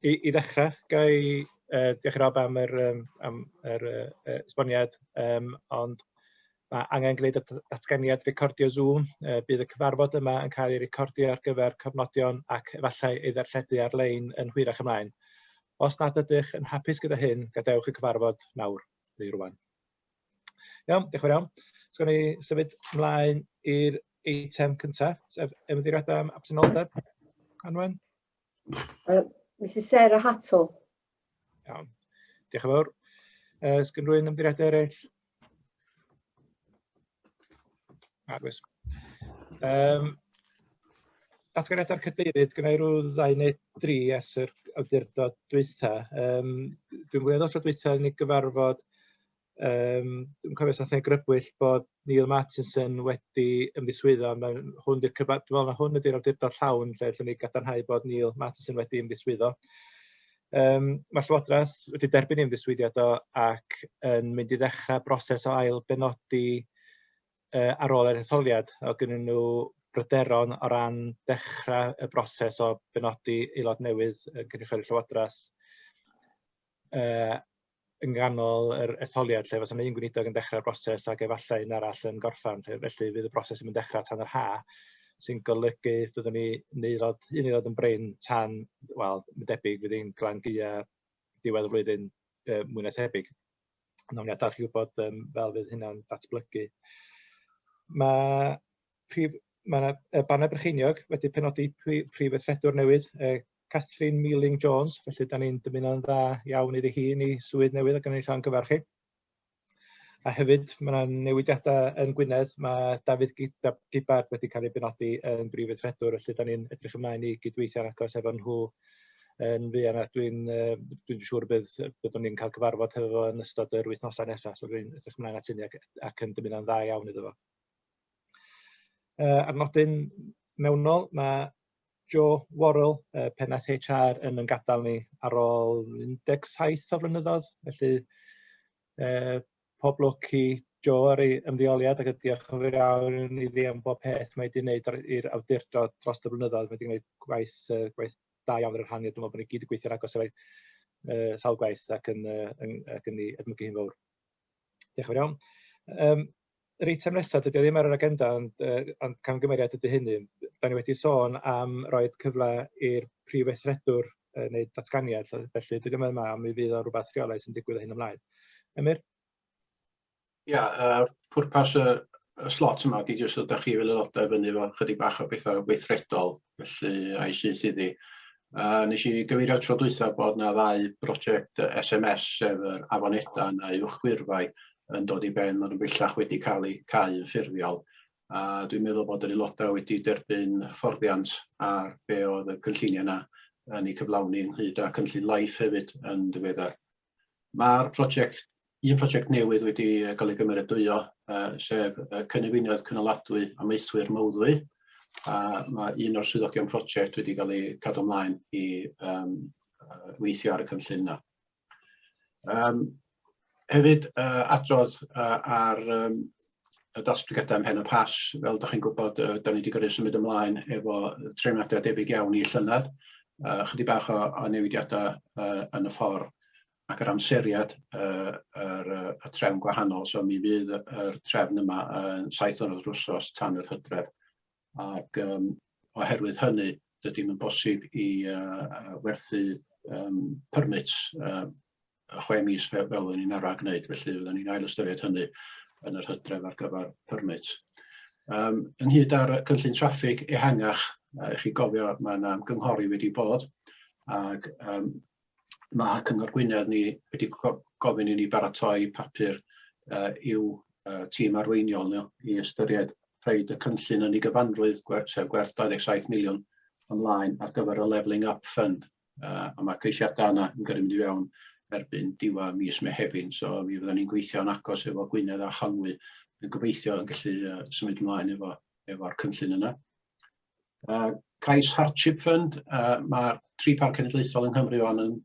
I ddechrau, ga i diolch i Rob am yr, am yr esboniad, ond mae angen gwneud y datganiad recordio Zoom. Bydd y cyfarfod yma yn cael ei recordio ar gyfer cofnodion ac efallai ei ddarlledu ar-lein yn hwyrach ymlaen. Os nad ydych yn hapus gyda hyn, gadewch y cyfarfod nawr, neu rwan. Iawn, diolch yn fawr iawn. So, gawn ni symud ymlaen i'r eitem cyntaf, sef ymddiheuriadau am absenoldeb. Anwen? Mrs Sarah Hattle. Iawn. Diolch yn fawr. Sgyn rhywun ymddiheuriadau eraill? Nag oes. Datganiadau'r cadeirydd, gyda i rhyw ddau neu dri ers yr awdurdod dwytha. Dwi'n gwybod tro dwytha ni gyfarfod, dwi'n cofio os nath e grybwyll bod Neil Martinson wedi ymddiswyddo. Mae hwn di'r cyfa-, dwi'n meddwl na hwn ydy'r awdurdod llawn lle allwn ni gadarnhau bod Neil Martinson wedi ymddiswyddo. Mae'r Llywodraeth wedi derbyn ei ymddiswyddiad o ac yn mynd i ddechrau broses o ail benodi ar ôl yr etholiad. Oedd gennyn nhw bryderon o ran dechrau y broses o benodi aelod newydd yn cynrychioli'r Llywodraeth yng nghanol yr etholiad, lle fysa 'na un gweinidog yn dechrau'r broses ac efallai un arall yn gorffen, lle felly fydd y broses ddim yn dechrau tan yr ha, sy'n golygu fyddwn ni yn aelod, un aelod yn brin tan, wel, mae'n debyg fydd hi'n glan gaea diwedd y flwyddyn mwy na thebyg. Nawn ni adael chi wybod fel fydd hynna'n datblygu. Mae prif, mae yna y Banner Brycheiniog wedi penodi prif weithredwr newydd, Catherine Mealing Jones, felly da ni'n dymuno'n dda iawn iddi hi yn ei swydd newydd ac yn ei llongyfarch chi. A hefyd, mae yna newidiadau yn Gwynedd, mae Dafydd Gibbard wedi cael ei benodi yn brif weithredwr, felly da ni'n edrych ymlaen i gydweithio'n agos efo nhw yn fuan, a dwi'n dwi siŵr bydd, byddwn ni'n cael cyfarfod hefo fo yn ystod yr wythnosau nesaf, so dwi'n edrych ymlaen at hynny ac yn dymuno'n dda iawn iddo fo. Ar nodyn mewnol, mae Joe Worrell, pennaeth HR, yn yn gadael ni ar ôl 17 o flynyddoedd, felly pob lwc i Joe ar ei ymddeoliad ac diolch yn fawr iawn iddi am bob peth mae wedi wneud i'r awdurdod dros y blynyddoedd. Mae wedi gwneud gwaith da iawn ar y rhan, dwi'n meddwl bod ni gyd yn gweithio'n agos efo'i sawl gwaith ac yn ei edmygu hi'n fawr. Diolch yn fawr iawn. Yr eitem nesaf, dydy o ddim ar yr agenda, ond camgymeriad ydy hynny. Da ni wedi sôn am roi cyfle i'r prif weithredwr wneud datganiad, felly dydy o'm yma, ond mi fydd o'n rhywbeth rheolaidd sy'n digwydd o hyn ymlaen. Emyr? Ia, pwrpas y slot yma ydy jyst dod â chi fel aelodau fyny efo chydig bach o bethau weithredol, felly a'i syth iddi. Nes i gyfeirio tro dwytha bod 'na ddau brosiect SMS, sef yr Afon Edan a Uwchgwyrfai, yn dod i ben. Maen nhw bellach wedi cael eu cau yn ffurfiol. A dwi'n meddwl bod yr aelodau wedi derbyn hyfforddiant ar be oedd y cynlluniau yna yn eu cyflawni ynghyd â cynllun LIFE hefyd yn ddiweddar. Mae'r prosiect, un prosiect newydd wedi cael ei gymeradwyo, sef Cynefinoedd Cynaladwy Amaethwyr Mawddwy, a mae un o'r swyddogion prosiect wedi cael ei cadw ymlaen i weithio ar y cynllun yna. Hefyd, adrodd ar y datblygiadau ym Mhen y Pass, fel ydych chi'n gwybod, da ni wedi gyrru symud ymlaen efo trefniadau debyg iawn i llynedd, chydig bach o newidiadau yn y ffordd ac yr amseriad y trefn gwahanol, so mi fydd yr trefn yma yn 7 diwrnod yr wsos tan yr hydref, ac oherwydd hynny, dydy yn bosib i werthu permits 6 mis fel o'n ni'n arfer gwneud, felly fyddwn ni'n ail ystyried hynny yn yr hydref ar gyfer permit. Ynghyd â'r cynllun traffig ehangach, i chi gofio mae yna ymgynghori wedi bod, ac mae Cyngor Gwynedd ni wedi gofyn i ni baratoi papur i'w tîm arweiniol nhw i ystyried rhoid y cynllun yn ei gyfanrwydd, sef gwerth 27 miliwn ymlaen ar gyfer y Levelling Up Fund. A mae ceisiadau yna yn gyrru mynd i fewn erbyn diwedd mis Mehefin, so mi fyddwn ni'n gweithio'n agos efo Gwynedd a Chonwy yn gobeithio yn gallu symud ymlaen efo'r cynllun yna. Cais Hardship Fund, mae'r tri parc cenedlaethol yng Nghymru wan yn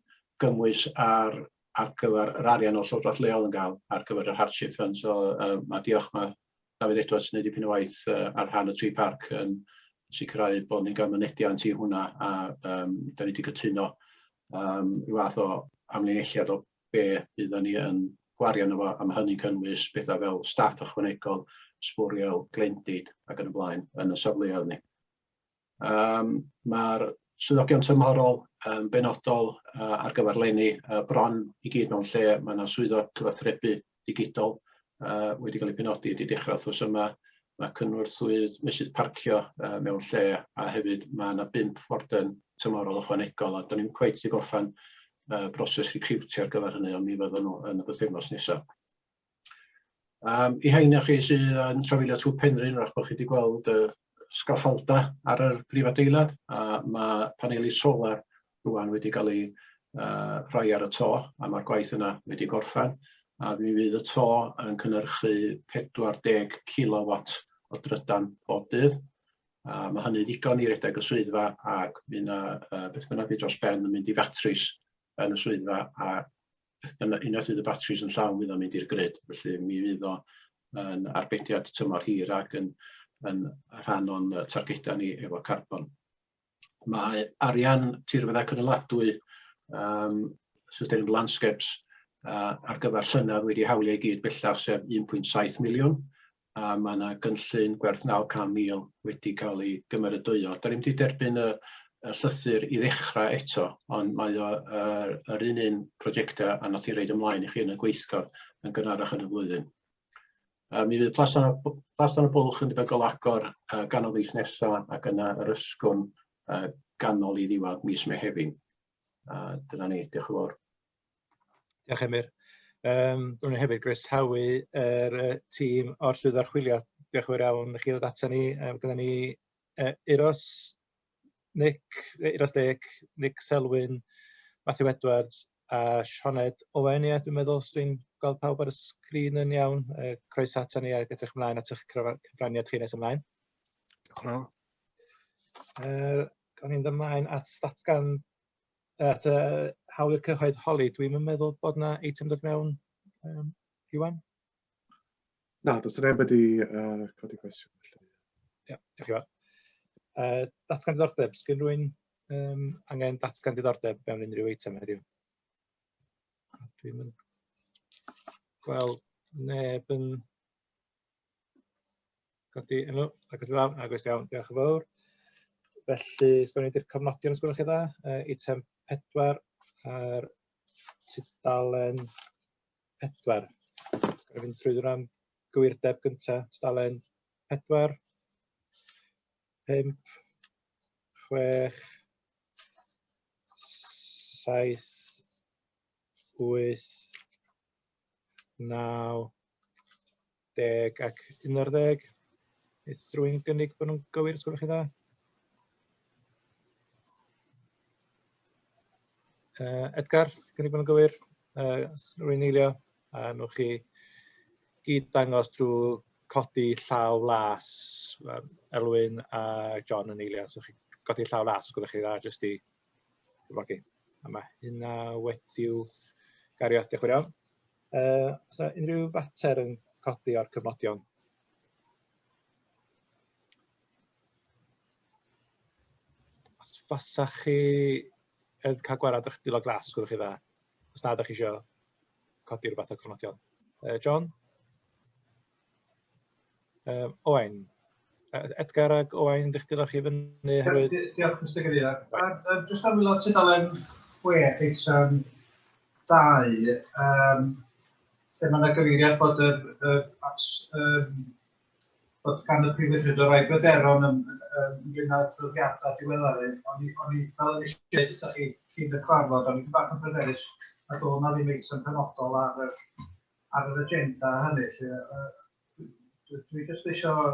gymwys ar gyfer yr arian o'r Llywodraeth Leol yn gael ar gyfer yr Hardship Fund, so mae diolch, mae Dafydd Edwards yn gwneud dipyn o waith ar rhan y tri parc yn sicrhau bod ni'n cael mynediant i hwnna, a da ni wedi cytuno Rhyw fath o amlinelliad o be fyddan ni yn gwario arno fo, a ma' hynny'n cynnwys pethau fel staff ychwanegol, sbwriel, glendid ac yn y blaen yn y safleoedd ni. Ma'r swyddogion tymhorol yn benodol ar gyfer leni bron i gyd mewn lle. Mae yna swyddog cyfathrebu digidol wedi cael ei penodi wedi dechrau wythnos yma. Mae cynorthwyydd meysydd parcio mewn lle, a hefyd mae yna 5 warden tymhorol ychwanegol, a 'dan ni'm cweit 'di gorffen broses recriwtio ar gyfer hynny, ond mi fyddan nhw yn y bythefnos nesaf. I rhai o chi sydd yn trafeilio trwy Penrhyn, wrach bod chi wedi gweld y sgaffalda ar yr brif adeilad, a mae paneli solar rwan wedi cael eu rhoi ar y to, a mae'r gwaith yna wedi gorffen, a mi fydd y to yn cynhyrchu 40 kilowatt o drydan bob dydd. A mae hynny ddigon i redeg y swyddfa, ac mi yna beth bynnag fydd dros ben yn mynd i fatris yn y swyddfa, a beth bynnag, unwaith fydd y batris yn llawn fydd o'n mynd i'r grid, felly mi fydd o yn arbediad tymor hir ac yn, yn rhan o'n targedau ni efo carbon. Mae arian tirweddau cynaladwy, Sustainable Landscapes, ar gyfer llynedd wedi hawlio i gyd bellach, sef 1.7 miliwn, a mae yna gynllun gwerth 900,000 wedi cael ei gymeradwyo. Da ni'm wedi derbyn y, y llythyr i ddechrau eto, ond mae o yr un un prosiectau a nath i roid ymlaen i chi yn y gweithgor yn gynharach yn y flwyddyn. Mi fydd Plas Dan y Bwlch yn debygol agor ganol fis nesaf ac yna yr Ysgwrn ganol i ddiwedd mis Mehefin. Dyna ni, diolch yn fawr. Diolch Emyr. Dwi'n hefyd groesawu yr tîm o'r swyddfa archwilio. Diolch yn fawr iawn i chi ddod ato ni. Gyda ni Euros Nick, Euros Deg, Nick Selwyn, Matthew Edwards a Sioned Owen, ie, dwi'n meddwl, os dwi'n gweld pawb ar y sgrin yn iawn. Croeso ato ni ac edrych ymlaen at eich cyfraniad chi nes ymlaen. Diolch yn fawr. Gawn ni'n ymlaen at ddatgan at y hawl i'r cyhoedd holi. Dwi'm yn meddwl bod yna eitem dod mewn, Iwan? Na, does neb wedi codi cwestiwn. Felly. Ia, diolch Iwan. Datgan diddordeb, sgyn rhywun angen datgan diddordeb mewn unrhyw eitem heddiw? Dwi'm yn gweld neb yn codi enw a codi law, nag oes, iawn, diolch yn fawr. Felly, sgwn i di'r cofnodion os gwelwch chi dda, eitem 4 ar tudalen 4. Sgwn i fynd trwy ddod am gywirdeb gyntaf, tudalen 4, 5, 6, 7, 8, 9, 10 ac 11. Eith rwy'n gynnig bod nhw'n gywir, os gwelwch chi dda? Edgar, gynnig bod nhw'n gywir. Rwy'n eilio, a nwch chi gyd dangos drwy codi llaw las, Elwyn a John yn eilio. So chi godi llaw las, os gwelwch chi dda, jyst i gyflogi. A mae hynna wedi'w gario, diolch yn fawr iawn. Oes 'na unrhyw fater yn codi o'r cyfnodion? Os fasa chi yn cael gwarad o'ch dwylo glas, os gwelwch chi dda, os na ydych chi eisiau codi rhywbeth o'r cyfnodion. John? Owain? Edgar ag Owain, ydych dylech chi fyny oherwydd... Diolch, Mr Cadeirydd. Jyst ar wylod tudalen 6, eitem 2, lle mae yna gyfeiriad bod, yr, yr, um, bod gan y prif weithredwr rai bryderon ynglyn â'r adroddiadau diweddaru. O'n i, o'n i, fel o'n i eisiau dweud chi cyn y cyfarfod, o'n i'n bach yn bryderus nad oedd yna ddim eitem penodol ar yr, ar yr agenda hynny. Lle, dwi, dwi jyst eisiau,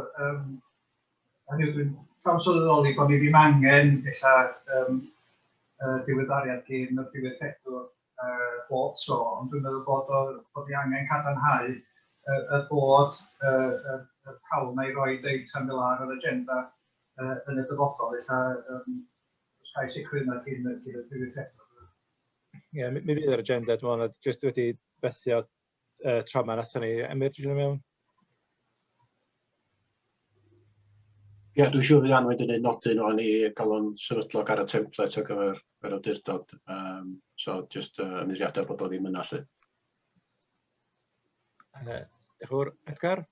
hynny yw, dwi'n llawn sylweddoli bod ni ddim angen ella diweddariad gyn y prif weithredwr bob tro, ond dwi'n meddwl bod, o, bod ni angen cadarnhau y bod yr hawl na i roi eitem fel ar yr agenda yn y dyfodol, ella os cael sicrwydd na cyn, cyn y prif weithredwr. Ie, yeah, mi, mi fydd yr agenda, dwi'n meddwl, jyst wedi bethio tro yma nathon ni. Emyr, ti'n mewn? Ie, dwi'n siŵr fydd Anwen wedi gwneud nodyn o'n i gael o'n sefydlog ar y template ar gyfer yr awdurdod. So, just ymddiheuriadau bod o ddim yna, lly. Diolch yn fawr. Edgar?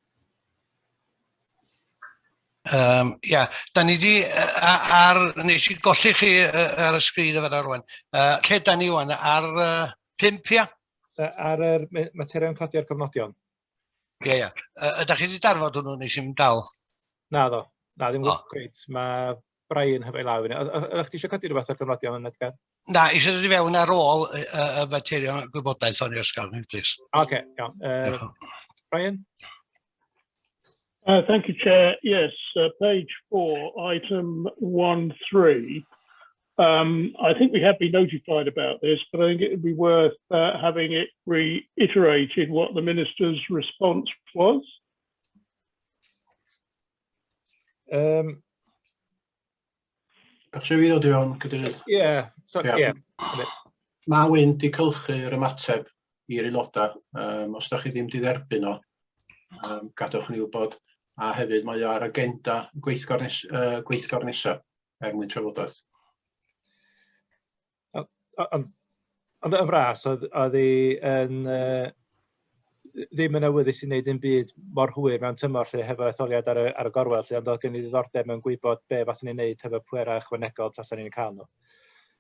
Ia, da ni di, ar, nes i golli chi ar y sgrin efo rwan. Lle da ni wan? Ar 5, ia? Ar yr materion codi a'r cofnodion. Ie, ie. Ydych chi wedi darfod hwnnw, nes i'n dal? Na ddo. Na, ddim oh. Greit. Mae Brian hefo'i law i fyny. Ydych chi eisiau codi rhywbeth o'r cofnodion, Edgar? Na, eisiau dod i fewn ar ôl y materion gwybodaeth o'n i os gael, please. Oce, okay, iawn. Brian? Thank you, Chair. Yes, page 4, item 1.3. I think we have been notified about this, but I think it would be worth having it reiterated what the Minister's response was. Bach fi ddod i fewn, Cadeirydd? Ie, yeah, so, Ie. Yeah. Mae Wyn di cylchu'r ymateb i'r aelodau. Os da chi ddim di dderbyn o, gadewch ni wybod. A hefyd mae o ar agenda gweithgor nesaf er mwyn trafodaeth. Ond yn fras, oedd hi yn, ddim yn awyddus i wneud dim byd mor hwyr mewn tymor lle hefo etholiad ar y gorwel lle, ond oedd gen i ddiddordeb mewn gwybod be faswn ni'n neud hefo pwerau ychwanegol tasan ni'n cael nhw.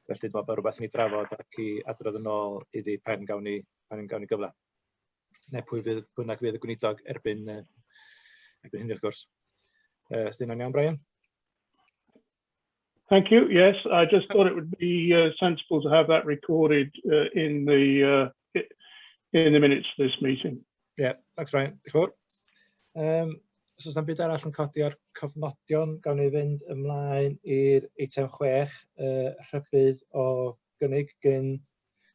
Felly dwi'n meddwl bod rhywbeth i ni drafod ac i adrodd yn ôl iddi pan gawn ni gyfle. Neu pwy fydd, bynnag fydd y gweinidog erbyn hynny wrth gwrs. Ys dyna'n iawn, Brian? Thank you. Yes, I just thought it would be sensible to have that recorded in the minutes of this meeting. Yeah, thanks, Brian. Diolch yn fawr. Os oes 'na'm byd arall yn codi ar cofnodion, gawn ni fynd ymlaen i'r eitem 6, rhybudd o gynnig gyn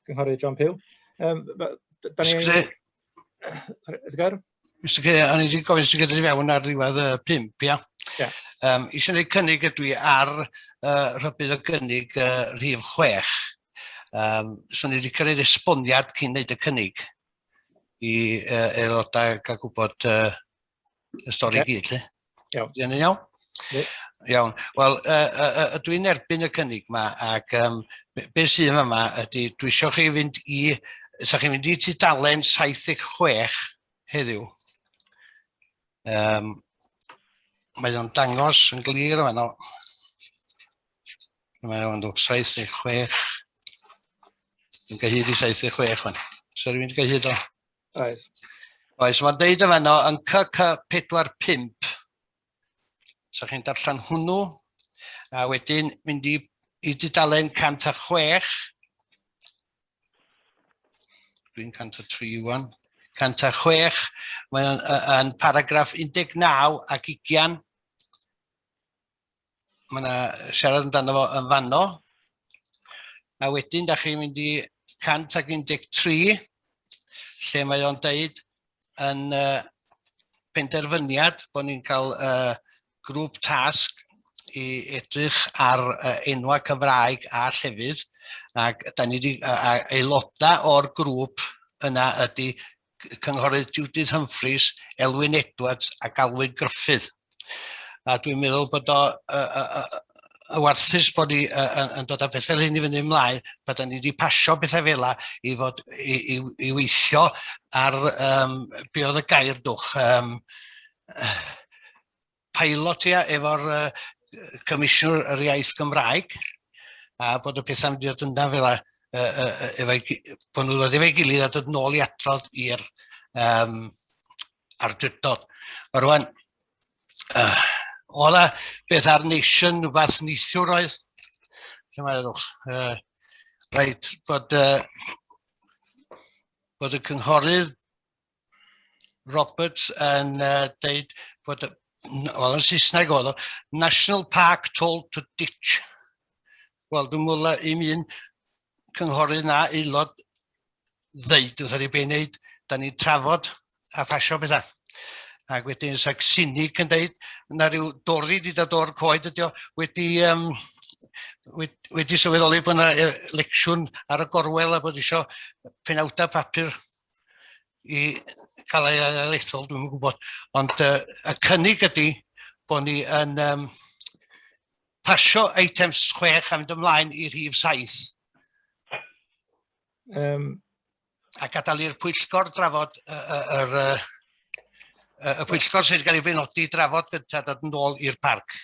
gynghorydd John Pugh. Da ni... Mr. Edgar? Mr K, o'n i wedi gofyn sy'n gyda i fewn ar ddiwedd y 5, ia? Ie. Eisiau gwneud cynnig ydw i ar rhybudd o gynnig rhif 6. So ni wedi cyrraedd esboniad cyn wneud y cynnig i aelodau gael gwybod y stori Ocê. gyd, lle. Iawn. Di hynny'n iawn? Yndi. Iawn. Wel, dwi'n erbyn y cynnig ma, ac be sydd yma ydy, dwi eisiau chi fynd i, sa chi'n mynd i tudalen 76 heddiw. Mae o'n dangos yn glir yma. No. Mae o'n dod 76. Dwi'n gael hyd i 76 fan. So rhywun wedi cael hyd o? Oes. Oes, mae'n deud yma no, yn CC45. So chi'n darllen hwnnw, a wedyn mynd i dudalen 106. Dwi'n 103 wan. 106, mae o'n yn paragraff 19 ac 20. Mae yna siarad amdano fo yn fanno. A wedyn, da chi'n mynd i 113, lle mae o'n deud yn penderfyniad bod ni'n cael grŵp tasg i edrych ar enwau Cymraeg a llefydd, ac da ni wedi, aelodau o'r grŵp yna ydy Cynghorydd Judith Humphreys, Elwyn Edwards ac Alwyn Gruffydd. A dwi'n meddwl bod o y warthus bod ni yn dod â pethau fel hyn i fyny ymlaen, bod da ni wedi pasio pethau fel 'a i fod i weithio ar, be oedd y gair dwch, pilot, ia, efo'r Comisiwnwr yr Iaith Gymraeg, a bod y pethau'n mynd i ddod yna fel 'a, bod nhw'n dod efo'i gilydd a dod nôl i adrodd i'r awdurdod. A rwan, oedd 'na beth ar Nation, rhywbeth neithiwr oedd, lle mae ddwch, reit, bod y cynghorydd Roberts yn deud bod, wel, yn Saesneg oedd o, "National Park told to ditch". Wel, dwi'n meddwl i'm un cynghorydd na aelod ddeud wrth ni be wneud, da ni'n trafod a phasio pethau. Ac wedyn sa'n sinig yn deud na rhyw dorri di dod o'r coed ydi o wedi sylweddoli bod yna election ar y gorwel a bod isio penawdau papur i cael ei ailethol, dwi'n gwybod. Ond y cynnig ydy bod ni yn um, pasio eitem 6 a mynd ymlaen i rhif 7. Um, a gadael i'r pwyllgor drafod y, y, yr, y, y pwyllgor sydd wedi cael ei benodi drafod gyntaf dod yn ôl i'r parc.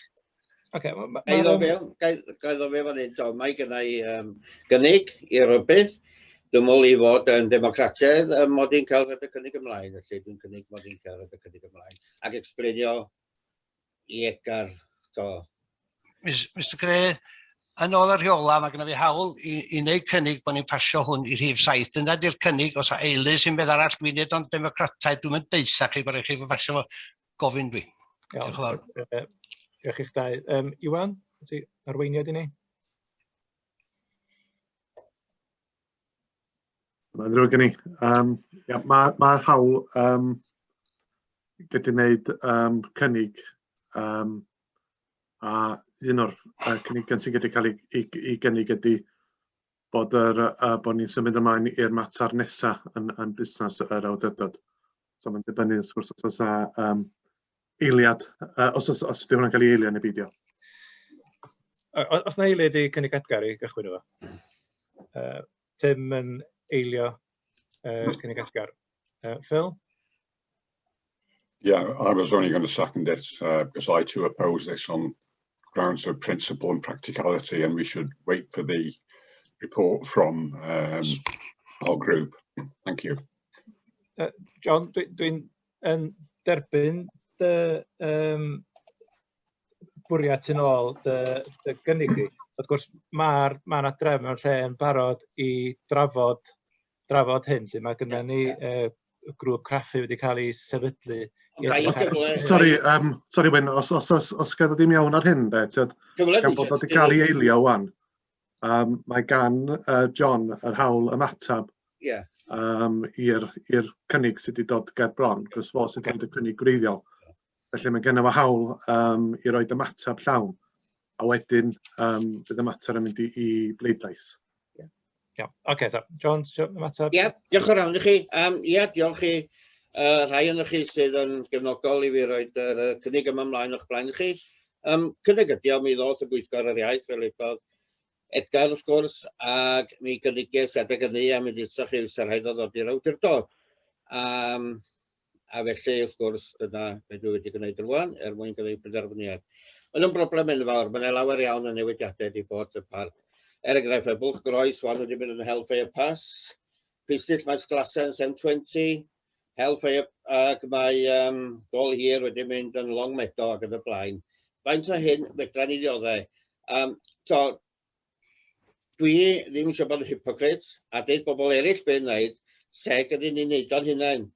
Okay, ma, ma, Ga i ddod fewn, ga i ddod fewn fan hyn, Tom, mae gynna i um, gynnig i rywbeth. Dwi'n meddwl i fod yn democrataidd um, mod i'n cael rhoi y cynnig ymlaen, felly dwi'n cynnig mod i'n cael rhoi y cynnig ymlaen. Ac explainio i Edgar, to. Mr Gray, yn ôl y rheola, mae gennym fi hawl i, i wneud cynnig bod ni'n pasio hwn i rhif 7. Dyna di'r cynnig, os a eilydd sy'n beth arall, dwi'n neud o'n democrataidd, dwi'n mynd deutha chi bod rhaid chi pasio fo, gofyn dwi. Diolch yn fawr. Diolch i'ch dau. Um, Iwan, ti arweiniad i ni? Mae'n ddrwg gen i. Um, ia, mae, mae hawl um, gyda wneud um, cynnig um, a un o'r uh, cynigion sy'n gyda cael ei, ei, ei gynnig ydy bod, yr, uh, bod ni'n symud ymlaen i'r mater nesaf yn, yn busnes yr awdurdod. So mae'n dibynnu wrth gwrs os oes um, eiliad, uh, os, os, os ydy hwnna'n cael ei eilio neu beidio. Os na eiliad i cynnig Edgar i gychwyn efo? Tim yn eilio cynnig Edgar. Phil? Yeah, I was only going to second it because I too oppose this on grounds of principle and practicality, and we should wait for the report from our group. Thank you. John, dwi'n dwi, yn derbyn dy um, bwriad tu nôl dy, dy gynnig di. Wrth gwrs, mae'r ma yna drefn mewn lle yn barod i drafod, drafod hyn. Lle mae gennym ni uh, grŵp craffu wedi cael ei sefydlu. Sorry, um, sorry Wyn, os, os, os, os gael ddim iawn ar hyn, de, tyd, gan bod wedi cael ei eilio wan, um, mae gan uh, John yr hawl ymateb yeah. um, i'r cynnig sydd wedi dod ger bron, cos fo sydd wedi okay. cynnig gwreiddiol. Felly mae gennym fo hawl um, i roi ymateb llawn, a wedyn um, bydd y mater yn mynd i, i bleidlais. Iawn. Yeah. Oce, okay, so, John, ymateb? Ie, yeah, diolch yn fawr i chi. Um, ie, yeah, diolch i uh, rhai o'n chi sydd yn gefnogol i fi roed yr uh, cynnig yma ymlaen o'ch blaen chi. Um, cynnig ydi o, mi ddoth y gweithgor yr iaith fel edodd Edgar wrth gwrs, ac mi gyniges adeg hynny a mi ddeudsoch chi fysa rhaid o ddod i'r awdurdod. Um, a felly, wrth gwrs, dyna beth dwi wedi gwneud rwan er mwyn gwneud penderfyniad. Mae'n yn broblem enfawr, mae'n lawer iawn o newidiadau wedi bod y parc. Er enghraifft, mae Bwlch Groes wan wedi mynd yn Hellfire Pass, Pistyll Maes Glasen 720, Hellfire, ac mae um, Gol Hir wedi mynd yn Long Meadow ac yn y blaen. Faint o hyn fedra ni ddioddau? Um, so, dwi ddim eisiau bod yn hypocrite a deud bobl eraill be wneud, seg ydyn ni'n neud o'n hunain.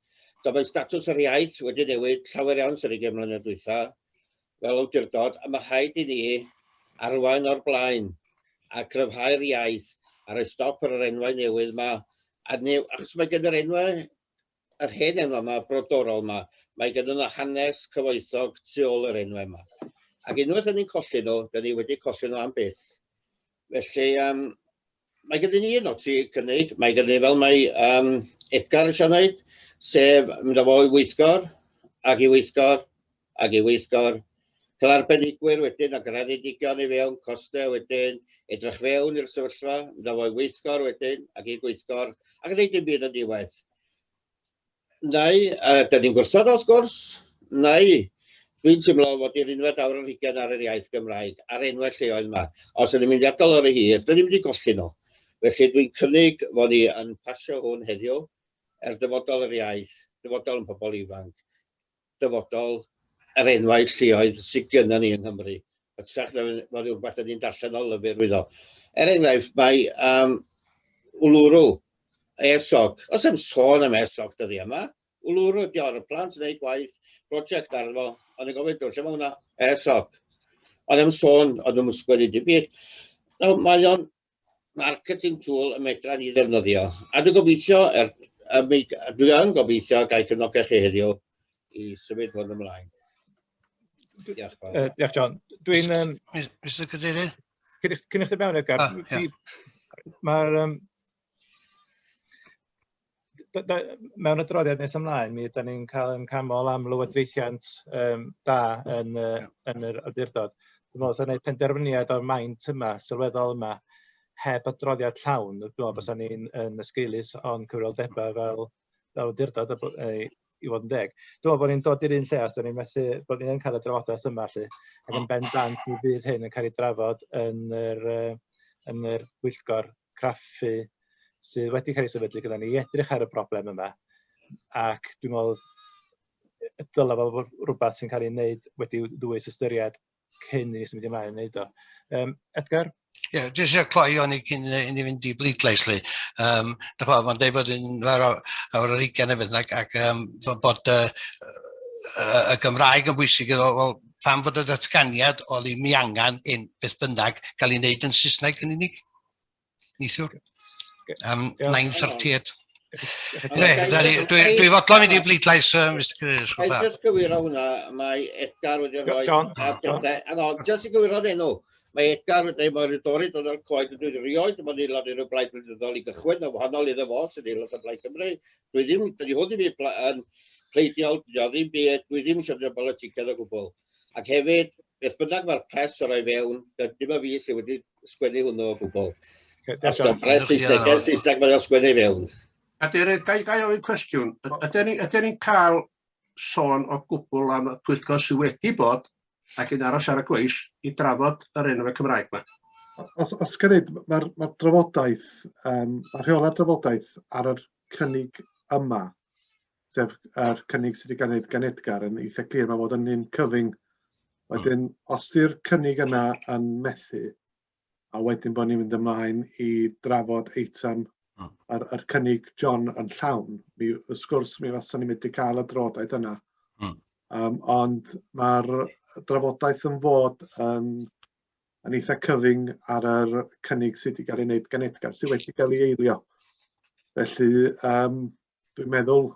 So mae statws yr iaith wedi newid llawer iawn sy'n 20 mlynedd dwytha fel awdurdod, a mae rhaid i ni arwain o'r blaen a cryfhau'r iaith a rhoi stop ar yr enwau newydd yma. A new, achos mae gen yr enwau, yr hen enwau yma, brodorol yma, mae gen nhw hanes cyfoethog tu ôl yr enwau yma. Ac unwaith ydyn ni'n colli nhw, dyn ni wedi colli nhw am byth. Felly, um, mae gen ni un o ti cynnig, mae gen ni fel mae um, Edgar eisiau gwneud, sef mynd â fo i weithgor, ac i weithgor, ac i weithgor, cael arbenigwyr wedyn a graddedigion i fewn, costau wedyn, edrych fewn i'r sefyllfa, mynd â fo i weithgor wedyn, ac i gweithgor, ac yn gwneud dim byd yn diwedd. Neu, uh, da ni'n gwrthod wrth gwrs, neu dwi'n teimlo fod i'r unfed awr ar hugain ar yr iaith Gymraeg, ar enwau lleoedd yma. Os ydym mynd i adael o'r hir, dyn ni'n mynd i golli nhw. Felly dwi'n cynnig fod ni yn pasio hwn heddiw er dyfodol yr iaith, dyfodol yn pobl ifanc, dyfodol yr enwau lleoedd sydd gynnon ni yng Nghymru. Hytrach na fod rhywbeth ydyn ni'n darllen o lyfr wyddo. Er enghraifft, mae um, Uluru, Airsoc. Os am sôn am Airsoc dyddi yma, Uluru ydi o'r plant yn ei gwaith prosiect arno fo, ond yn gofyn, lle mae hwnna? Airsoc. Ond am sôn, ond nhw'n sgwennu dim byd. Nawr, mae o'n marketing tool y medra ni ddefnyddio. A dwi'n gobeithio, er, a mi, dwi yn gobeithio gael cefnogaeth chi heddiw i symud hwn ymlaen. Diolch, uh, diolch John. Dwi'n... Um, Mr Cadeirydd? Cyn i chdi mewn, Edgar, ah, yeah. mae'r... Um, Mewn adroddiad nes ymlaen, mi ydyn ni'n cael yn camol am lywodraethiant da yn, yn yr awdurdod. Dwi'n meddwl, os gwneud penderfyniad o'r maint yma, sylweddol yma, heb adroddiad llawn, dwi'n meddwl bysa ni'n yn esgeulus o'n cyfrifoldebau fel awdurdod i fod yn deg. Dwi'n meddwl bod ni'n dod i'r un lle os da ni'n methu, bod ni'n cael y drafodaeth yma lly, ac yn bendant mi fydd hyn yn cael ei drafod yn yr pwyllgor craffu sydd wedi cael ei sefydlu gyda ni i edrych ar y broblem yma. Ac dwi'n meddwl y dylai fod rhywbeth sy'n cael ei wneud wedi ddwys ystyried cyn i ni symud ymlaen i wneud o. Edgar? Ie, yeah, jyst eisiau cloi o'n i cyn i ni fynd i bleidlais li. Da chwa, mae'n dweud bod yn awr awr ar hugain efo ac bod y Gymraeg yn bwysig iddo, wel, pam fod y datganiad o ddim i angen un beth bynnag gael ei wneud yn Saesneg yn unig? Neithiwr? 9:38. Dwi fodlon mynd i bleidlais, Mr Cadeirydd. Ga i jyst gywiro hwnna, mae Edgar wedi rhoi. John. Hang on, jyst i gywiro'r enw. Mae Edgar wedi dweud mae'r Dori dod o'r coed yn dweud rioed bod aelod i'r blaid wleidyddol i gychwyn yn wahanol iddo fo sy'n aelod o Blaid Cymru. Dwi ddim, dydy hwn ddim yn pleidiol, dydy o ddim byd, dwi ddim eisiau bod yn boliticaidd o gwbl. Ac hefyd, beth bynnag mae'r pres yn rhoi fewn, dim y fi sydd wedi sgwennu hwnnw o gwbl. Os yw'n pres Saesneg, gen Saesneg mae o'n sgwennu fewn. Cadeirydd, ga i ofyn cwestiwn? Ydyn ni'n ni cael sôn o gwbl am y pwyllgor sydd wedi bod ac yn aros ar y gweill i drafod yr enwau Cymraeg yma? Os ga i ddeud, mae'r ma drafodaeth, mae'r rheola'r drafodaeth ar yr cynnig yma, sef yr cynnig sydd wedi cael ei wneud gan Edgar, yn eitha clir, mae fod yn un cyfyng. Wedyn, os di'r cynnig yna yn methu, a wedyn bod ni'n mynd ymlaen i drafod eitem yr cynnig John yn llawn, mi, y sgwrs mi fasa ni'n medru cael y drafodaeth yna. Ond mae'r drafodaeth yn fod yn eitha cyfyng ar yr cynnig sydd wedi cael ei wneud gan Edgar, sydd wedi cael ei eilio. Felly, dwi'n meddwl,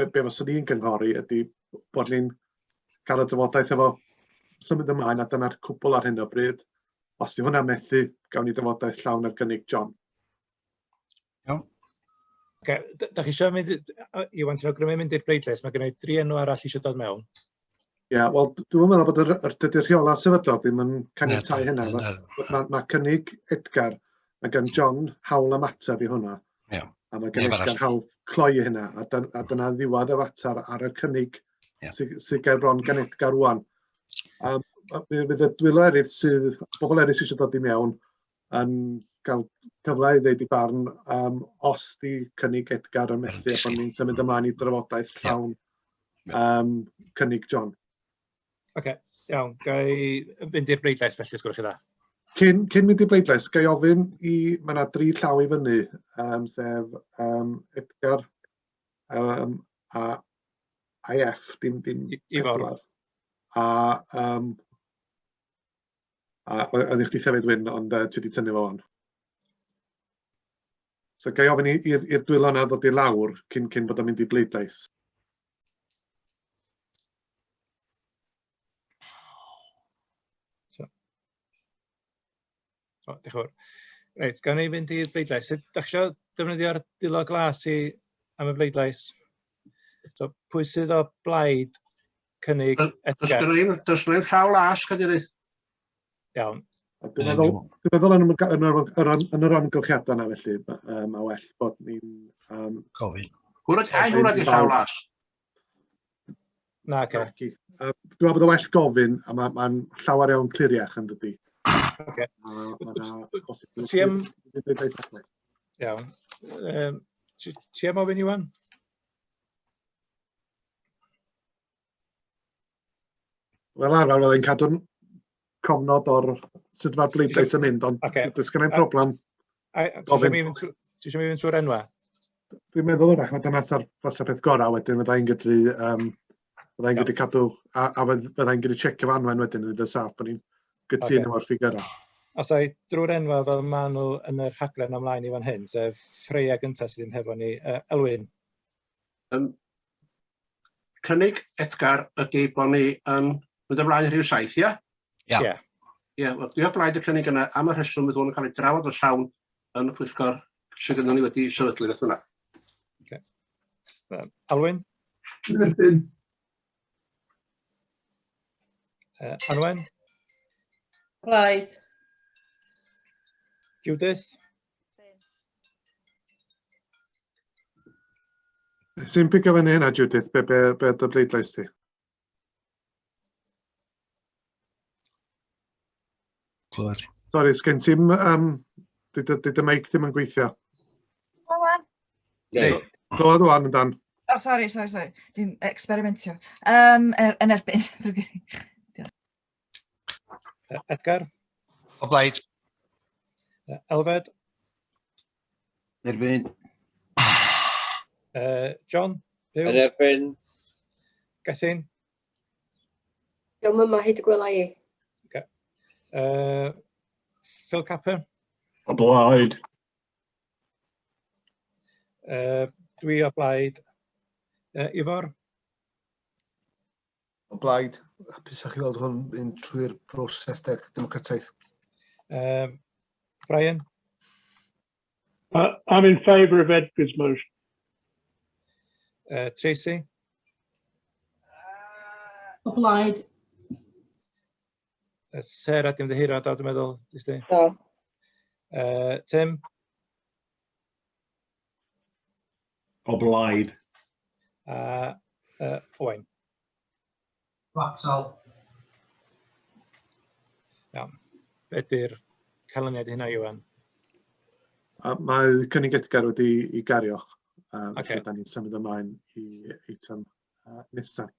be faswn i'n cynghori ydy bod ni'n cael y drafodaeth efo symud ymlaen, a dyna'r cwbl ar hyn o bryd. Os di hwnna methu, gawn ni drafodaeth llawn ar gynnig John. Iawn. Okay. Da chi eisiau mynd, Iwan, ti'n awgrymu mynd i'r bleidlais? Mae gen i dri enw arall eisiau dod mewn. Ie, yeah, wel, dwi'n meddwl bod dydy'r rheolau sefydlog ddim yn caniatáu hynna. Mae ma cynnig Edgar, mae gan John hawl ymateb i hwnna. Yeah. A mae gan Edgar hawl cloi i hynna, a dyna ddiwedd y fater ar y cynnig sydd sy ger bron gan Edgar rwan. Fydd y dwylo eraill sydd, bobl eraill sydd eisiau dod i mewn yn cael cyfle i ddeud i barn os di cynnig Edgar yn methu a bod ni'n symud ymlaen i drafodaeth llawn cynnig John. Oce, okay, iawn. Ga i fynd i'r bleidlais felly, os gwelwch chi dda. Cyn mynd i'r bleidlais, ga i ofyn i, mae yna dri llaw i fyny, sef Edgar a IF, dim Ifor. Pedwar. A oedd i chdi hefyd, Wyn, ond ti wedi tynnu fo on. So ga i ofyn i'r dwylo yna ddod i lawr cyn bod o'n mynd i bleidlais. So. O, diolch yn fawr. Reit, gawn ni fynd i'r bleidlais. Sut, dach chi eisiau defnyddio'r dwylo glas i am y bleidlais? So, pwy sydd o blaid cynnig Edgar? Does gen i'm llaw las, cadeirydd. Iawn. Dwi'n meddwl yn yr amgylchiadau yna felly, mae well bod ni'n Gofyn. Hwna, ai hwnna di llaw las? Na, oce. Naci. Dwi'n meddwl bod o well gofyn, a mae'n ma llawer iawn cliriach yn dydi. Oce. Ma' Ti am- Iawn. Ti am ofyn, Iwan? Wel arfer, oedd e'n cadw'n cofnod o'r sut mae'r bleidlais yn mynd, ond does gen i'm problem. Ti Gofyn. eisiau mi fynd trwy'r enwa? Dwi'n meddwl wrach, mae dyna fasa'r peth gorau wedyn, fyddai'n gallu cadw, a fyddai'n gallu checio fo Anwen wedyn yn y saff bod ni'n gytûn efo'r ffigurau. Os ai drwy'r enwa fel maen nhw yn y rhaglen ymlaen i fan hyn, sef Freya gyntaf sydd ddim hefo ni. Elwyn? Cynnig Edgar ydy bod ni yn mynd ymlaen rhif 7, ia? Ia. Ie. Ie, wel, dwi o blaid y cynnig yna am y rheswm bydd hwn yn cael ei drafod yn llawn yn y pwyllgor sydd gynnon ni wedi sefydlu beth bynnag. Oce. Alwyn? Yn erbyn. Anwen? Blaid. Judith? Sy'n pigo fyny hynna, Judith? Be dy bleidlais ti? Clywed. Sori, sgen ti'm... Di dy meic ddim yn gweithio. O, wan? Neu. Clywed wan yn dan. Oh, sorry, sorry, sorry. Dwi'n experimentio. Yn erbyn. Drwg gen i. Edgar? O blaid. Elfed? Erbyn. John? Huw? Yn erbyn. Gethin? Diolch yma hyd y gwela i. Okay. Phil Capper? O blaid. Dwi o blaid. Ifor? O blaid. Hapusach i weld hwn yn trwy'r broses democrataidd. Brian? I'm in favour of Edgar's motion. Tracy? O blaid. Sarah, dim ddiheuro, do, dwi'n meddwl. Dys di? Do. Tim? O blaid. A Owain? Atal. Iawn. Be ydy'r canlyniad i hynna, Iwan? Mae cynnig Edgar wedi i gario. Felly da ni'n symud ymlaen i eitem nesaf.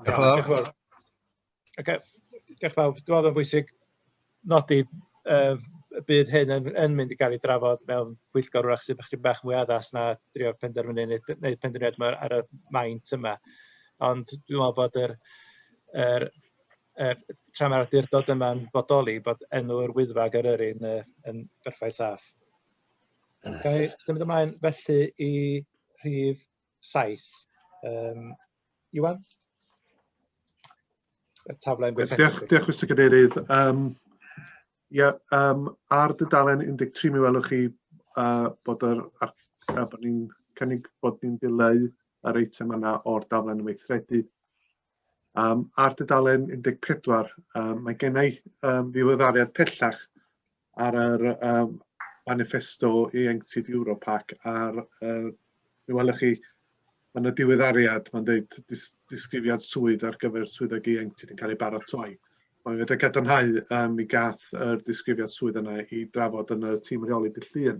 Diolch yn fawr. Diolch yn fawr. Oce, diolch bawb. Dwi'n meddwl bod o'n bwysig nodi y byd hyn yn mynd i gael ei drafod mewn pwyllgor wrach sydd chydig bach mwy addas na drio penderfynu neu wneud penderfyniad yma ar y maint yma. Ond dwi'n meddwl bod yr tra mae'r awdurdod yma'n bodoli, bod enw'r Wyddfa ag Eryri yn berffaith saff. Ga i symud ymlaen felly i rhif 7. Iwan? Y taflen gweithredu. Diolch, diolch, Mr Cadeirydd. Ia, ar dudalen 13 mi welwch chi bod, yr, ar, bod ni'n cynnig bod ni'n dileu yr eitem yna o'r daflen weithredu. Ar dudalen 14, mae gennau ddiweddariad pellach ar yr manifesto Ieuenctid Europac ar, mi welwch chi, mae yna diweddariad, mae'n dweud disgrifiad swydd ar gyfer swyddog ieuenctid yn cael ei baratoi. Mae'n wedi cadarnhau mi gath yr disgrifiad swydd yna i drafod yn y tîm rheoli dydd Llun.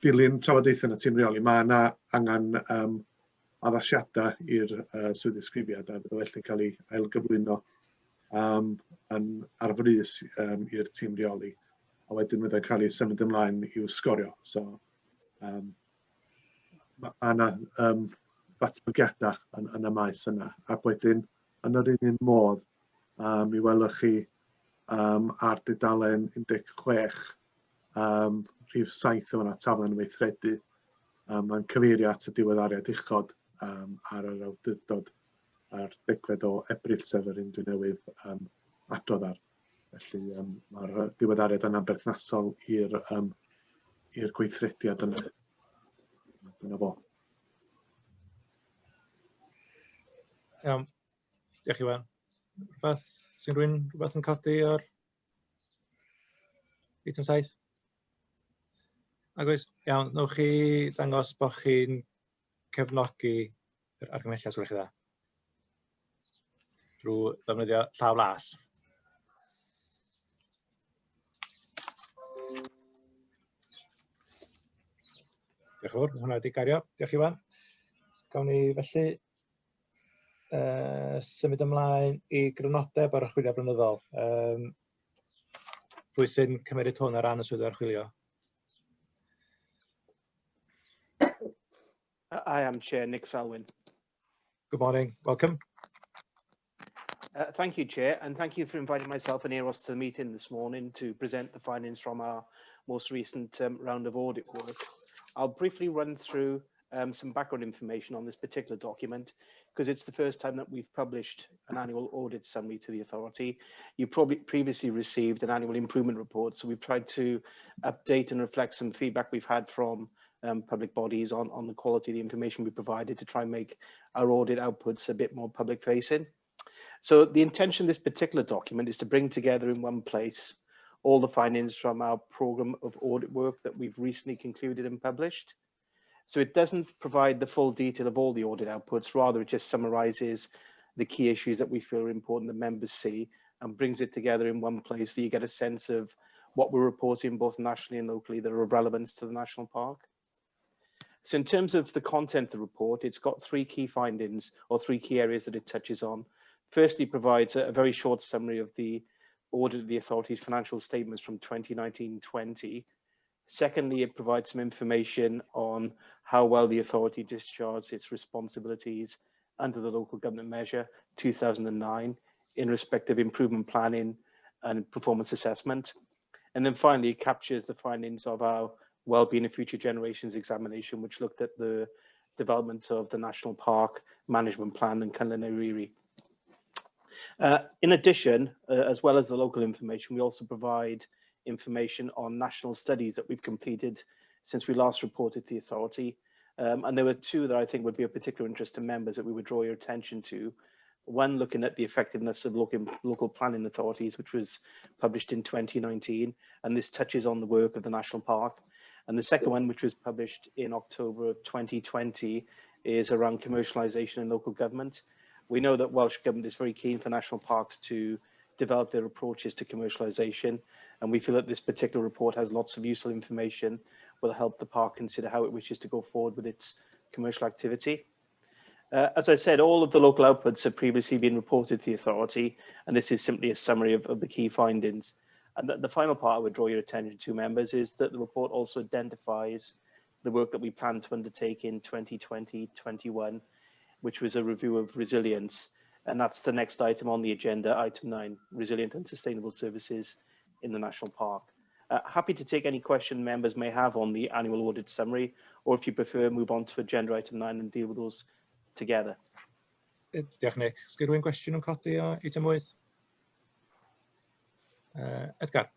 Dilyn trafodaethau yn y tîm rheoli, mae yna angen addasiadau i'r swydd ddisgrifiad a bydd o felly'n cael ei ailgyflwyno yn ar frys i'r tîm rheoli. A wedyn fydd o'n cael ei symud ymlaen i'w sgorio. So, ma' yna ddatblygiadau yn y maes yna. Ac wedyn, yn yr un modd, mi welwch chi ar dudalen 16, rhif 7 o fan'na, taflen weithredu. Mae'n cyfeirio at y diweddariad uchod ar yr awdurdod ar 10 o Ebrill, sef yr un dwi newydd adrodd ar. Felly mae'r diweddariad yna'n berthnasol i'r gweithrediad yna. Dyna fo. Iawn. Diolch, Iwan. Rhywbeth sy'n rhywun rhywbeth yn codi o'r eitem 7? Ac oes, iawn, newch chi ddangos bod chi'n cefnogi yr argymhelliad, os gwelwch chi dda, drwy ddefnyddio llaw las. Diolch yn fawr, hwnna wedi gario. Diolch, Iwan. Gawn ni felly symud ymlaen i grynodeb ar archwilio blynyddol. Pwy sy'n cymryd hwn ar ran y swyddfa archwilio? I am Chair Nick Selwyn. Good morning, welcome. Thank you, Chair, and thank you for inviting myself and Eros to the meeting this morning to present the findings from our most recent round of audit work. I'll briefly run through some background information on this particular document, because it's the first time that we've published an annual audit summary to the authority. You probably previously received an annual improvement report, so we've tried to update and reflect some feedback we've had from public bodies on the quality of the information we provided to try and make our audit outputs a bit more public facing. So the intention of this particular document is to bring together in one place all the findings from our programme of audit work that we've recently concluded and published. So it doesn't provide the full detail of all the audit outputs, rather it just summarises the key issues that we feel are important that members see and brings it together in one place so you get a sense of what we're reporting both nationally and locally that are of relevance to the national park. So in terms of the content of the report, it's got three key findings or three key areas that it touches on. Firstly, it provides a very short summary of the audit of the authority's financial statements from 2019-20. Secondly, it provides some information on how well the authority discharged its responsibilities under the Local Government Measure 2009 in respect of improvement planning and performance assessment. And then finally, it captures the findings of our Wellbeing of Future Generations examination, which looked at the development of the National Park Management Plan and Cynllun Eryri. In addition, as well as the local information, we also provide information on national studies that we've completed since we last reported to the authority. And there were two that I think would be of particular interest to members that we would draw your attention to. One looking at the effectiveness of local planning authorities, which was published in 2019, and this touches on the work of the National Park. And the second one, which was published in October of 2020, is around commercialisation in local government. We know that Welsh Government is very keen for national parks to develop their approaches to commercialisation, and we feel that this particular report has lots of useful information will help the park consider how it wishes to go forward with its commercial activity. As I said, all of the local outputs have previously been reported to the authority, and this is simply a summary of the key findings. And the final part I would draw your attention to, members, is that the report also identifies the work that we plan to undertake in 2020-21, which was a review of resilience. And that's the next item on the agenda, item 9, resilient and sustainable services in the National Park. Happy to take any question members may have on the annual audit summary, or if you prefer, move on to agenda item 9 and deal with those together. Diolch, Nick. Sgyn rhywun gwestiwn yn codi o eitem 8? Edgar.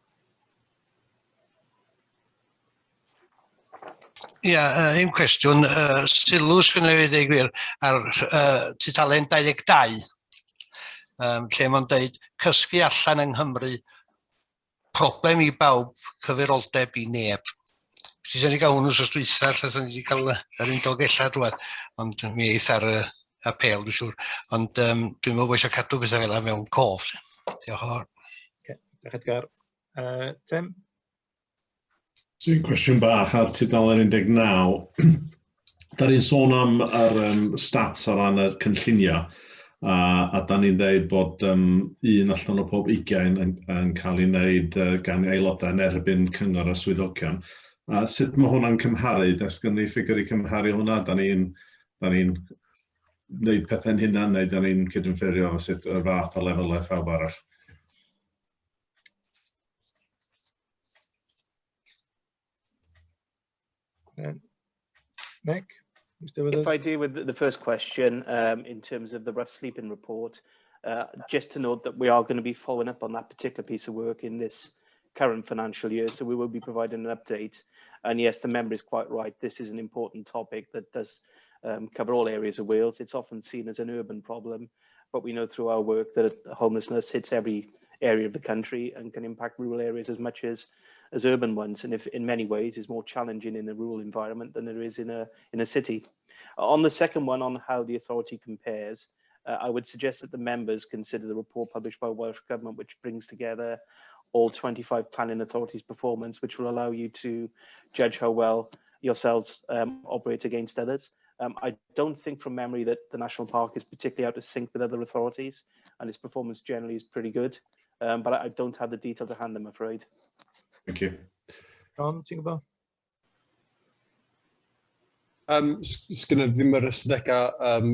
Ia, un cwestiwn. Sylw sgynna fi dweud gwir ar tudalen 22, lle mae'n dweud cysgu allan yng Nghymru, problem i bawb, cyfiroldeb i neb. Ti sy'n ni gael hwnnw wrth dwytha, lle sy'n ni wedi cael yr un Dolgellau drwad, ond mi eith ar y apêl, dwi'n siŵr. Ond dwi'n meddwl bod eisiau cadw pethau fel yna mewn cof. Diolch yn fawr. Okay. Diolch Edgar. Tim? So un cwestiwn bach ar tudalen 19. Da ni'n sôn am yr stats ar ran y cynllunio, a da ni'n dweud bod un allan o pob 20 yn cael ei wneud gan aelodau yn erbyn cyngor a swyddogion. Sut mae hwnna'n cymharu? Does gen ni ffigur i cymharu hwnna? Da ni'n gwneud pethau'n hunan neu da ni'n cydymffurfio efo sut y fath o lefelau phawb arall? Nick, you still with If us? I deal with the first question, in terms of the rough sleeping report, just to note that we are going to be following up on that particular piece of work in this current financial year, so we will be providing an update. And yes, the member is quite right. This is an important topic that does cover all areas of Wales. It's often seen as an urban problem, but we know through our work that homelessness hits every area of the country and can impact rural areas as much as urban ones, and if in many ways is more challenging in a rural environment than there is in a city. On the second one, on how the authority compares, I would suggest that the members consider the report published by Welsh Government, which brings together all 25 planning authorities' performance, which will allow you to judge how well yourselves operate against others. I don't think from memory that the National Park is particularly out of sync with other authorities, and its performance generally is pretty good. But I don't have the detail to hand, I'm afraid. Thank you. John, ti'n gwybod? Sgynna ddim yr ystadegau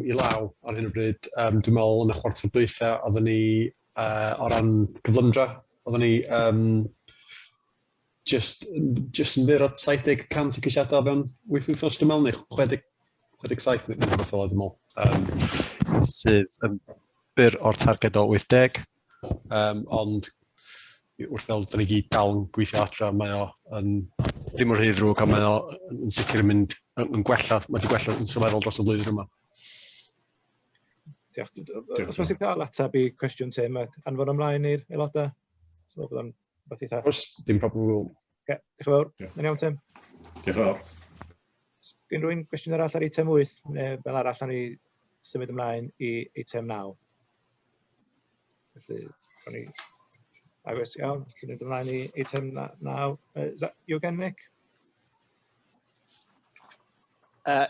i law ar hyn o bryd. Dwi'n meddwl yn y chwarter dwytha oedden ni o ran cyflymdra, oedden ni just yn fyr o 70% o ceisiadau fewn 8 wythnos, dwi'n meddwl, neu 67 neu rhywbeth fel dwi'n meddwl, sydd yn byr o'r targed o 80, ond wrth fel da ni gyd dal yn gweithio adra, mae o yn ddim yn rhy ddrwg, ond mae o yn sicr yn mynd yn gwella, mae wedi gwella yn sylweddol dros y flwyddyn yma. Diolch. Os bosib cael ateb i cwestiwn Tim ac anfon ymlaen i'r aelodau? So, bydd o'n beth eitha... Oes, dim problem. Okay, diolch yn fawr. Yn iawn, Tim. Diolch yn fawr. Gen rhywun gwestiwn arall ar eitem 8, neu fel arall, awn ni symud ymlaen i eitem 9. Felly, awn ni... Agos, iawn, os dwi'n mynd ymlaen i eitem 9. Is that you again, Nick?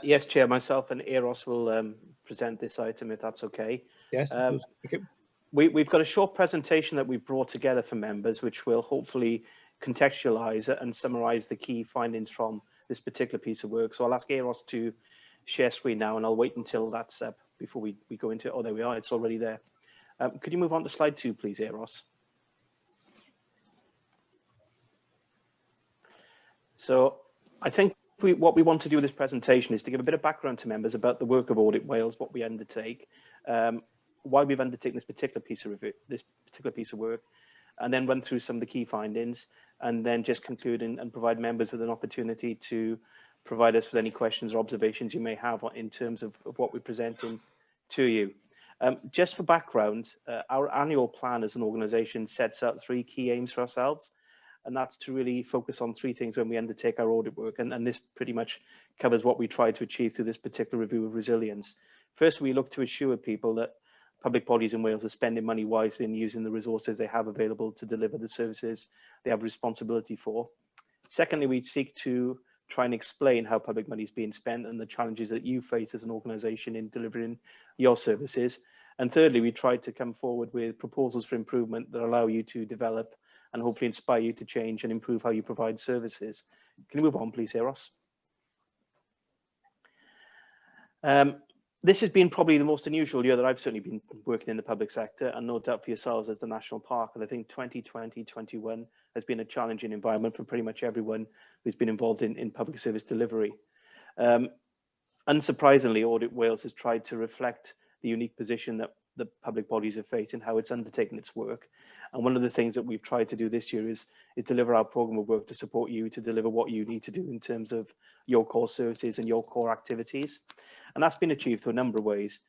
Yes, Chair, myself and Euros will present this item, if that's okay. Yes, thank you. We've got a short presentation that we've brought together for members, which will hopefully contextualise and summarise the key findings from this particular piece of work. So I'll ask Euros to share screen now, and I'll wait until that's up before we go into it. Oh, there we are, it's already there. Could you move on to slide 2, please, Euros? So I think what we want to do with this presentation is to give a bit of background to members about the work of Audit Wales, what we undertake, why we've undertaken this particular piece of review, this particular piece of work, and then run through some of the key findings, and then just conclude and provide members with an opportunity to provide us with any questions or observations you may have in terms of what we're presenting to you. Just for background, our annual plan as an organisation sets out 3 key aims for ourselves, and that's to really focus on 3 things when we undertake our audit work, and this pretty much covers what we try to achieve through this particular review of resilience. First, we look to assure people that public bodies in Wales are spending money wisely and using the resources they have available to deliver the services they have responsibility for. Secondly, we seek to try and explain how public money is being spent and the challenges that you face as an organisation in delivering your services. And thirdly, we try to come forward with proposals for improvement that allow you to develop and hopefully inspire you to change and improve how you provide services. Can you move on, please, Euros? This has been probably the most unusual year that I've certainly been working in the public sector, and no doubt for yourselves as the National Park. And I think 2020-21 has been a challenging environment for pretty much everyone who's been involved in public service delivery. Unsurprisingly, Audit Wales has tried to reflect the unique position that the public bodies have faced and how it's undertaken its work. And one of the things that we've tried to do this year is deliver our programme of work to support you to deliver what you need to do in terms of your core services and your core activities. And that's been achieved through a number of ways.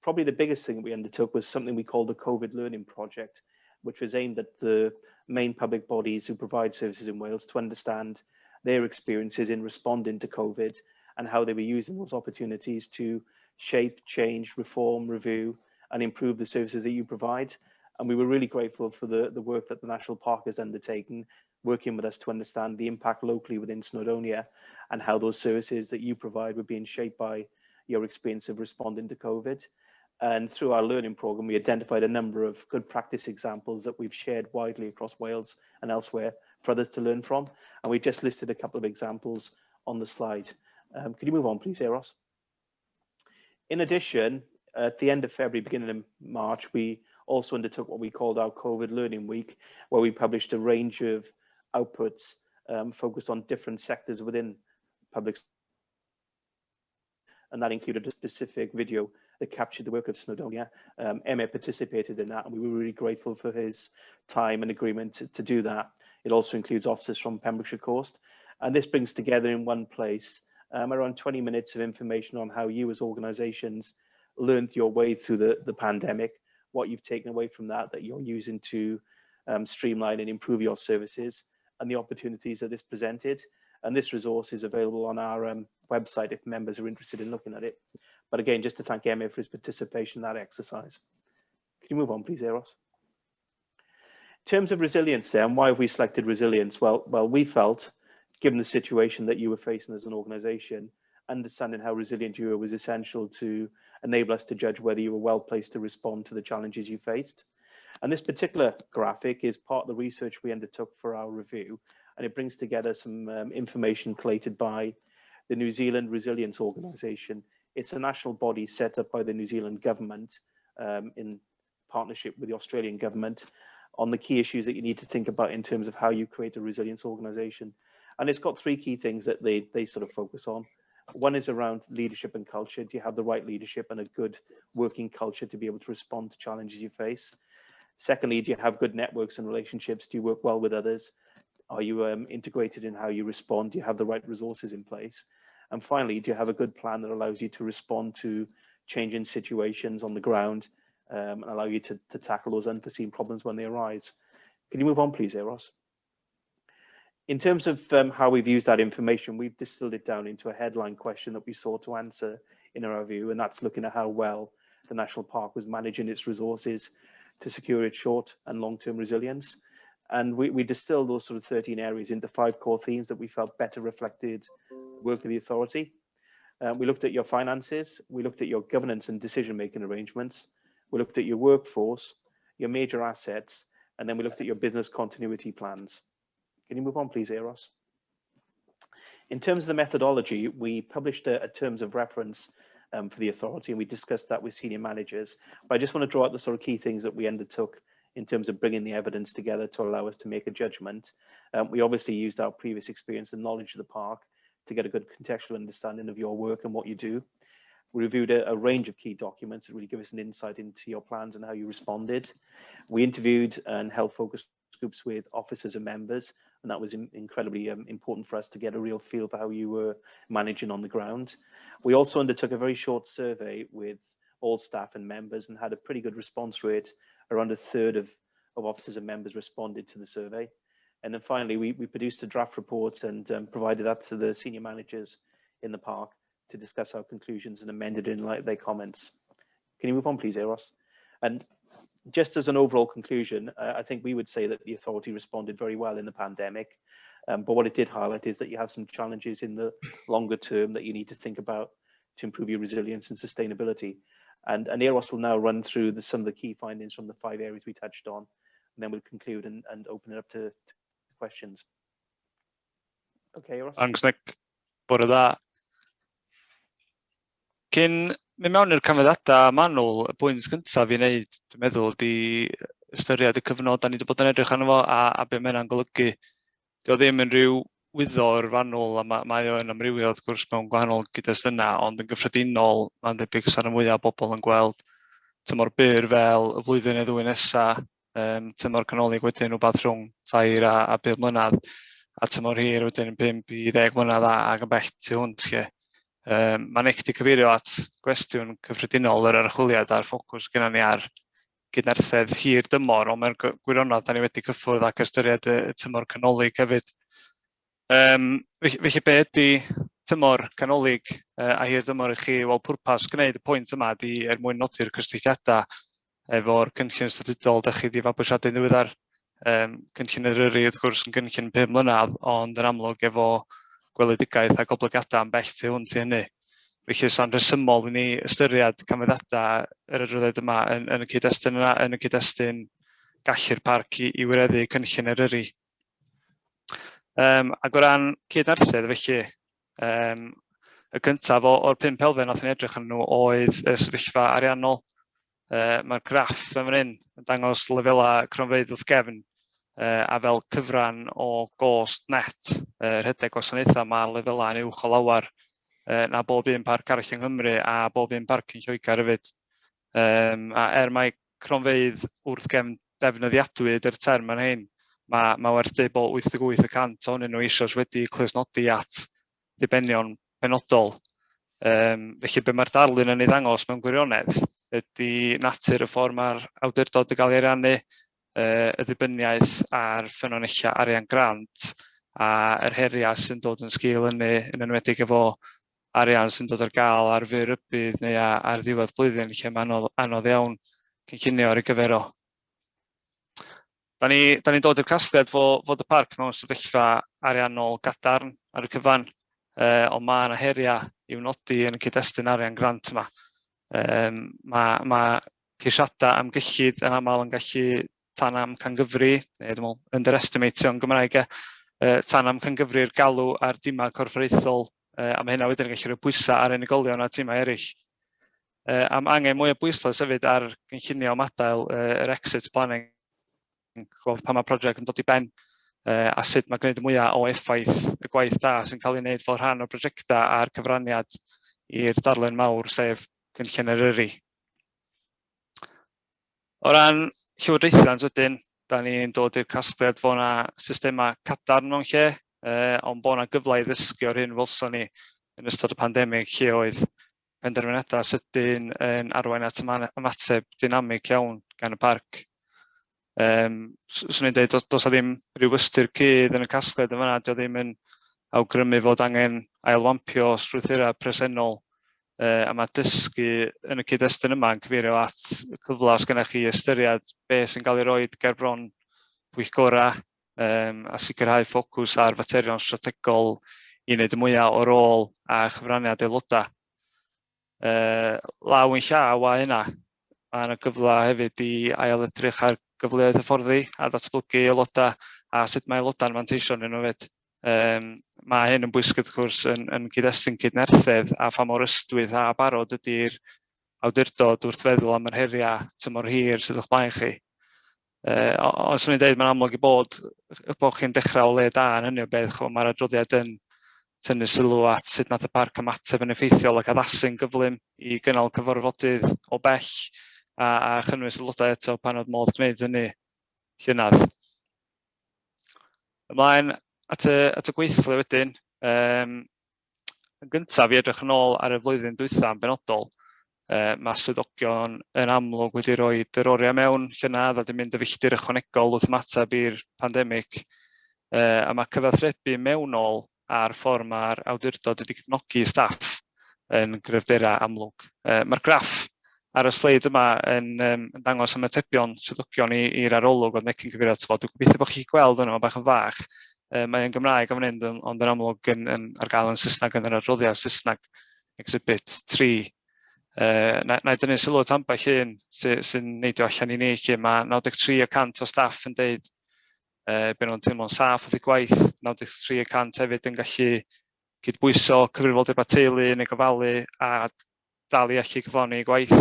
Probably the biggest thing we undertook was something we called the COVID Learning Project, which was aimed at the main public bodies who provide services in Wales to understand their experiences in responding to COVID and how they were using those opportunities to shape, change, reform, review, and improve the services that you provide. And we were really grateful for the work that the National Park has undertaken, working with us to understand the impact locally within Snowdonia and how those services that you provide were being shaped by your experience of responding to COVID. And through our learning programme, we identified a number of good practice examples that we've shared widely across Wales and elsewhere for others to learn from. And we just listed a couple of examples on the slide. Could you move on, please, Euros? In addition, at the end of February, beginning of March, we also undertook what we called our COVID Learning Week, where we published a range of outputs focused on different sectors within public. And that included a specific video that captured the work of Snowdonia. Emyr participated in that, and we were really grateful for his time and agreement to do that. It also includes officers from Pembrokeshire Coast. And this brings together in one place around 20 minutes of information on how you as organisations learned your way through the pandemic, what you've taken away from that, that you're using to streamline and improve your services, and the opportunities that this presented. And this resource is available on our website if members are interested in looking at it. But again, just to thank Emyr for his participation in that exercise. Can you move on, please, Euros? In terms of resilience then, why have we selected resilience? Well, we felt, given the situation that you were facing as an organisation, understanding how resilient you were was essential to enable us to judge whether you were well placed to respond to the challenges you faced. And this particular graphic is part of the research we undertook for our review, and it brings together some information collated by the New Zealand Resilience Organisation. It's a national body set up by the New Zealand government in partnership with the Australian government on the key issues that you need to think about in terms of how you create a resilience organisation. And it's got three key things that they sort of focus on. One is around leadership and culture. Do you have the right leadership and a good working culture to be able to respond to challenges you face? Secondly, do you have good networks and relationships? Do you work well with others? Are you integrated in how you respond? Do you have the right resources in place? And finally, do you have a good plan that allows you to respond to changing situations on the ground and allow you to tackle those unforeseen problems when they arise? Can you move on, please, Euros? In terms of how we've used that information, we've distilled it down into a headline question that we sought to answer in our review, and that's looking at how well the National Park was managing its resources to secure its short and long-term resilience. And we distilled those sort of 13 areas into 5 core themes that we felt better reflected work of the authority. We looked at your finances, we looked at your governance and decision-making arrangements, we looked at your workforce, your major assets, and then we looked at your business continuity plans. Can you move on, please, Euros? In terms of the methodology, we published a terms of reference for the authority, and we discussed that with senior managers. But I just want to draw out the sort of key things that we undertook in terms of bringing the evidence together to allow us to make a judgment. We obviously used our previous experience and knowledge of the park to get a good contextual understanding of your work and what you do. We reviewed a range of key documents that really give us an insight into your plans and how you responded. We interviewed and held focus groups with officers and members, and that was incredibly important for us to get a real feel for how you were managing on the ground. We also undertook a very short survey with all staff and members and had a pretty good response rate. Around a third of officers and members responded to the survey. And then finally, we produced a draft report and provided that to the senior managers in the park to discuss our conclusions and amended in light of their comments. Can you move on, please, Euros? And just as an overall conclusion, I think we would say that the authority responded very well in the pandemic. But what it did highlight is that you have some challenges in the longer term that you need to think about to improve your resilience and sustainability. And Euros will now run through some of the key findings from the 5 areas we touched on, and then we'll conclude and open it up to questions. Okay, Euros. Thanks, Nick. Bore da. Cyn mynd mewn i'r canfyddiadau manwl, y pwynt cyntaf i wneud, dwi'n meddwl, ydy ystyried y cyfnod da ni wedi bod yn edrych arno fo a be mae hynna'n golygu. Dio ddim yn rhyw wyddor fanwl a mae o'n amrywio wrth gwrs mewn gwahanol gyd-destunau, ond yn gyffredinol mae'n debyg os ar y mwyaf o bobl yn gweld tymor byr fel y flwyddyn neu ddwy nesa, tymor canolig wedyn rhywbeth rhwng 3 a 5 mlynedd, a tymor hir wedyn yn 5 i 10 mlynedd ac yn bell tu hwnt lle. Mae Nick wedi cyfeirio at gwestiwn cyffredinol yr archwiliad a'r ffocws gyda ni ar gydnerthedd hir dymor, ond mae'r gwirionedd da ni wedi cyffwrdd ac ystyried y tymor canolig hefyd. Felly be ydy tymor canolig a hir dymor i chi? Wel, pwrpas gwneud y pwynt yma ydy er mwyn nodi'r cysylltiadau efo'r cynllun statudol da chi wedi fabwysiadu yn ddiweddar. Cynllun Eryri wrth gwrs yn gynllun 5 mlynedd, ond yn amlwg efo gweledigaeth a goblygiadau yn bell tu hwnt i hynny. Felly sa'n rhesymol i ni ystyried canfyddiadau yr adroddiad yma yn y cyd-destun yna, yn y cyd-destun gallu'r parc i wireddu cynllun Eryri. Ac o ran cydnerthedd felly, y cyntaf o'r 5 elfen nath ni edrych arnyn nhw oedd y sefyllfa ariannol. Mae'r graff yn fan hyn yn dangos lefelau cronfeydd wrth gefn a fel cyfran o gost net rhedeg gwasanaethau, mae'r lefelau yn uwch o lawer na bob un parc arall yng Nghymru a bob un parc yn Lloegr hefyd. A er mai cronfeydd wrth gefn defnyddiadwy ydy'r term yn hyn, mae werth dweud bod 88% ohonyn nhw eisoes wedi clustnodi at ddibenion penodol. Felly be mae'r darlun yn ei ddangos mewn gwirionedd ydy natur y ffordd mae'r awdurdod yn cael ei ariannu, y ddibyniaeth ar ffynonellau arian grant a yr heriau sy'n dod yn sgil hynny, yn enwedig efo arian sy'n dod ar gael ar fyr rybudd neu ar ddiwedd blwyddyn lle mae'n anodd iawn cynllunio ar ei gyfer o. Da ni'n dod i'r casgliad fod y parc mewn sefyllfa ariannol gadarn ar y cyfan, ond mae yna heriau i'w nodi yn y cyd-destun arian grant yma. Mae ceisiadau am gyllid yn aml yn gallu tan amcangyfri, neu dwi'n meddwl underestimatio yn Gymraeg, tan amcangyfri'r galw ar dimau corfforaethol, a mae hynna wedyn yn gallu rhoi pwysau ar unigolion a timau eraill. A mae angen mwy o bwyslais hefyd ar gynllunio ymadael, yr exit planning, ch'mod, pan mae prosiect yn dod i ben. a sut mae gwneud y mwyaf o effaith y gwaith da sy'n cael ei wneud fel rhan o brosiectau a'r cyfraniad i'r darlun mawr, sef Cynllun Eryri. O ran llywodraethiant wedyn, da ni'n dod i'r casgliad fod yna systemau cadarn mewn lle, ond bod yna gyfle i ddysgu o'r hyn welson ni yn ystod y pandemig lle oedd penderfyniadau sydyn yn arwain at ymateb dynamig iawn gan y parc. Swn i'n dweud, does 'na ddim rhyw ystyr cudd yn y casgliad yn fan'na, dio ddim yn awgrymu fod angen ailwampio strwythurau presennol, a mae dysgu yn y cyd-destun yma yn cyfeirio at y cyfle os gennych chi ystyried be sy'n cael ei roed ger bron pwyllgorau, a sicrhau ffocws ar faterion strategol i wneud y mwyaf o rôl a chyfraniad aelodau. Law yn llaw â hynna, mae yna gyfle hefyd i ail-edrych ar gyfleoedd hyfforddi a ddatblygu aelodau a sut mae aelodau'n manteisio arnyn nhw hefyd. Mae hyn yn bwysig wrth gwrs yn cyd-destun cydnerthedd a pha mor ystwyth a barod ydy'r awdurdod wrth feddwl am yr heriau tymor hir sydd o'ch blaen chi. Ond swn i'n dweud mae'n amlwg i bod chi'n dechrau o le da yn hynny o beth, ch'mo' mae'r adroddiad yn tynnu sylw at sut nath y parc ymateb yn effeithiol ac addasu'n gyflym i gynnal cyfarfodydd o bell a chynnwys aelodau eto pan oedd modd gwneud hynny llynedd. Ymlaen at y gweithlu wedyn, yn gyntaf i edrych yn ôl ar y flwyddyn dwytha yn benodol, mae swyddogion yn amlwg wedi rhoi yr oriau mewn llynedd a wedi mynd y filltir ychwanegol wrth ymateb i'r pandemig, a mae cyfathrebu mewnol a'r ffordd mae'r awdurdod wedi cefnogi staff yn gryfderau amlwg. Mae'r graff ar y sleid yma yn dangos ymatebion swyddogion i'r arolwg oedd Necyn cyfeirio ato fo. Dwi'n gobeithio bod chi'n gweld hwnna, mae'n bach yn fach. Mae yn Gymraeg am fan hyn, ond yn amlwg yn ar gael yn Saesneg yn yr adroddiad Saesneg Exhibit 3. Na i dynnu sylw at ambell un sy'n neidio allan i ni, lle mae 93% o staff yn deud bod nhw'n teimlo'n saff wrth eu gwaith, 93% hefyd yn gallu cydbwyso cyfrifoldebau teulu neu gofalu a dal i allu cyflawni eu gwaith.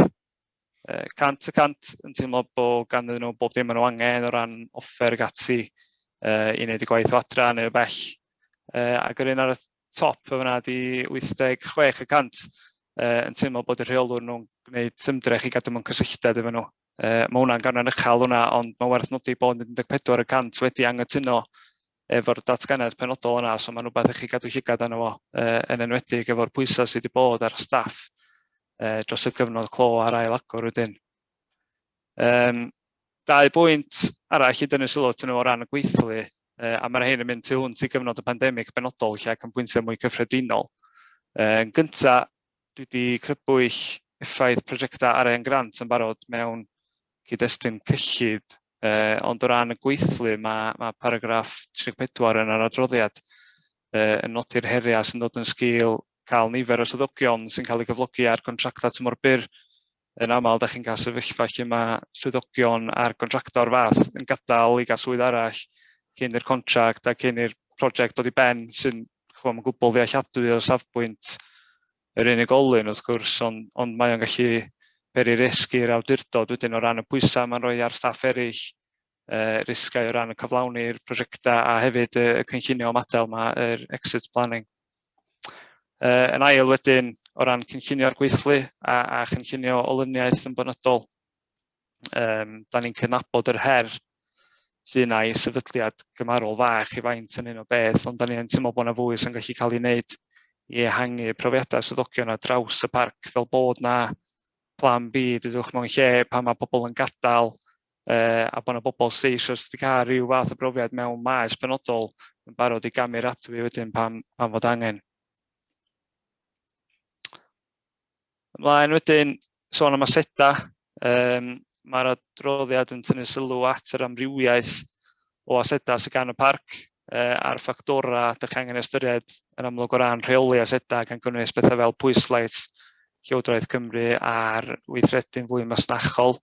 100% yn teimlo bod ganddyn nhw bob dim maen nhw angen o ran offer ac ati i wneud y gwaith o adra neu o bell. Ac yr un ar y top o fyna di 86% yn teimlo bod y rheolwr nhw'n gwneud ymdrech i gadw mewn cysylltiad efo nhw. Mae hwnna'n ganran uchel hwnna, ond mae'n werth nodi bod 14% wedi anghytuno efo'r datganiad penodol yna, so mae'n rhywbeth i chi gadw llygad arno fo, yn enwedig efo'r pwysau sydd wedi bod ar staff dros y cyfnod clo a'r ail agor wedyn. Dau bwynt arall i dynnu sylw atyn nhw o ran y gweithlu, a mae'r rhain yn mynd tu hwnt i gyfnod y pandemig benodol lle ac yn bwyntiau mwy cyffredinol. Yn gyntaf, dwi wedi crybwyll effaith prosiectau arian grant yn barod mewn cyd-destun cyllid, ond o ran y gweithlu, mae paragraff 34 yn yr adroddiad yn nodi'r heriau sy'n dod yn sgil cael nifer o swyddogion sy'n cael eu cyflogi ar gontractau tymor byr. Yn aml, da chi'n cael sefyllfa lle mae swyddogion ar gontractau o'r fath yn gadael i gael swydd arall cyn i'r contract a cyn i'r prosiect dod i ben, sy'n ch'mo', mae'n gwbl ddealladwy o safbwynt yr unigolyn wrth gwrs, ond mae o'n gallu peri risg i'r awdurdod wedyn o ran y pwysau mae'n rhoi ar staff eraill, risgau o ran y cyflawni'r prosiectau a hefyd y cynllunio ymadael yma, yr exit planning. Yn ail wedyn, o ran cynllunio'r gweithlu a chynllunio olyniaeth yn benodol, da ni'n cydnabod yr her sydd yna i sefydliad gymharol fach i faint yn hyn o beth, ond da ni'n teimlo bod yna fwy sy'n gallu cael ei wneud i ehangu profiadau swyddogion ar draws y parc, fel bod na plan B, dydwch, mewn lle pan mae pobl yn gadael, a bod yna bobl sydd eisoes wedi cael rhyw fath o brofiad mewn maes penodol yn barod i gamu'r adwy wedyn pan fod angen. Ymlaen wedyn, sôn am asedau, mae'r adroddiad yn tynnu sylw at yr amrywiaeth o asedau sydd gan y parc, a'r ffactorau dych chi angen ystyried yn amlwg o ran rheoli asedau, gan gynnwys bethau fel pwyslais Llywodraeth Cymru ar weithredu'n fwy masnachol.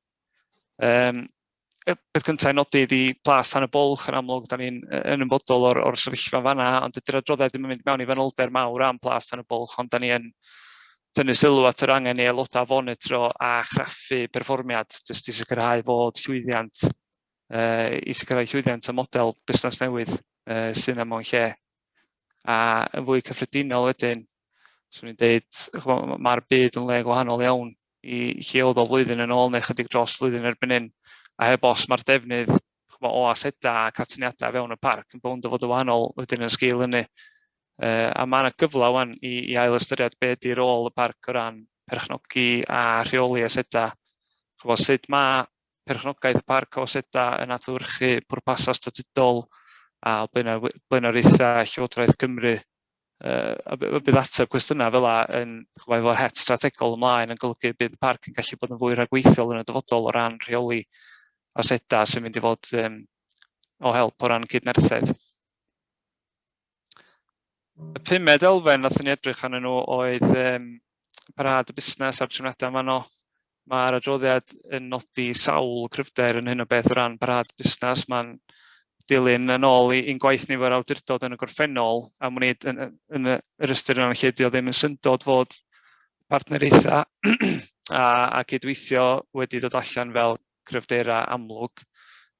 Y peth cyntaf i nodi ydy Plas Tan y Bwlch, yn amlwg, da ni'n yn ymwybodol o'r sefyllfa fanna, ond dydy'r adroddiad ddim yn mynd mewn i fanylder mawr am Plas Tan y Bwlch, ond da ni yn tynnu sylw at yr angen i aelodau fonitro a chraffu perfformiad, jyst i sicrhau fod llwyddiant, i sicrhau llwyddiant y model busnes newydd. sydd yna mewn lle. A yn fwy cyffredinol wedyn, swn i'n deud, mae'r byd yn le gwahanol iawn i lle oedd o flwyddyn yn ôl neu chydig dros flwyddyn erbyn hyn. A heb os mae'r defnydd ch'mo, o asedau ac atyniadau fewn y parc yn bownd o fod yn wahanol wedyn yn sgil hynny. A mae yna gyfle wan i ail ystyried be ydy rôl y parc o ran perchnogi a rheoli asedau. Ch'mo, sut mae perchnogaeth y parc o asedau yn adlewyrchu pwrpasau statudol a blaenoriaethau Llywodraeth Cymru. A bydd ateb cwestiynau fel 'a yn, ch'mo, efo'r het strategol ymlaen yn golygu bydd y parc yn gallu bod yn fwy rhagweithiol yn y dyfodol o ran rheoli asedau sy'n mynd i fod o help o ran cydnerthedd. Y pumed elfen nathon ni edrych arnyn nhw oedd parhad y busnes a'r trefniadau yn fanno. Mae'r adroddiad yn nodi sawl cryfder yn hyn o beth o ran parhad busnes. Mae'n dilyn yn ôl i'n gwaith ni efo'r awdurdod yn y gorffennol, a wneud yn yr ystyr yna lle dio ddim yn syndod fod partneriaethau a cydweithio wedi dod allan fel cryfderau amlwg.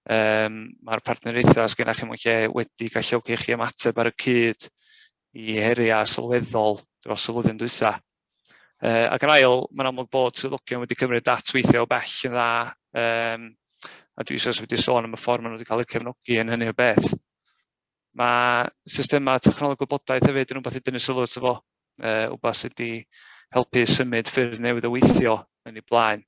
Mae'r partneriaethau sgenna chi mewn lle wedi galluogi chi ymateb ar y cyd i heriau sylweddol dros y flwyddyn dwytha. Ac yn ail, mae'n amlwg bod swyddogion wedi cymryd at weithio o bell yn dda, a dwi eisoes wedi sôn am y ffordd maen nhw wedi cael eu cefnogi yn hynny o beth. Mae systemau technoleg gwybodaeth hefyd yn rhywbeth i dynnu sylw ato fo, rhywbeth sydd wedi helpu symud ffyrdd newydd o weithio yn ei blaen.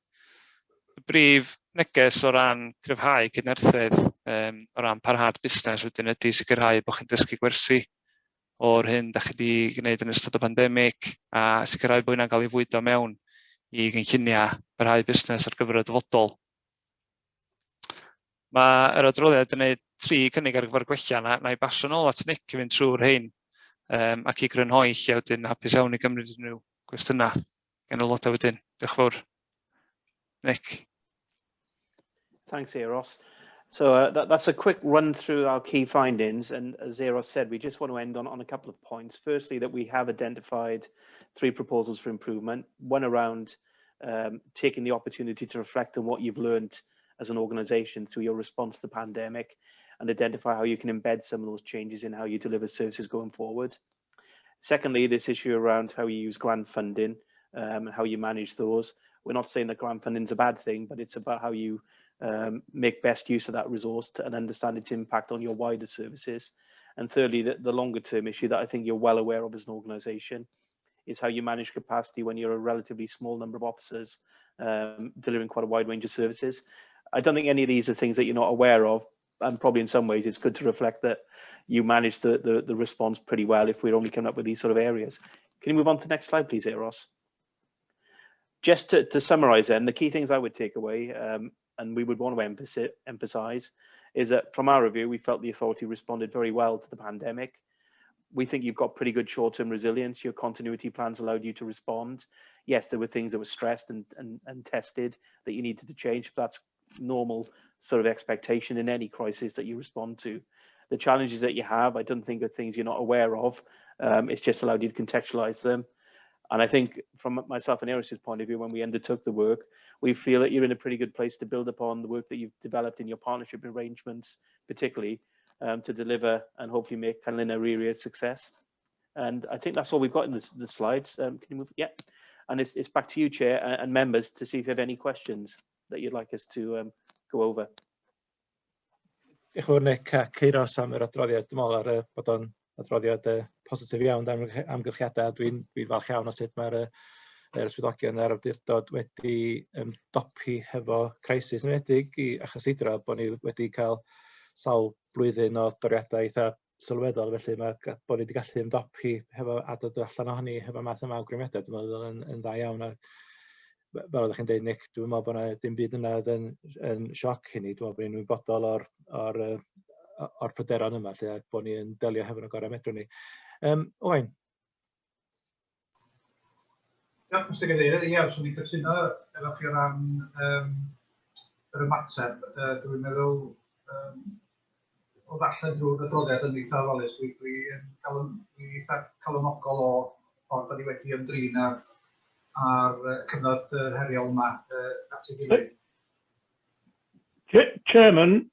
Y brif neges o ran cryfhau cydnerthedd, o ran parhad busnes wedyn ydy sicrhau bod chi'n dysgu gwersi o'r hyn da chi wedi gwneud yn ystod y pandemig a sicrhau bod hynna'n cael ei fwydo mewn i gynlluniau parhau busnes ar gyfer y dyfodol. Mae yr adroddiad yn gwneud tri cynnig ar gyfer gwella. Na i basio nôl at Nick i fynd trwy'r rhain ac i grynhoi lle wedyn hapus iawn i gymryd unrhyw gwestiynau gan aelodau wedyn. Diolch yn fawr. Nick. Thanks, Euros. So that's a quick run through our key findings. And as Euros said, we just want to end on a couple of points. Firstly, that we have identified three proposals for improvement, one around taking the opportunity to reflect on what you've learned as an organization through your response to the pandemic and identify how you can embed some of those changes in how you deliver services going forward. Secondly, this issue around how you use grant funding and how you manage those. We're not saying that grant funding is a bad thing, but it's about how you make best use of that resource and understand its impact on your wider services. And thirdly, the longer term issue that I think you're well aware of as an organisation is how you manage capacity when you're a relatively small number of officers delivering quite a wide range of services. I don't think any of these are things that you're not aware of, and probably in some ways it's good to reflect that you managed the response pretty well if we're only coming up with these sort of areas. Can you move on to the next slide, please, Euros? Just to summarise then, the key things I would take away, and we would want to emphasise, is that from our review, we felt the authority responded very well to the pandemic. We think you've got pretty good short-term resilience. Your continuity plans allowed you to respond. Yes, there were things that were stressed and tested that you needed to change, but that's normal sort of expectation in any crisis that you respond to. The challenges that you have, I don't think are things you're not aware of. It's just allowed you to contextualize them. And I think from myself and Euros's point of view, when we undertook the work, we feel that you're in a pretty good place to build upon the work that you've developed in your partnership arrangements, particularly to deliver and hopefully make Cynllun Eryri a success. And I think that's all we've got in the slides. Can you move? Yeah. And it's back to you, Chair, and members to see if you have any questions that you'd like us to go over. Diolch yn fawr, Nick ac Euros, am yr adroddiad. Dwi'n meddwl ar bod o'n adroddiad positif iawn dan amgylchiadau. Dwi falch iawn o sut mae'r yr swyddogion a'r awdurdod wedi ymdopi hefo crisis, yn enwedig i achos Eidra bod ni wedi cael sawl blwyddyn o doriadau eitha sylweddol, felly mae bod ni wedi gallu ymdopi hefo a dod allan ohoni hefo math yma o awgrymiadau, dwi'n meddwl yn dda iawn. A fel oeddech chi'n dweud, Nick, dwi'n meddwl bod yna dim byd yna oedd yn sioc i ni. Dwi'n meddwl bod ni'n ymwybodol o'r pryderon yma, lle, a bod ni'n delio hefo nhw gorau medrwn ni. Owain? Diolch, Mr Gadeirydd. Ie, swn i'n cytuno efo chi o ran yr ymateb. Dwi'n meddwl, o ddarllen drwy'r adroddiad yn eitha ofalus, dwi eitha calonogol o ffordd da ni wedi ymdrin ar cyfnod heriol yma at ei gilydd. Chairman,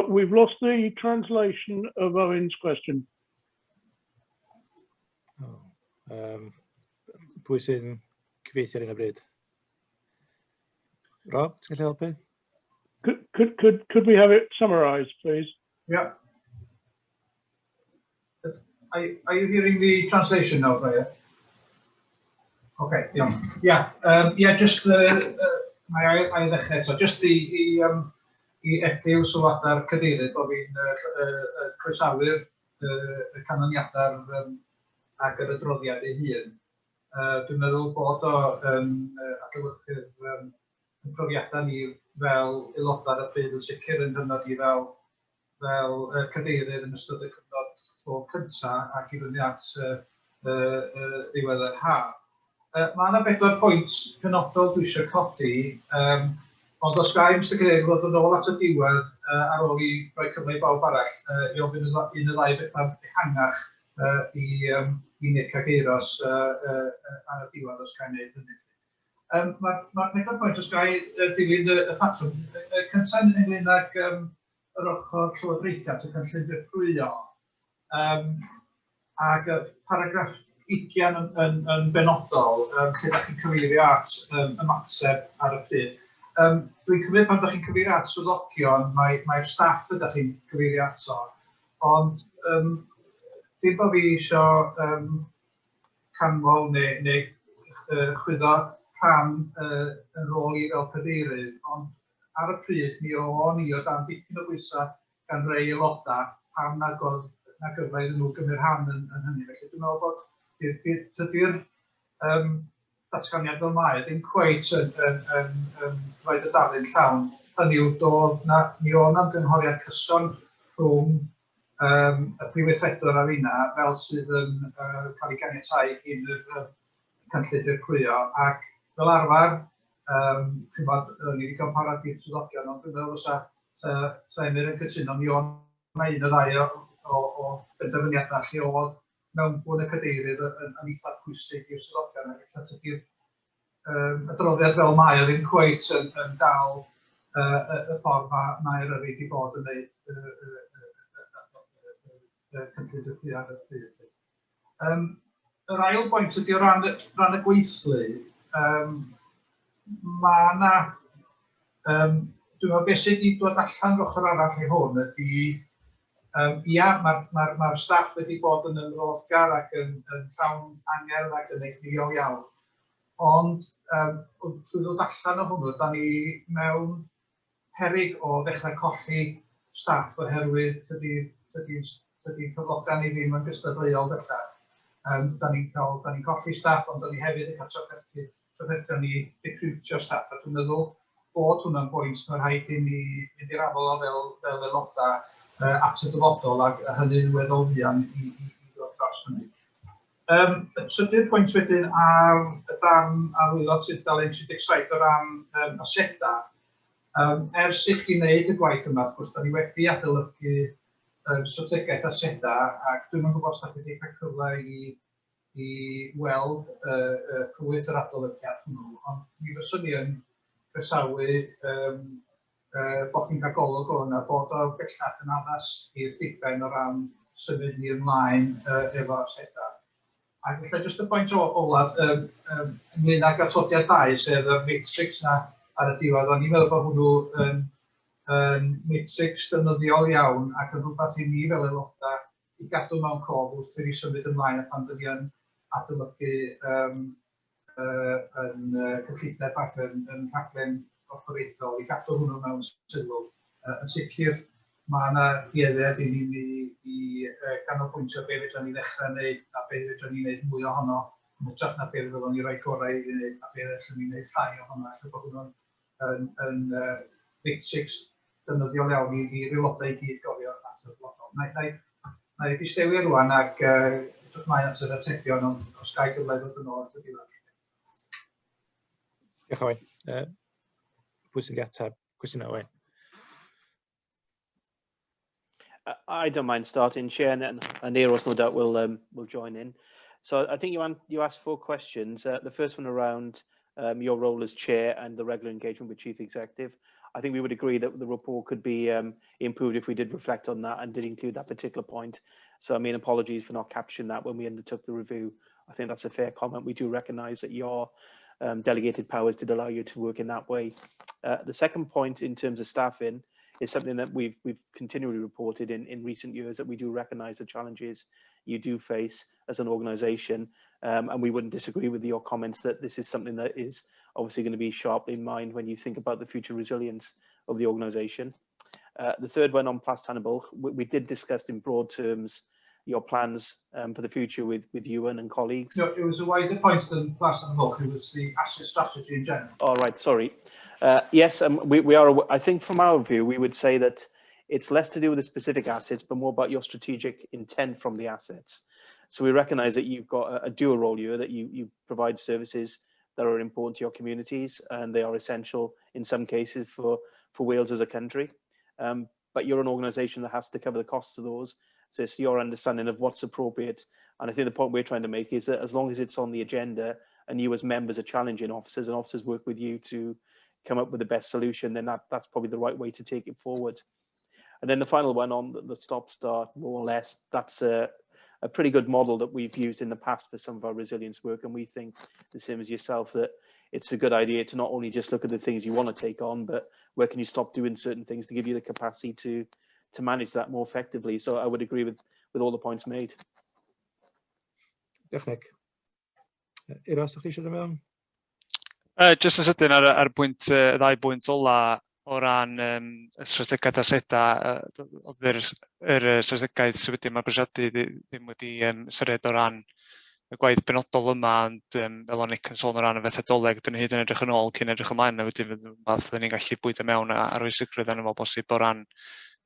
we've lost the translation of Owen's question. Oh, pwy sy'n cyfieithu ar hyn o bryd? Rob, ti'n gallu helpu? Could we have it summarised, please? Yeah. Are you hearing the translation now, Brian? Okay, iawn. Yeah, just mae ail ddechrau eto. Just i edliw sylwadau'r cadeirydd bod fi'n croesawu'r y canlyniadau'r ac yr adroddiad ei hun. Dwi'n meddwl bod o yn adlewyrchu'r profiadau ni fel aelodau ar y pryd, yn sicr yn hynod i fel cadeirydd yn ystod y cyfnod tro cyntaf ac i fyny at ddiwedd yr haf. Mae yna bedwar pwynt penodol dwi eisiau codi, ond os ga i, Mr Cadeirydd, ddod yn ôl at y diwedd ar ôl i roi cyfle i bawb arall i ofyn un neu ddau bethau ehangach i Nick ac Euros ar y diwedd, os ga i wneud hynny. Mae'r pedwar pwynt, os ga i dilyn y patrwm, y cyntaf ynglyn ag yr ochr llywodraethiant, y cynllun dirprwyo, ac y paragraff 20 yn benodol, lle da chi'n cyfeirio at ymateb ar y pryd. Dwi'n cymryd pan da chi'n cyfeirio at swyddogion, mae'r staff ydych chi'n cyfeirio ato, ond dim bod fi eisiau canmol neu chwyddo rhan yn rôl i fel cadeirydd, ond ar y pryd mi o'n i o dan dipyn o bwysau gan rei aelodau pam nag oedd na gyfle iddyn nhw gymryd rhan yn hynny. Felly dwi'n meddwl bod tydi'r datganiad fel mae ddim cweit yn rhoi y darlun llawn. Hynny yw, doedd na, mi oedd 'na ymgynghoriad cyson rhwng y prif weithredwr a'r una fel sydd yn cael ei ganiatáu gyn yr cynllun dirprwyo, ac fel arfer, ch'mod, o'n i wedi cael parad i'r swyddogion, ond dwi'n meddwl fysa sa Emyr yn cytuno, mi oedd 'na un o ddau o benderfyniadau lle oedd mewnbwn y cadeirydd yn eitha pwysig i'r swyddogion, ac ella tydi'r adroddiad fel mae o ddim cweit yn dal y ffordd mae Eryri wedi bod yn gwneud y cynllun dirprwyo ar y pryd. Yr ail bwynt ydy o ran y gweithlu, mae yna, dwi'n meddwl beth sydd wedi dod allan o'r ochr arall i hwn ydy, ia, mae'r staff wedi bod yn ymroddgar ac yn llawn angerdd ac yn egnïol iawn, ond trwy ddod allan o hwnnw, da ni mewn peryg o ddechrau colli staff oherwydd tydi cyflogau ni ddim yn gystadleuol bellach. Da ni'n colli staff, ond da ni hefyd yn cael trafferthion i recrwtio staff, a dwi'n meddwl bod hwnna'n bwynt mae rhaid i ni fynd i'r afael o fel aelodau at y dyfodol, ac hynny'n weddol fuan i ddod dros hynny. Y trydydd pwynt wedyn ar y darn ar waelod tudalen 37 o ran asedau. Ers i chi wneud y gwaith yma, wrth gwrs, da ni wedi adolygu strategaeth asedau, ac dwi'm yn gwybod os da chi wedi cael cyfle i weld ffrwyth yr adolygiad hwnnw, ond mi fyswn i yn croesawu bod chi'n cael golwg o hwnna, bod o bellach yn addas i'r diben o ran symud ni ymlaen efo asedau. Ac felly jyst y pwynt olaf ynglyn ag atodiad 2, sef y matrix na ar y diwedd, o'n i'n meddwl bod hwnnw yn matrix defnyddiol iawn ac yn rhywbeth i ni fel aelodau i gadw mewn cof wrth i ni symud ymlaen a pan dyn ni yn adolygu yn cyllideb ac yn rhaglen corfforaethol i gadw hwnnw mewn sylw. Yn sicr, mae yna dueddiad i ni i ganolbwyntio be fedrwn ni ddechrau wneud a be fedrwn ni wneud mwy ohono, yn hytrach na be fyddwn ni roi gorau i wneud a be allwn ni wneud llai ohono. Ella bod hwnnw'n yn matrix defnyddiol iawn i'r aelodau i gyd gofio at y dyfodol. Na i ddistewi rwan ac edrych mlaen at yr atebion, ond os ga i gyfle ddod yn ôl at y diwedd. Diolch, Owain. Pwy sy'n di ateb cwestiwn Owain? I don't mind starting, Chair, and Euros no doubt will join in. So I think you asked four questions. The first one around your role as chair and the regular engagement with chief executive. I think we would agree that the report could be improved if we did reflect on that and did include that particular point. So, I mean, apologies for not capturing that when we undertook the review. I think that's a fair comment. We do recognise that your delegated powers did allow you to work in that way. The second point in terms of staffing is something that we've continually reported in recent years, that we do recognise the challenges you do face as an organisation, and we wouldn't disagree with your comments that this is something that is obviously going to be sharply in mind when you think about the future resilience of the organisation. The third one on Plas Tan y Bwlch, we did discuss in broad terms your plans for the future with Ewan and colleagues. No, it was a wider point than Plas Tan y Bwlch, it was the asset strategy in general. All right, sorry. Yes, we are, I think from our view, we would say that it's less to do with the specific assets, but more about your strategic intent from the assets. So we recognise that you've got a dual role here, that you provide services that are important to your communities, and they are essential in some cases for Wales as a country. But you're an organisation that has to cover the costs of those. So it's your understanding of what's appropriate. And I think the point we're trying to make is that as long as it's on the agenda and you as members are challenging officers and officers work with you to come up with the best solution, then that's probably the right way to take it forward. And then the final one on the stop start, more or less, that's a pretty good model that we've used in the past for some of our resilience work. And we think, the same as yourself, that it's a good idea to not only just look at the things you want to take on, but where can you stop doing certain things to give you the capacity to manage that more effectively. So I would agree with all the points made. Diolch, Nick. Euros, ydych chi eisiau dod mewn? Just yn sydyn ar bwynt, y ddau bwynt ola o ran y strategaeth asedau, oedd yr strategaeth sydd wedi mabwysiadu ddim wedi ystyried o ran y gwaith benodol yma, ond fel o'n Nick yn sôn o ran y fethodoleg, dyn ni hyd yn edrych yn ôl cyn edrych ymlaen, a wedyn fydd rhywbeth fydden ni'n gallu bwydo mewn a rhoi sicrwydd arno fo bosib o ran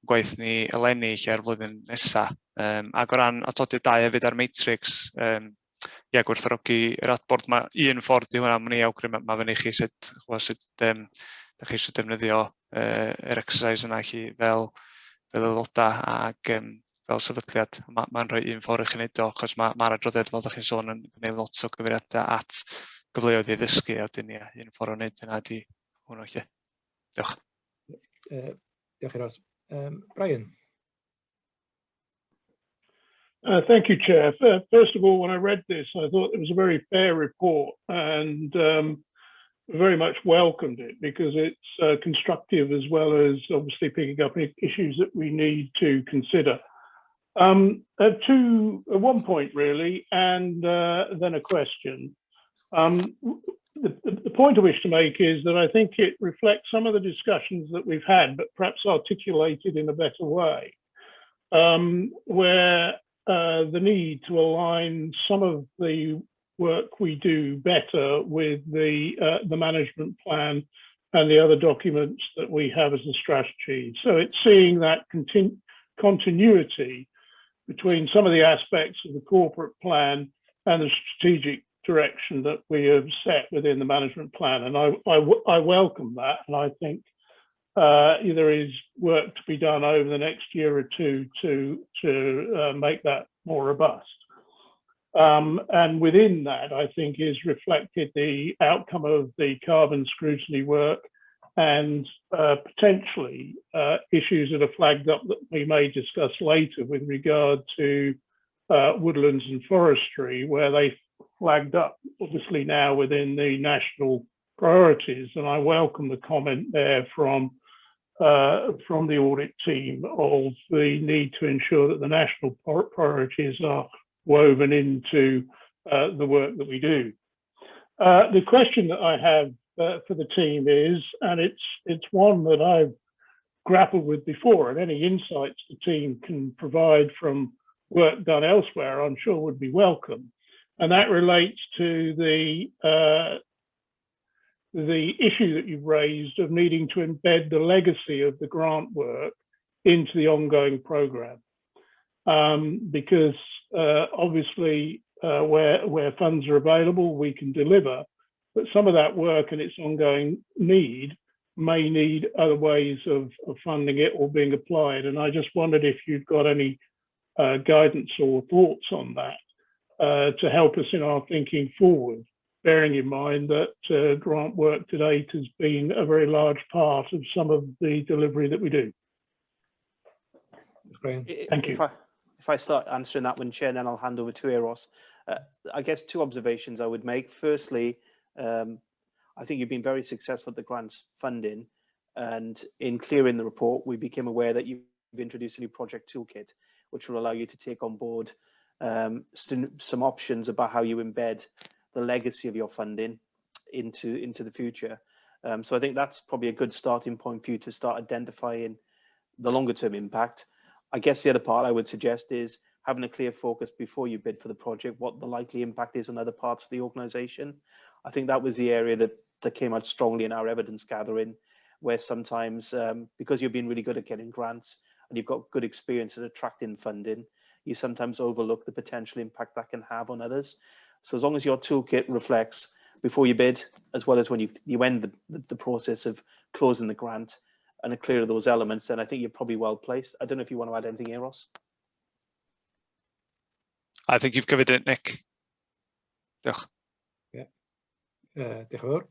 gwaith ni eleni lle ar flwyddyn nesa. Ac o ran atodiad 2 hefyd ar matrix, ia, gwerthfawrogi yr adborth, mae un ffordd i hwnna, mae'n ei awgrym, mae fyny chi sut, chwa, sut da chi eisiau defnyddio yr exercise yna chi fel aelodau ac fel sefydliad. Mae'n rhoi un ffordd i chi wneud o, achos mae'r adroddiad, fel ydych chi'n sôn, yn gwneud lot o gyfeiriadau at gyfleoedd i ddysgu, a wedyn ia, un ffordd o wneud hynna ydy hwnnw lle. Diolch. Diolch Euros. Brian. Thank you, Chair. First of all, when I read this, I thought it was a very fair report and very much welcomed it because it's constructive as well as obviously picking up issues that we need to consider. One point really, and then a question. The point I wish to make is that I think it reflects some of the discussions that we've had, but perhaps articulated in a better way, where the need to align some of the work we do better with the management plan and the other documents that we have as a strategy. So it's seeing that continuity between some of the aspects of the corporate plan and the strategic direction that we have set within the management plan. And I welcome that. And I think there is work to be done over the next year or two to make that more robust. And within that, I think, is reflected the outcome of the carbon scrutiny work and potentially issues that are flagged up that we may discuss later with regard to woodlands and forestry, where they flagged up, obviously, now within the national priorities. And I welcome the comment there from the audit team of the need to ensure that the national priorities are woven into the work that we do. The question that I have for the team is, and it's one that I've grappled with before, and any insights the team can provide from work done elsewhere, I'm sure would be welcome. And that relates to the issue that you've raised of needing to embed the legacy of the grant work into the ongoing program. Because obviously where funds are available, we can deliver, but some of that work and its ongoing need may need other ways of funding it or being applied. And I just wondered if you've got any guidance or thoughts on that to help us in our thinking forward. Bearing in mind that grant work to date has been a very large part of some of the delivery that we do. Brian. Thank you. If I start answering that one, Chair, then I'll hand over to Euros. I guess two observations I would make. Firstly, I think you've been very successful at the grants funding, and in clearing the report, we became aware that you've introduced a new project toolkit, which will allow you to take on board some options about how you embed the legacy of your funding into the future. So I think that's probably a good starting point for you to start identifying the longer term impact. I guess the other part I would suggest is having a clear focus before you bid for the project, what the likely impact is on other parts of the organisation. I think that was the area that came out strongly in our evidence gathering, where sometimes, because you've been really good at getting grants and you've got good experience at attracting funding, you sometimes overlook the potential impact that can have on others. So as long as your toolkit reflects before you bid, as well as when you end the process of closing the grant and are clear of those elements, then I think you're probably well placed. I don't know if you want to add anything, Euros. I think you've covered it, Nick. Diolch. Yeah. Diolch yn fawr.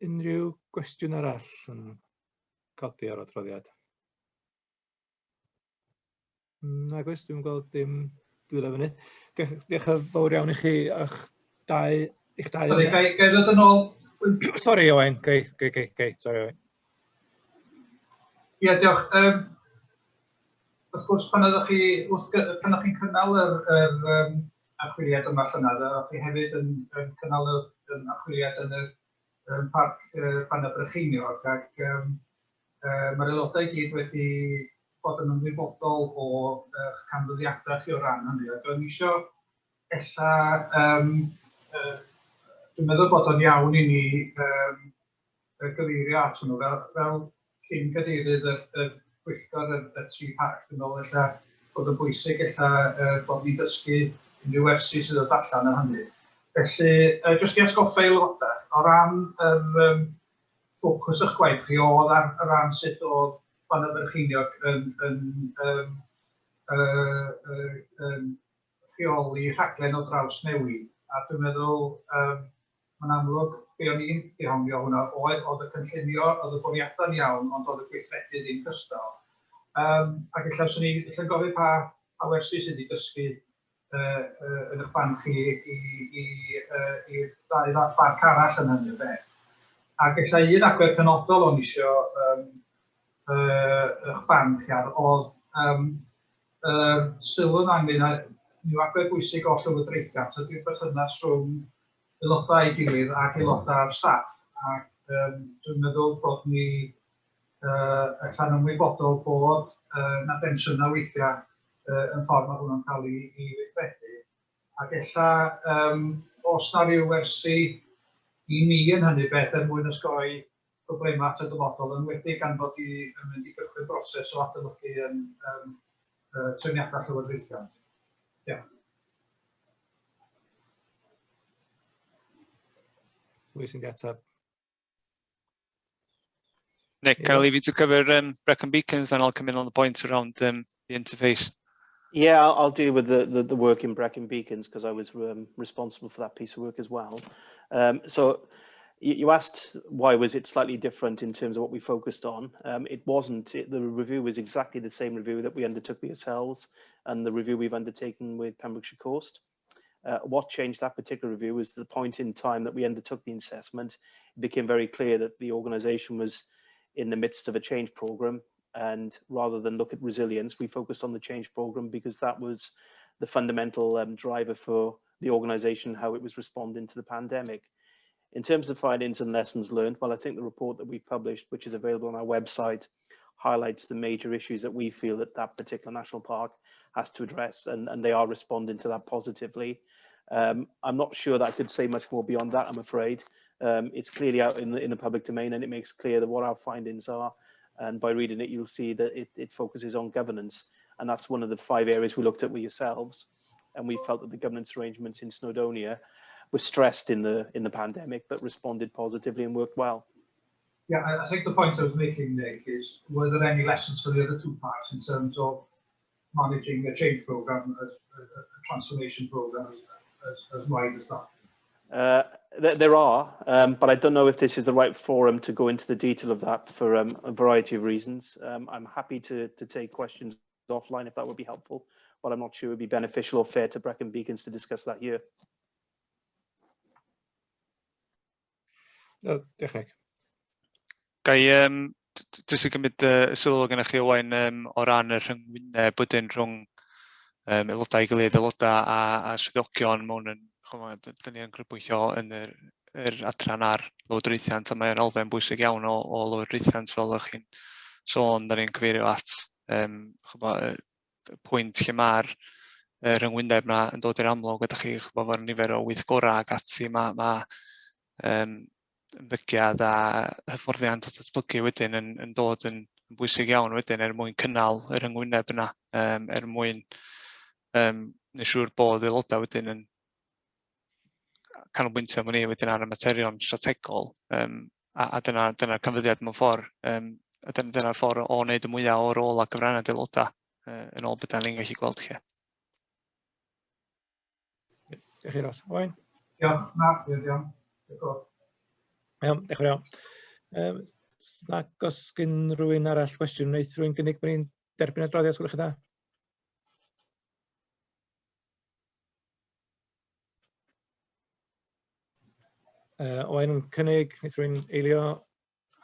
Unrhyw gwestiwn arall yn codi ar adroddiad? Nag oes, dwi'n gweld dim dwylo fyny. Diolch yn fawr iawn i chi a'ch dau, i'ch dau. Sorry, ga i ddod yn ôl? Sorry, Owain, gai, sorry, Owain. Ie, diolch. Wrth gwrs, pan oeddech chi, pan oeddech chi'n cynnal yr archwiliad yma llynedd, oeddech chi hefyd yn cynnal yr archwiliad yn y parc Bannau Brycheiniog, ac mae'r aelodau i gyd wedi bod yn ymwybodol o canfyddiadau chi o ran hynny. Ac o'n i isio ella, dwi'n meddwl bod o'n iawn i ni gyfeirio at hwnnw fel cyn gadeirydd y pwyllgor y tri parc. Dwi'n meddwl ella bod yn bwysig ella bod ni'n dysgu unrhyw wersi sydd yn dod allan o hynny. Felly, jyst i atgoffa aelodau, o ran yr ffocws eich gwaith chi oedd ar o ran sut oedd Bannau Brycheiniog yn rheoli rhaglen o drawsnewid. A dwi'n meddwl, mae'n amlwg, be o'n i'n dehongli o hwnna oedd y cynllunio, oedd y bwriadau'n iawn, ond oedd y gweithredu ddim cystal. Ac ella swn i'n ella gofyn pa wersi sydd wedi dysgu yn eich barn chi i'r ddau barc arall yn hynny o beth. Ac ella un agwedd penodol o'n isio eich barn chi ar oedd sylw yna ynglyn â unrhyw agwedd bwysig o llywodraethiant, ydy'r berthynas rhwng aelodau ei gilydd ac aelodau a'r staff. Ac dwi'n meddwl bod ni allan ymwybodol bod na densiynau weithiau yn ffordd mae hwnnw'n cael ei weithredu. Ac ella os na ryw wersi i ni yn hynny beth er mwyn osgoi problemau at y dyfodol, yn enwedig gan fod i yn mynd i gychwyn broses o adolygu yn trefniadau llywodraethiant. Yeah. Pwy sy'n ateb? Nick, can I leave you to cover Brecon Beacons, and I'll come in on the points around the interface. Yeah, I'll deal with the work in Brecon Beacons because I was responsible for that piece of work as well. So you asked why was it slightly different in terms of what we focused on. It wasn't. The review was exactly the same review that we undertook ourselves and the review we've undertaken with Pembrokeshire Coast. What changed that particular review was the point in time that we undertook the assessment. It became very clear that the organisation was in the midst of a change programme, and rather than look at resilience, we focused on the change programme because that was the fundamental driver for the organisation, how it was responding to the pandemic. In terms of findings and lessons learned, well, I think the report that we've published, which is available on our website, highlights the major issues that we feel that that particular national park has to address, and they are responding to that positively. I'm not sure that I could say much more beyond that, I'm afraid. It's clearly out in the public domain, and it makes clear that what our findings are. And by reading it, you'll see that it focuses on governance. And that's one of the 5 areas we looked at with yourselves. And we felt that the governance arrangements in Snowdonia were stressed in the pandemic, but responded positively and worked well. Yeah, I think the point I was making, Nick, is were there any lessons for the other 2 parts in terms of managing a change programme, as a transformation programme as wide as that? There, there are, but I don't know if this is the right forum to go into the detail of that for a variety of reasons. I'm happy to take questions offline if that would be helpful, but I'm not sure it would be beneficial or fair to Brecon Beacons to discuss that here. No, diolch, Nick. Ga i jyst i gymryd sylw gennych chi, Owain, o ran y rhyngwyneb wedyn rhwng aelodau ei gilydd, aelodau a swyddogion mewn yn, ch'mo', dyn ni yn crybwyllo yn yr adran ar lywodraethiant, a mae'n elfen bwysig iawn o lywodraethiant fel ych chi'n sôn, da ni'n cyfeirio at ch'mo', y pwynt lle mae'r rhyngwyneb yna yn dod i'r amlwg, ydych chi, ch'mo', fo'r nifer o weithgorau ac ati, mae ymddygiad a hyfforddiant a datblygu wedyn yn dod yn bwysig iawn wedyn er mwyn cynnal y rhyngwyneb yna, er mwyn neud siŵr bod aelodau wedyn yn canolbwyntio efo ni wedyn ar y materion strategol, a dyna'r canfyddiad mewn ffordd, a dyna'r ffordd o wneud y mwyaf o rôl a cyfraniad aelodau yn ôl beth ni'n gallu gweld lle. Diolch i Ros. Owain? Diolch, na, diolch iawn. Diolch. Iawn, diolch yn iawn. Nag os gyn rhywun arall gwestiwn, wneud rhywun gynnig bod ni'n derbyn adroddiad, os gwelwch chi dda? Owain yn cynnig, wneud rhywun eilio,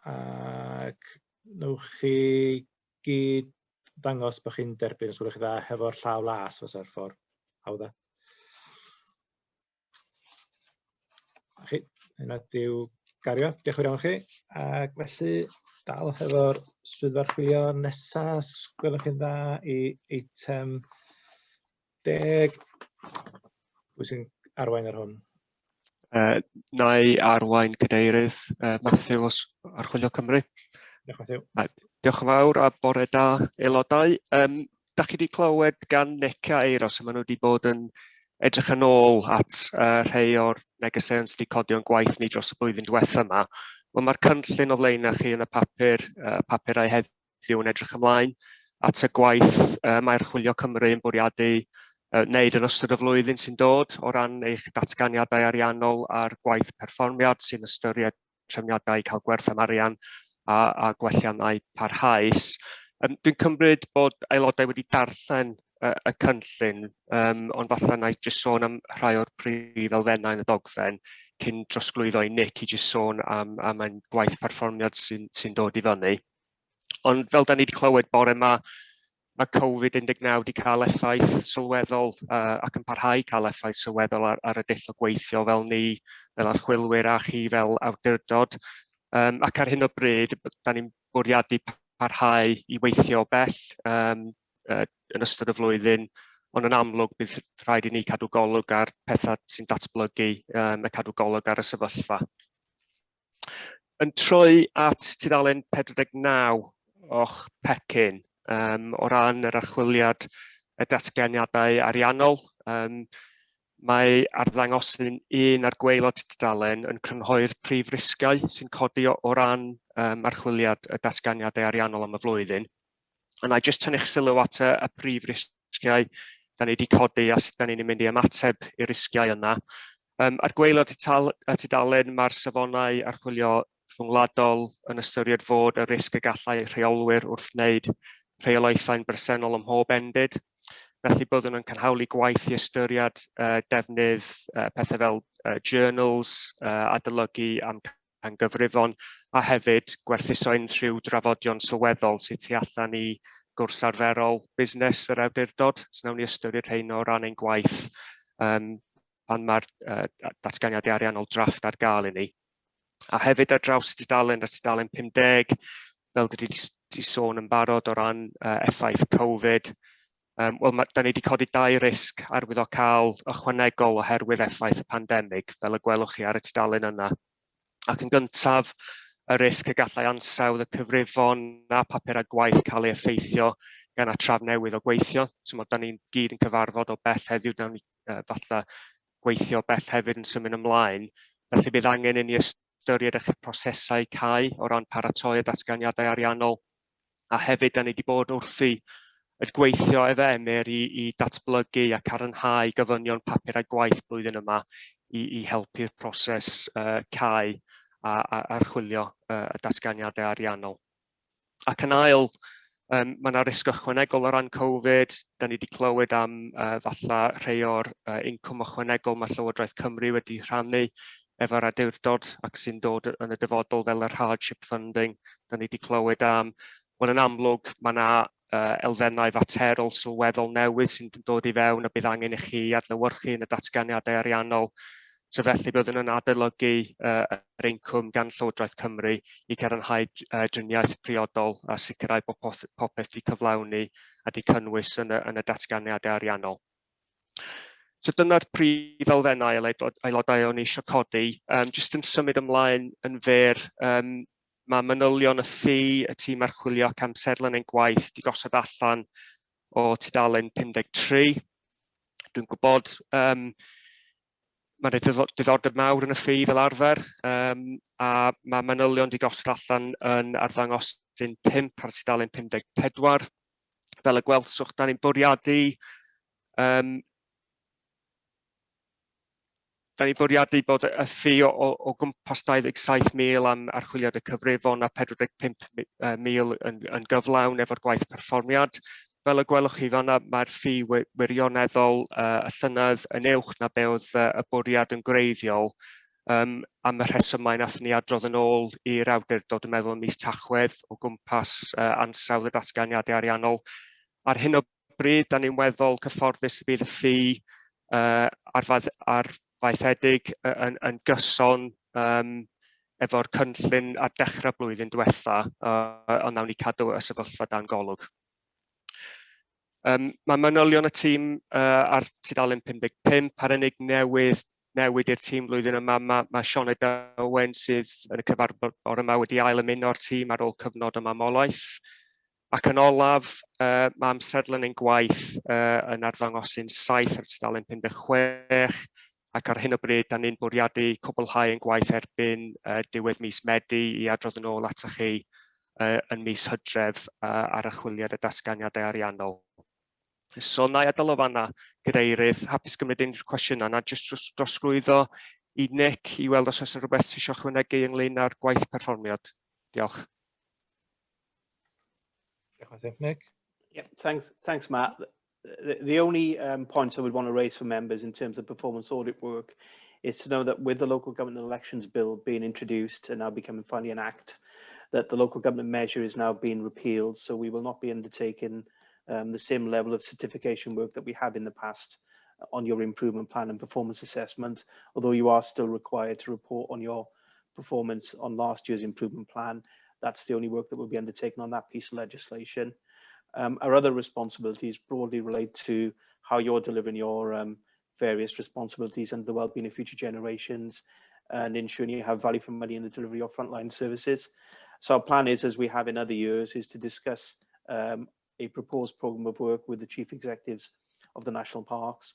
ac newch chi gyd ddangos bod chi'n derbyn, os gwelwch chi dda, hefo'r llaw las fysa'r ffordd hawdd. Chi, hynna diw gario. Diolch yn fawr iawn chi. Ac felly, dal hefo'r swyddfa archwilio nesaf, gwelwch chi'n dda i eitem 10. Pwy sy'n arwain ar hwn? Na i arwain, cadeirydd, Matthew o Archwilio Cymru. Diolch, Matthew. Diolch yn fawr a bore da, aelodau. Da chi wedi clywed gan Nick a Eiros, a maen nhw wedi bod yn edrych yn ôl at rhai o'r negeseuon sydd wedi codi o'n gwaith ni dros y blwyddyn diwetha yma. Wel, mae'r cynllun o flaenau chi yn y papurau heddiw yn edrych ymlaen at y gwaith mae Archwilio Cymru yn bwriadu wneud yn ystod y flwyddyn sy'n dod o ran eich datganiadau ariannol a'r gwaith perfformiad sy'n ystyried trefniadau cael gwerth am arian a gwelliannau parhaus. Dwi'n cymryd bod aelodau wedi darllen y cynllun, ond falle na i jyst sôn am rhai o'r prif elfennau yn y dogfen cyn drosglwyddo i Nick i jyst sôn am ein gwaith perfformiad sy'n dod i fyny. Ond fel da ni wedi clywed bore yma, mae Covid-19 wedi cael effaith sylweddol ac yn parhau cael effaith sylweddol ar y dull o gweithio fel ni, fel archwilwyr a chi fel awdurdod. Ac ar hyn o bryd, da ni'n bwriadu parhau i weithio o bell yn ystod y flwyddyn, ond yn amlwg bydd rhaid i ni cadw golwg ar pethau sy'n datblygu, a cadw golwg ar y sefyllfa. Yn troi at tudalen 49 o'ch pecyn, o ran yr archwiliad y datganiadau ariannol, mae arddangosyn 1 ar gwaelod tudalen yn crynhoi'r prif risgiau sy'n codi o ran archwiliad y datganiadau ariannol am y flwyddyn. A na i jyst tynnu'ch sylw at y prif risgiau da ni wedi codi a sut da ni'n mynd i ymateb i'r risgiau yna. Ar gwaelod y tudalen mae'r safonau archwilio rhyngwladol yn ystyried fod y risg y gallai rheolwyr wrth wneud rheolaethau'n bresennol ym mhob endid. Felly byddwn yn cynhawlu gwaith i ystyried defnydd pethau fel journals, adolygu amcangyfrifon, a hefyd gwerthuso unrhyw drafodion sylweddol sydd tu allan i gwrs arferol busnes yr awdurdod. So nawn ni ystyried rhein o ran ein gwaith pan mae'r datganiadau ariannol drafft ar gael i ni. A hefyd ar draws y tudalen, ar tudalen 50, fel dwi wedi sôn yn barod o ran effaith Covid, wel, da ni wedi codi 2 risg arwyddocaol ychwanegol oherwydd effaith y pandemig, fel y gwelwch chi ar y tudalen yna. Ac yn gyntaf, y risg y gallai ansawdd y cyfrifon a papurau gwaith cael ei effeithio gan atraf newydd o gweithio. So, da ni'n gyd yn cyfarfod o bell heddiw, nawn ni falle gweithio bell hefyd yn symud ymlaen. Felly bydd angen i ni ystyried eich prosesau cau o ran paratoi y datganiadau ariannol. A hefyd, da ni wedi bod wrthi yn gweithio efo Emyr i datblygu a cadarnhau gofynion papurau gwaith blwyddyn yma i, i helpu'r proses cau a, a archwilio y datganiadau ariannol. Ac yn ail, mae yna risg ychwanegol o ran Covid. Da ni wedi clywed am falle rhai o'r incwm ychwanegol mae Llywodraeth Cymru wedi rhannu efo'r awdurdod ac sy'n dod yn y dyfodol fel yr hardship funding. Da ni wedi clywed am. Wel, yn amlwg, mae yna elfennau faterol sylweddol newydd sy'n dod i fewn a bydd angen i chi adlewyrchu yn y datganiadau ariannol. So felly byddwn yn adolygu yr incwm gan Llywodraeth Cymru i gadarnhau driniaeth priodol a sicrhau bod popeth wedi cyflawni a wedi cynnwys yn y, yn y datganiadau ariannol. So dyna'r prif elfennau aelodau o'n i eisiau codi. Jyst yn symud ymlaen yn fyr, mae manylion y ffi, y tîm archwilio ac amserlen ein gwaith wedi gosod allan o tudalen 53. Dwi'n gwybod mae yna diddordeb mawr yn y ffi fel arfer, a mae manylion wedi gosod allan yn arddangosyn 5 ar tudalen 54. Fel y gwelswch, da ni'n bwriadu da ni'n bwriadu bod y ffi o, o, o gwmpas 27,000 am archwiliad y cyfrifon a 45,000 yn, yn gyflawn efo'r gwaith perfformiad. Fel y gwelwch chi fanna, mae'r ffi wirioneddol y llynedd yn uwch na be oedd y bwriad yn gwreiddiol, am y rhesymau nath ni adrodd yn ôl i'r awdurdod yn meddwl ym mis Tachwedd o gwmpas ansawdd y datganiadau ariannol. Ar hyn o bryd, da ni'n weddol cyfforddus y bydd y ffi arfaethedig yn, yn gyson efo'r cynllun ar dechrau blwyddyn diwetha, ond nawn ni cadw y sefyllfa dan golwg. Mae manylion y tîm ar tudalen 55, a'r unig newydd newid i'r tîm blwyddyn yma, mae, mae Sioned Owen sydd yn y cyfarfod bore yma wedi ail ymuno â'r tîm ar ôl cyfnod o mamolaeth. Ac yn olaf, mae amserlen ein gwaith yn arddangosyn 7 ar tudalen 56, ac ar hyn o bryd, da ni'n bwriadu cwblhau ein gwaith erbyn diwedd mis Medi i adrodd yn ôl atoch chi yn mis Hydref ar archwiliad y datganiadau ariannol. So, na i adael o fanna, Cadeirydd. Hapus gymryd unrhyw cwestiynau. Na jyst drosglwyddo i Nick i weld os oes yna rhywbeth ti eisiau ychwanegu ynglyn â'r gwaith perfformiad. Diolch. Diolch, Nick. Yeah, thanks, thanks, Matt. The only points I would want to raise for members in terms of performance audit work is to know that with the Local Government Elections Bill being introduced and now becoming finally an act, that the local government measure is now being repealed. So we will not be undertaking the same level of certification work that we have in the past on your improvement plan and performance assessment, although you are still required to report on your performance on last year's improvement plan. That's the only work that will be undertaken on that piece of legislation. Our other responsibilities broadly relate to how you're delivering your various responsibilities under the wellbeing of future generations and ensuring you have value for money in the delivery of frontline services. So our plan is, as we have in other years, is to discuss a proposed programme of work with the chief executives of the national parks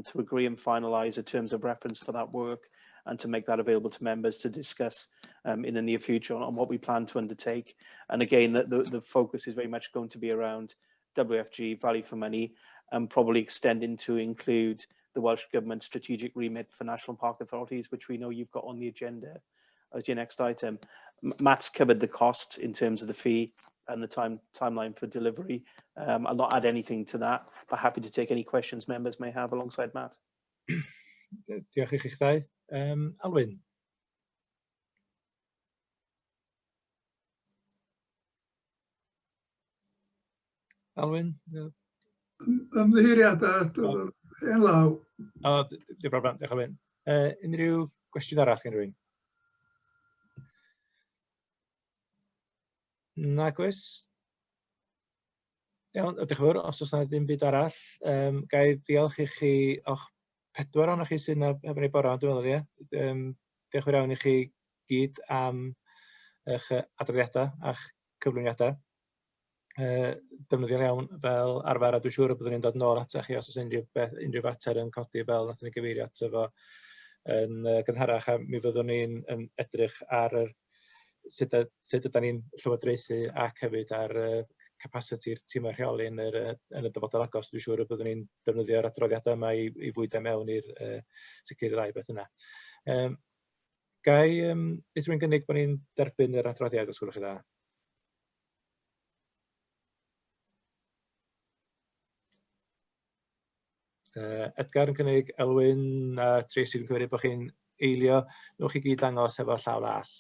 to agree and finalise the terms of reference for that work and to make that available to members to discuss in the near future on what we plan to undertake. And again, the focus is very much going to be around WFG, value for money, and probably extending to include the Welsh Government strategic remit for national park authorities, which we know you've got on the agenda as your next item. Matt's covered the cost in terms of the fee and the timeline for delivery. I'll not add anything to that, but happy to take any questions members may have alongside Matt. Diolch i chi'ch ddau. Alwyn? Alwyn? No. Ymddiheuriadau, hen law. O, dim problem, diolch Alwyn. Unrhyw gwestiwn arall gen rhywun? Nag oes? Iawn, diolch yn fawr. Os oes yna ddim byd arall, ga i ddiolch i chi o'ch pedwar ohonoch chi sydd yna efo ni bora, dwi'n meddwl, ie. Diolch yn fawr iawn i chi gyd am eich adroddiadau a'ch cyflwyniadau. Defnyddiol iawn fel arfer, a dwi'n siŵr y byddwn ni'n dod nôl atoch chi os oes unrhyw beth, unrhyw fater yn codi fel nathon ni gyfeirio ato fo yn gynharach, a mi fyddwn ni'n yn edrych ar yr, sut, sut ydyn ni'n llywodraethu ac hefyd ar capasiti'r tîmau rheoli yn, yr, yn y dyfodol agos. Dwi'n siŵr y byddwn ni'n defnyddio'r adroddiadau yma i, i fwydo mewn i'r sicr i'r ddau beth yna. Um, gai, um, beth rwy'n gynnig bod ni'n derbyn yr adroddiad os gwelwch chi dda? Edgar yn cynnig, Elwyn a Tracy yn cymryd bod chi'n eilio. Newch chi gyd dangos efo llaw las.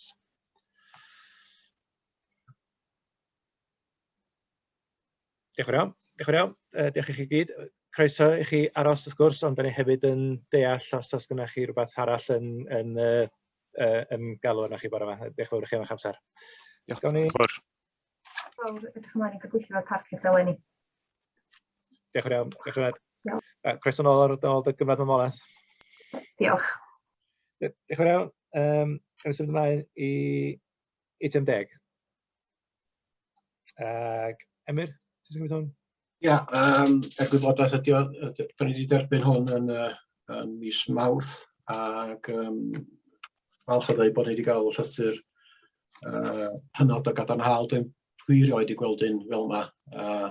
Diolch yn iawn. Diolch yn iawn. Diolch i chi gyd. Croeso i chi aros wrth gwrs, ond da ni hefyd yn deall os oes gennych chi rhywbeth arall yn, yn, uh, yn galw arnoch chi bore yma. Diolch yn fawr i chi am eich amser. Diolch yn fawr. Fawr, edrych ymlaen i gael gweithio efo'r parc nesaf eleni. Diolch yn iawn. Diolch yn iawn. Croeso nôl ar ôl dy gyfnod mamolaeth. Diolch. Diolch yn iawn. Um, Yn symud ymlaen i eitem 10. Ac Emyr, ti'n symud hwn? Ia, um, er gwybodaeth ydi o, da ni wedi derbyn hwn yn, uh, yn mis Mawrth ac um, falch o ddeud bod ni wedi cael llythyr uh, hynod o gadarnhaol. Dwi'n dwi rioed wedi gweld un fel yma uh,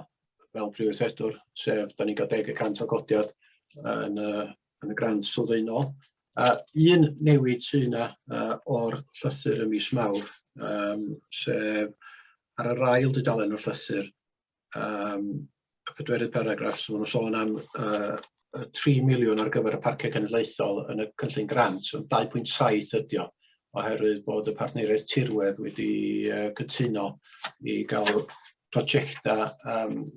fel prif weithredwr, sef da ni'n cael 10% o godiad yn, uh, yn y grant sylfaenol. Uh, un newid sydd yna uh, o'r llythyr ym mis Mawrth, um, sef ar yr ail dudalen o'r llythyr, um, y pedwerydd paragraff, so maen nhw'n sôn am uh, 3 miliwn ar gyfer y parciau cenedlaethol yn y cynllun grant, ond 2.7 ydi o, oherwydd bod y partneriaeth tirwedd wedi uh, cytuno i gael prosiectau um,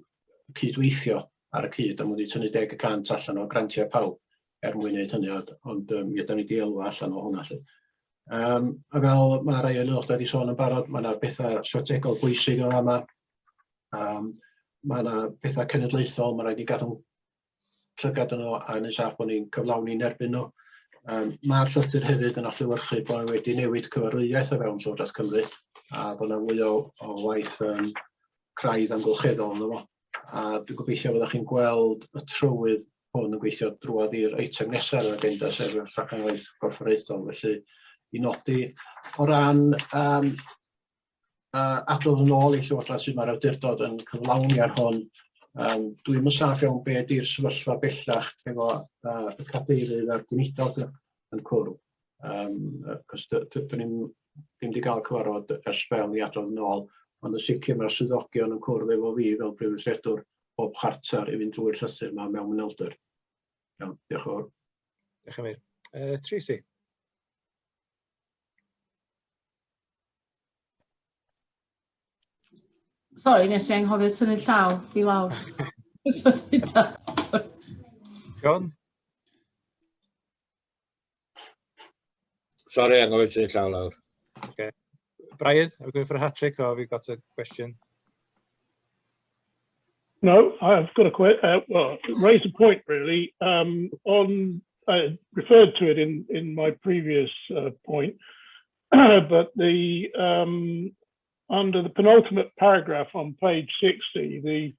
cydweithio ar y cyd, a maen wedi tynnu 10% allan o grantiau pawb er mwyn wneud hynny, ond, ond um, mi ydan ni wedi elwa allan o hwnna. Lly. Um, a fel mae rai aelodau wedi sôn yn barod, mae yna bethau strategol bwysig yn yma. Um, mae yna pethau cenedlaethol, mae rhaid i gadw llygad yno a wneud saff bod ni'n cyflawni'n erbyn nhw. Um, Mae'r llythyr hefyd yn adlewyrchu bod ni wedi newid cyfarwyddiaeth o fewn Llywodraeth Cymru a bod yna fwy o, o waith um, craidd amgylcheddol ynddo fo. A dwi'n gobeithio fyddwch chi'n gweld y trywydd hwn yn gweithio drwodd i'r eitem nesaf ar yr agenda, sef y rhaglen waith gorfforaethol. Felly, i nodi o ran um, adrodd yn ôl i Llywodraeth sut mae'r awdurdod yn cyflawni ar hwn. Um, Dwi'm yn saff iawn be ydy'r sefyllfa bellach efo uh, y cadeirydd a'r gweinidog yn cwrdd. Um, cos dyn ni'n ddim wedi cael cyfarfod ers sbel i adrodd yn ôl, ond yn sicr mae'r swyddogion yn cwrdd efo fi fel prif weithredwr bob chwarter i fynd drwy'r llythyr yma mewn manylder. Iawn, diolch yn fawr. Diolch yn fawr. Uh, Tracy. Sorry, nes i anghofio tynnu llaw i lawr. Sorry. John? Sorry, anghofio tynnu llaw lawr. Okay. Brian, are we going for a hat trick or have you got a question? No, I've got a question. Well, raise a point really. On I referred to it in in my previous point, but the under the penultimate paragraph on page 60, the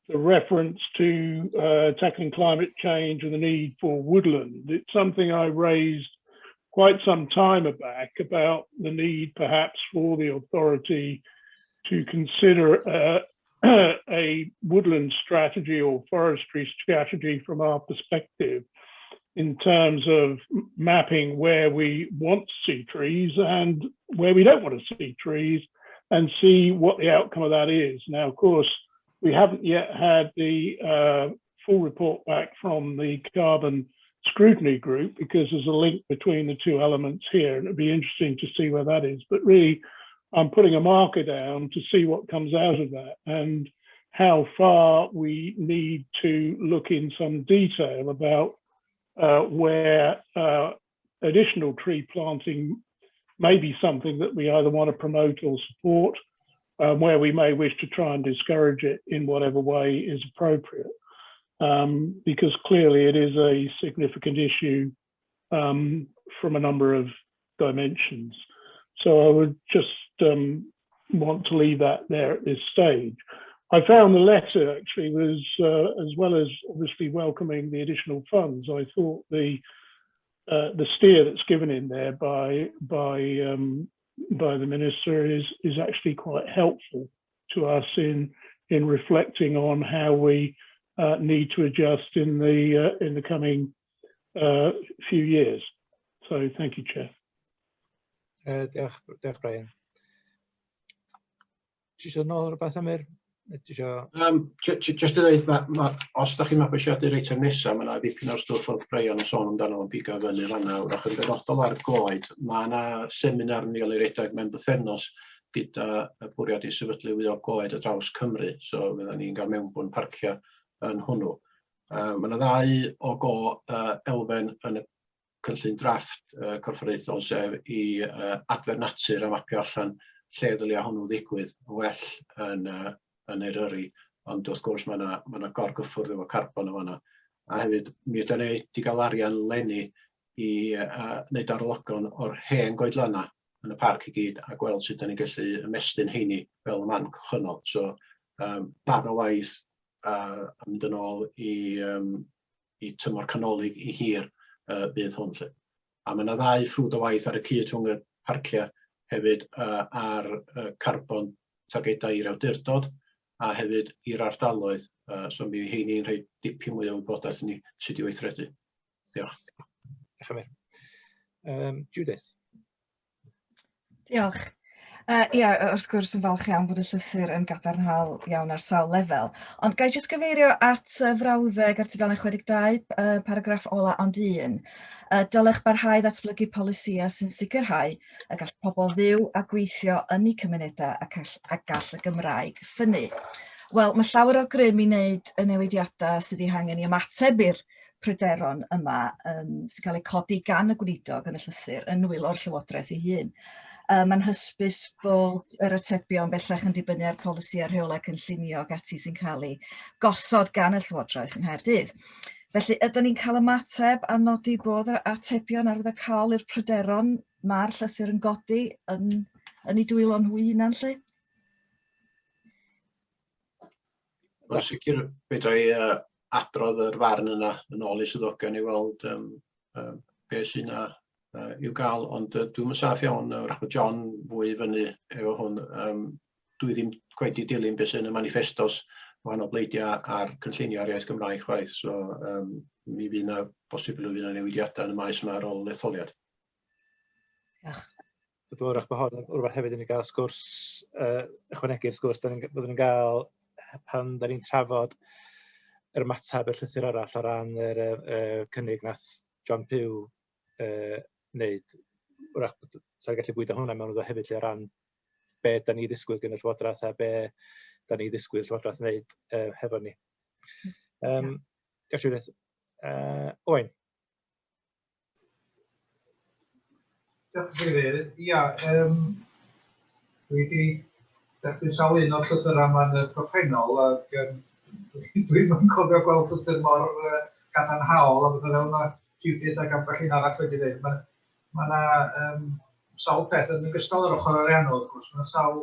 the reference to tackling climate change and the need for woodland. It's something I raised quite some time back about the need perhaps for the authority to consider a woodland strategy or forestry strategy from our perspective in terms of mapping where we want to see trees and where we don't want to see trees and see what the outcome of that is. Now, of course, we haven't yet had the full report back from the carbon scrutiny group because there's a link between the two elements here, and it'd be interesting to see where that is. But really, I'm putting a marker down to see what comes out of that and how far we need to look in some detail about where additional tree planting may be something that we either want to promote or support, where we may wish to try and discourage it in whatever way is appropriate. Because clearly it is a significant issue from a number of dimensions. So I would just want to leave that there at this stage. I found the letter actually was, as well as obviously welcoming the additional funds, I thought the steer that's given in there by the minister is actually quite helpful to us in in reflecting on how we need to adjust in the in the coming few years. So thank you, Chair. Diolch, diolch Brian. Ti eisiau nôl rhywbeth, Emyr? Ti eisiau... Just i ddweud, ma, os da chi'n mabwysiadu'r eitem nesaf, mae yna ddipyn o'r stwff oedd Brian yn sôn amdano yn pigo fyny fanna, wrach yn benodol ar goed. Mae yna seminar yn gael ei redeg mewn bythefnos gyda y bwriad i sefydlu fwy o goed ar draws Cymru, so fydda ni'n cael mewnbwn parcio yn hwnnw. Mae yna ddau o go elfen yn y cynllun drafft corfforaethol, sef i adfer natur a mapio allan lle ddylia hwnnw ddigwydd yn well yn Eryri, ond wrth gwrs mae yna ma gorgyffwrdd efo carbon yn fanna. A hefyd, mi ydy ni wedi cael arian leni i wneud arolygon o'r hen goedlanna yn y parc i gyd a gweld sut da ni'n gallu ymestyn heini fel man cychwynnol. So, darn o waith a mynd yn ôl i tymor canolig i hir bydd hwn 'lly. A mae yna ddau ffrwd o waith ar y cyd rhwng y parciau hefyd ar carbon targedau i'r awdurdod a hefyd i'r ardaloedd. So mi heini'n rhoi dipyn mwy o wybodaeth i ni sut i weithredu. Diolch. Diolch yn fawr. Judith. Diolch. Ia, wrth gwrs yn falch iawn bod y llythyr yn gadarnhaol iawn ar sawl lefel. Ond ga i jyst gyfeirio at y frawddeg ar tudalen 62, paragraff ola ond un. Dylech barhau i ddatblygu polisïau sy'n sicrhau y gall pobl fyw a gweithio yn eu cymunedau ac all, a gall y Gymraeg ffynnu. Wel, mae llawer o grym i wneud y newidiadau sydd eu hangen i ymateb i'r pryderon yma sy'n cael eu codi gan y gweinidog yn y llythyr yn nwylo'r Llywodraeth ei hun. Mae'n hysbys bod yr atebion bellach yn dibynnu ar polisi a rheolau cynllunio ac ati sy'n cael eu gosod gan y Llywodraeth yng Nghaerdydd. Felly, ydyn ni'n cael ymateb a nodi bod yr atebion arwyddocaol i'r pryderon mae'r llythyr yn godi yn eu dwylo nhw hunan, lly? Wel, sicr fedra i adrodd yr farn yna yn ôl i swyddogion i weld be sy'n yna i'w gael, ond dwi'm yn saff iawn, wrach bod John fwy fyny efo hwn. Dwi ddim cweit 'di dilyn beth sy'n y maniffestos wahanol bleidiau a'r cynllunio ar iaith Gymraeg chwaith, so mi fydd yna bosibl fydd yna newidiadau yn y maes yma ar ôl etholiad. Diolch. Dwi'n meddwl wrach bod hon yn rhywbeth hefyd i ni gael sgwrs, ychwanegu'r sgwrs da ni'n, byddwn ni'n gael pan da ni'n trafod yr ymateb y llythyr arall o ran yr cynnig nath John Pugh wneud. Wrach bod sa'n gallu bwydo hwnna mewn iddo hefyd lle o ran be da ni ddisgwyl gan y Llywodraeth a be da ni ddisgwyl Llywodraeth wneud hefo ni. Diolch Judith. Owain. Diolch Cadeirydd. Ia, dwi wedi derbyn sawl un o'r llythyrau yma yn y gorffennol ac dwi'm yn cofio gweld llythyr mor gadarnhaol a bethau fel mae Judith ac ambell un arall wedi dweud. Mae ma 'na sawl peth yn ogystal â'r ochr ariannol wrth gwrs, mae 'na sawl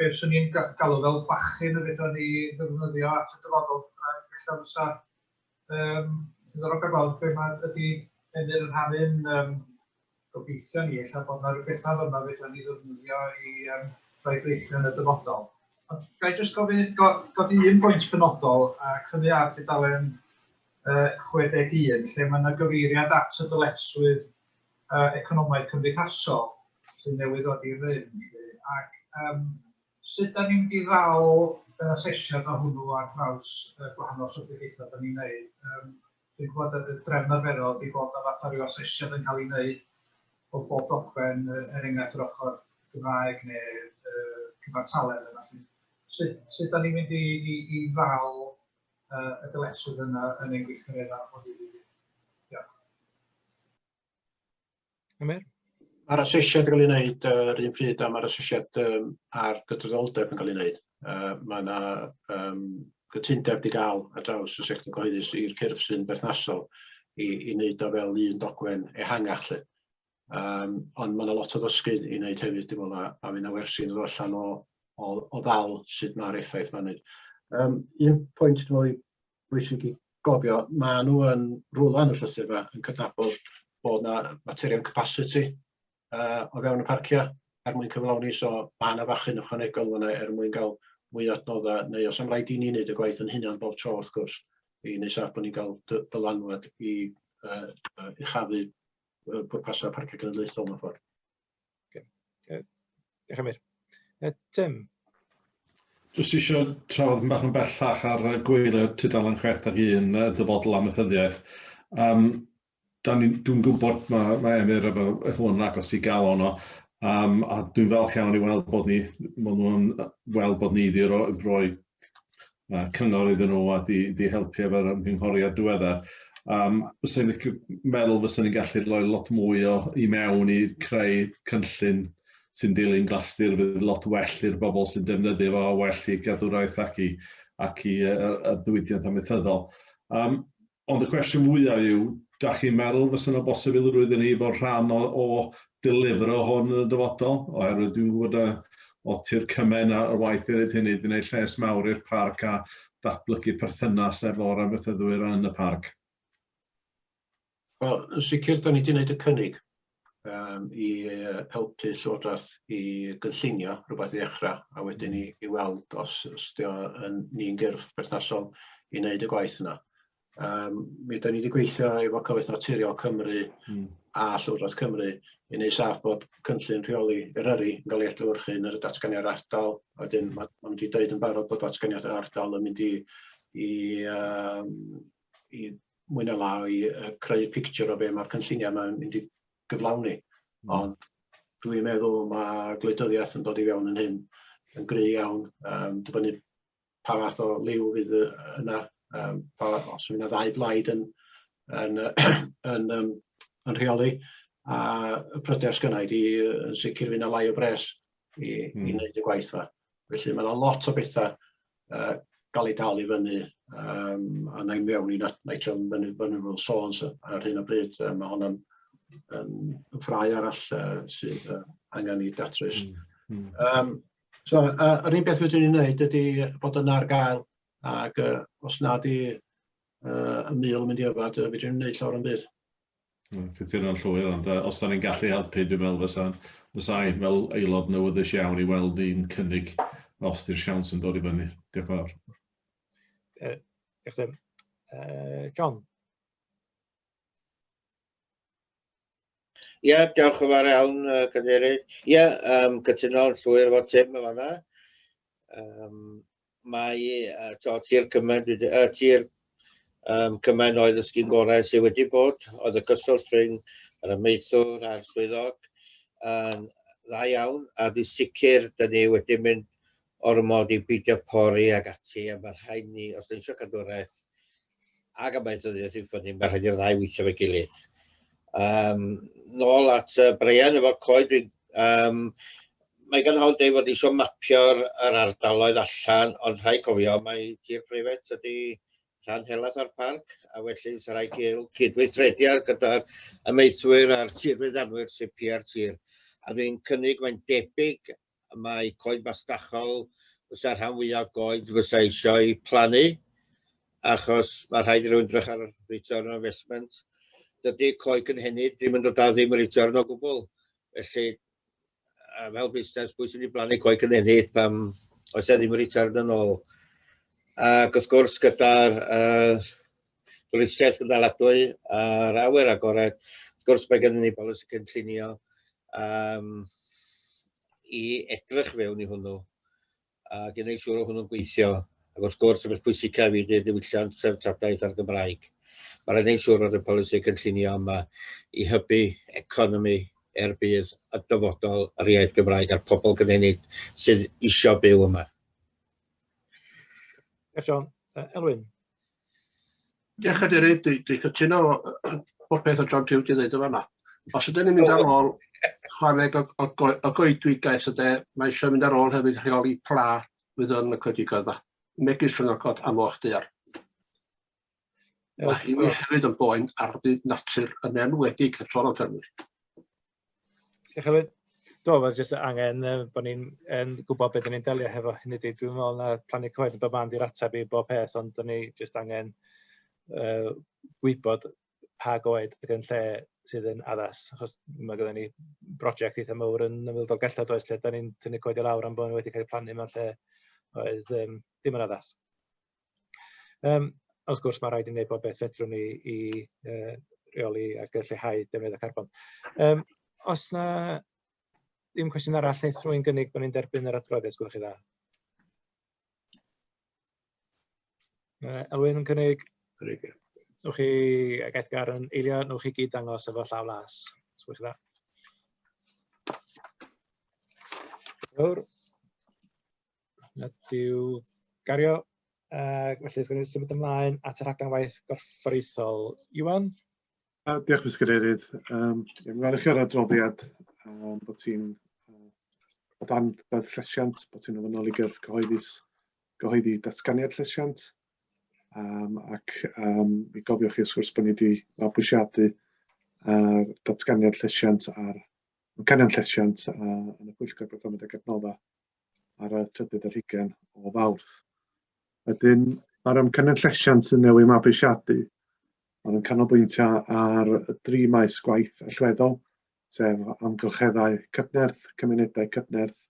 beth swn i'n galw fel bachyn y fedrwn ni ddefnyddio at y dyfodol ac ella fysa diddorol cael gweld be mae ydy Emyr yn rhannu'n gobeithio ni, ella bod yna rhyw bethau fyma fedra ni ddefnyddio i rhoi breichiau yn y dyfodol. Ond ga i jyst gofyn, godi un pwynt penodol a hynny ar dudalen 61, lle mae yna gyfeiriad at y dyletswydd economaidd cymdeithasol sydd newydd ddod i rym. Ac sut da ni'n mynd i ddal yr asesiad o hwnnw ar draws y gwahanol strategaethau da ni'n neud? Dwi'n gwybod y drefn arferol ydy bod 'na fatha rhyw asesiad yn cael ei wneud o bob dogfen, er enghraifft yr ochr Gymraeg neu cyfartaledd a ballu. Sut da ni'n mynd i ddal y dyletswydd yna yn ein gweithgareddau o ddydd i ddydd? Diolch. Emyr? Mae'r asesiad yn cael ei wneud yr un pryd a mae'r asesiad ar gydraddoldeb yn cael ei wneud. Mae yna gytundeb di gael ar draws y sector cyhoeddus i'r cyrff sy'n berthnasol i wneud o fel un dogfen ehangach 'lly. Ond mae yna lot o ddysgu i wneud hefyd, dwi'n meddwl, a fydd yna wersi yn dod allan o ddal sut mae'r effaith mae'n wneud. Un pwynt dwi'n meddwl bwysig i gofio, maen nhw yn rhywle yn y llythyr yma yn cydnabod bod yna materion capacity o fewn y parciau er mwyn cyflawni, so mae yna fachyn ychwanegol yna er mwyn cael mwy o adnoddau, neu os am raid i ni wneud y gwaith yn hunan bob tro wrth gwrs, i wneud saff bod ni'n cael dylanwad i uchafu pwrpasau Parciau Cenedlaethol mewn ffordd. Okay. Diolch Emyr. Tim? Jyst eisiau trafod yn bach yn bellach ar gwaelod tudalen 61, dyfodol amaethyddiaeth. Dwi'n gwybod mae Emyr efo hwn yn agos i galon o, a dwi'n falch iawn i weld bod ni, bod nhw'n weld bod ni wedi rhoi cyngor iddyn nhw a di helpu efo'r ymgynghoriad diweddar. Fyswn i'n meddwl fyswn ni'n gallu rhoi lot mwy o i mewn i creu cynllun sy'n dilyn Glastir, fydd lot well i'r bobl sy'n defnyddio fo, well i gadwraeth ac i y diwydiant amaethyddol. Ond y cwestiwn fwyaf yw, da chi'n meddwl fysa yna bosibilrwydd i ni fod rhan o delifro hwn yn y dyfodol? Oherwydd dwi'n gwybod o Tir Cymen a'r waith i wneud hynny, di wneud lles mawr i'r parc a datblygu perthynas efo'r amaethyddwyr yn y parc. Wel, yn sicr, da ni wedi gwneud y cynnig i helpu Llywodraeth i gynllunio rhywbeth i ddechrau, a wedyn i weld os dio yn ni'n gyrff berthnasol i wneud y gwaith yna. Mi da ni wedi gweithio efo Cyfoeth Naturiol Cymru a Llywodraeth Cymru i wneud saff bod cynllun rheoli Eryri yn cael ei adlewyrchu yn yr datganiad ardal. A wedyn ma nhw wedi dweud yn barod bod datganiad yr ardal yn mynd i mwy na lai i creu picture o be mae'r cynlluniau yma'n mynd i gyflawni. Ond dwi'n meddwl mae gwleidyddiaeth yn dod i fewn yn hyn yn gry iawn. Dibynnu pa fath o liw fydd yna, os fydd yna ddau blaid yn rheoli, a y pryder sgynna i di yn sicr fydd yna lai o bres i wneud y gwaith yma. Felly mae yna lot o bethau gael ei dal i fyny, a na i mewn i Natural Vulnerable Zones ar hyn o bryd. Mae hwnna'n yn ffrae arall sydd angen i datrys. So, yr un beth fedrwn ni wneud ydy bod yna ar gael, ac os na di y mul yn mynd i yfad, fedrwn ni wneud llawer yn byd. Cytuno'n llwyr, ond os da ni'n gallu helpu, dwi'n meddwl fysa i fel aelod yn awyddus iawn i weld un cynnig os di'r siawns yn dod i fyny. Diolch yn fawr. Diolch Tim. John? Ie, diolch yn fawr iawn, Cadeirydd. Ie, cytuno'n llwyr efo Tim yn fan'na. Mae to, Tir Cymen, Tir Cymen oedd y sgîm gorau sydd wedi bod. Oedd y cyswllt rhwng yr amaethwr a'r swyddog yn dda iawn, a di sicr, dyn ni wedi mynd ormod i beidio pori ag ati, a mae rhaid ni, os dyn ni eisiau cadwraeth ac amaethyddiaeth i'w ffynnu, mae rhaid i'r ddau weithio efo'i gilydd. Nôl at Brian efo coed, mae gan hawl deud fod eisiau mapio'r yr ardaloedd allan, ond rhaid cofio mae tir preifat ydy rhan helaeth o'r parc, a felly sy'n rhaid cael cydweithrediad gyda'r amaethwyr a'r tirfeddianwyr sydd pia'r tir. A dwi'n cynnig mae'n debyg mae coed masnachol fysa'r rhan fwyaf o goed fysa eisiau eu plannu, achos mae rhaid i rywun edrych ar return on investment. Dydy coed cynhenid ddim yn dod â ddim return o gwbl. Felly, fel busnes, pwy sy'n mynd i blannu coed cynhenid pam oes e ddim return yn ôl? Ac wrth gwrs, gyda'r twristiaeth gynaladwy a'r awyr agored, wrth gwrs mae gennym ni bolisi cynllunio i edrych fewn i hwnnw ac i wneud siŵr o hwnnw'n gweithio. Ac wrth gwrs, y beth pwysicaf i fi ydy diwylliant, treftadaeth a'r Gymraeg. Mae'n rhaid wneud siŵr fod y polisi cynllunio yma i hybu economi er budd y dyfodol yr iaith Gymraeg a'r pobl gynhenid sydd isio byw yma. Diolch John. Elwyn? Diolch Cadeirydd, dwi cytuno bob peth o John Pugh wedi dweud yn fanna. Os ydyn ni'n mynd ar ôl chwaneg o goedwigaeth yde, mae eisiau mynd ar ôl hefyd rheoli pla fydd yn y coedwigoedd yma, megis llwynogod a moch daear. Mae hynny hefyd yn boen ar fyd natur yn enwedig heb sôn am ffermwyr. Diolch Elwyn. Do, mae jyst angen bod ni'n gwybod beth ni'n delio hefo. Hynny ydi, dwi'n meddwl na plannu coed yn bob man di'r ateb i bob peth, ond dyn ni jyst angen gwybod pa goed ac yn lle sydd yn addas, achos mae gyda ni brosiect eitha mawr yn ymyl Dolgellau, does, lle da ni'n tynnu coed i lawr am bod nhw wedi cael eu plannu mewn lle oedd um, ddim yn addas. Um, wrth gwrs, mae rhaid i wneud bob beth fedrwn ni i uh, reoli ac lleihau defnydd o carbon. Um, os na ddim cwestiwn arall, wneith rwy'n gynnig bod ni'n derbyn yr adroddiad, sgwylwch chi dda. Elwyn yn cynnig. Newch chi ac Edgar yn eilio, newch chi gyd dangos efo llaw las. Sgwylwch chi dda. Fawr. Na diw gario. Ac felly, sgwylwch ni symud ymlaen at y rhaglen waith gorfforaethol. Iwan? Diolch, Mr Cadeirydd. Um, Mae'n chi o'r adroddiad um, bod ti'n uh, o dan ddeddf llesiant, bod ti'n ofynnol i gyrff cyhoeddus gyhoeddi datganiad llesiant. Um, ac um, mi gofiwch chi wrth gwrs bod ni wedi mabwysiadu ar datganiad llesiant a'r amcanion llesiant uh, yn y Pwyllgor Perfformiad ac Adnoddau ar y trydydd ar hugain o Fawrth. Wedyn, mae'r amcanion llesiant sy'n newid mabwysiadu, maen nhw'n canolbwyntio ar dri maes gwaith allweddol, sef amgylcheddau cydnerth, cymunedau cydnerth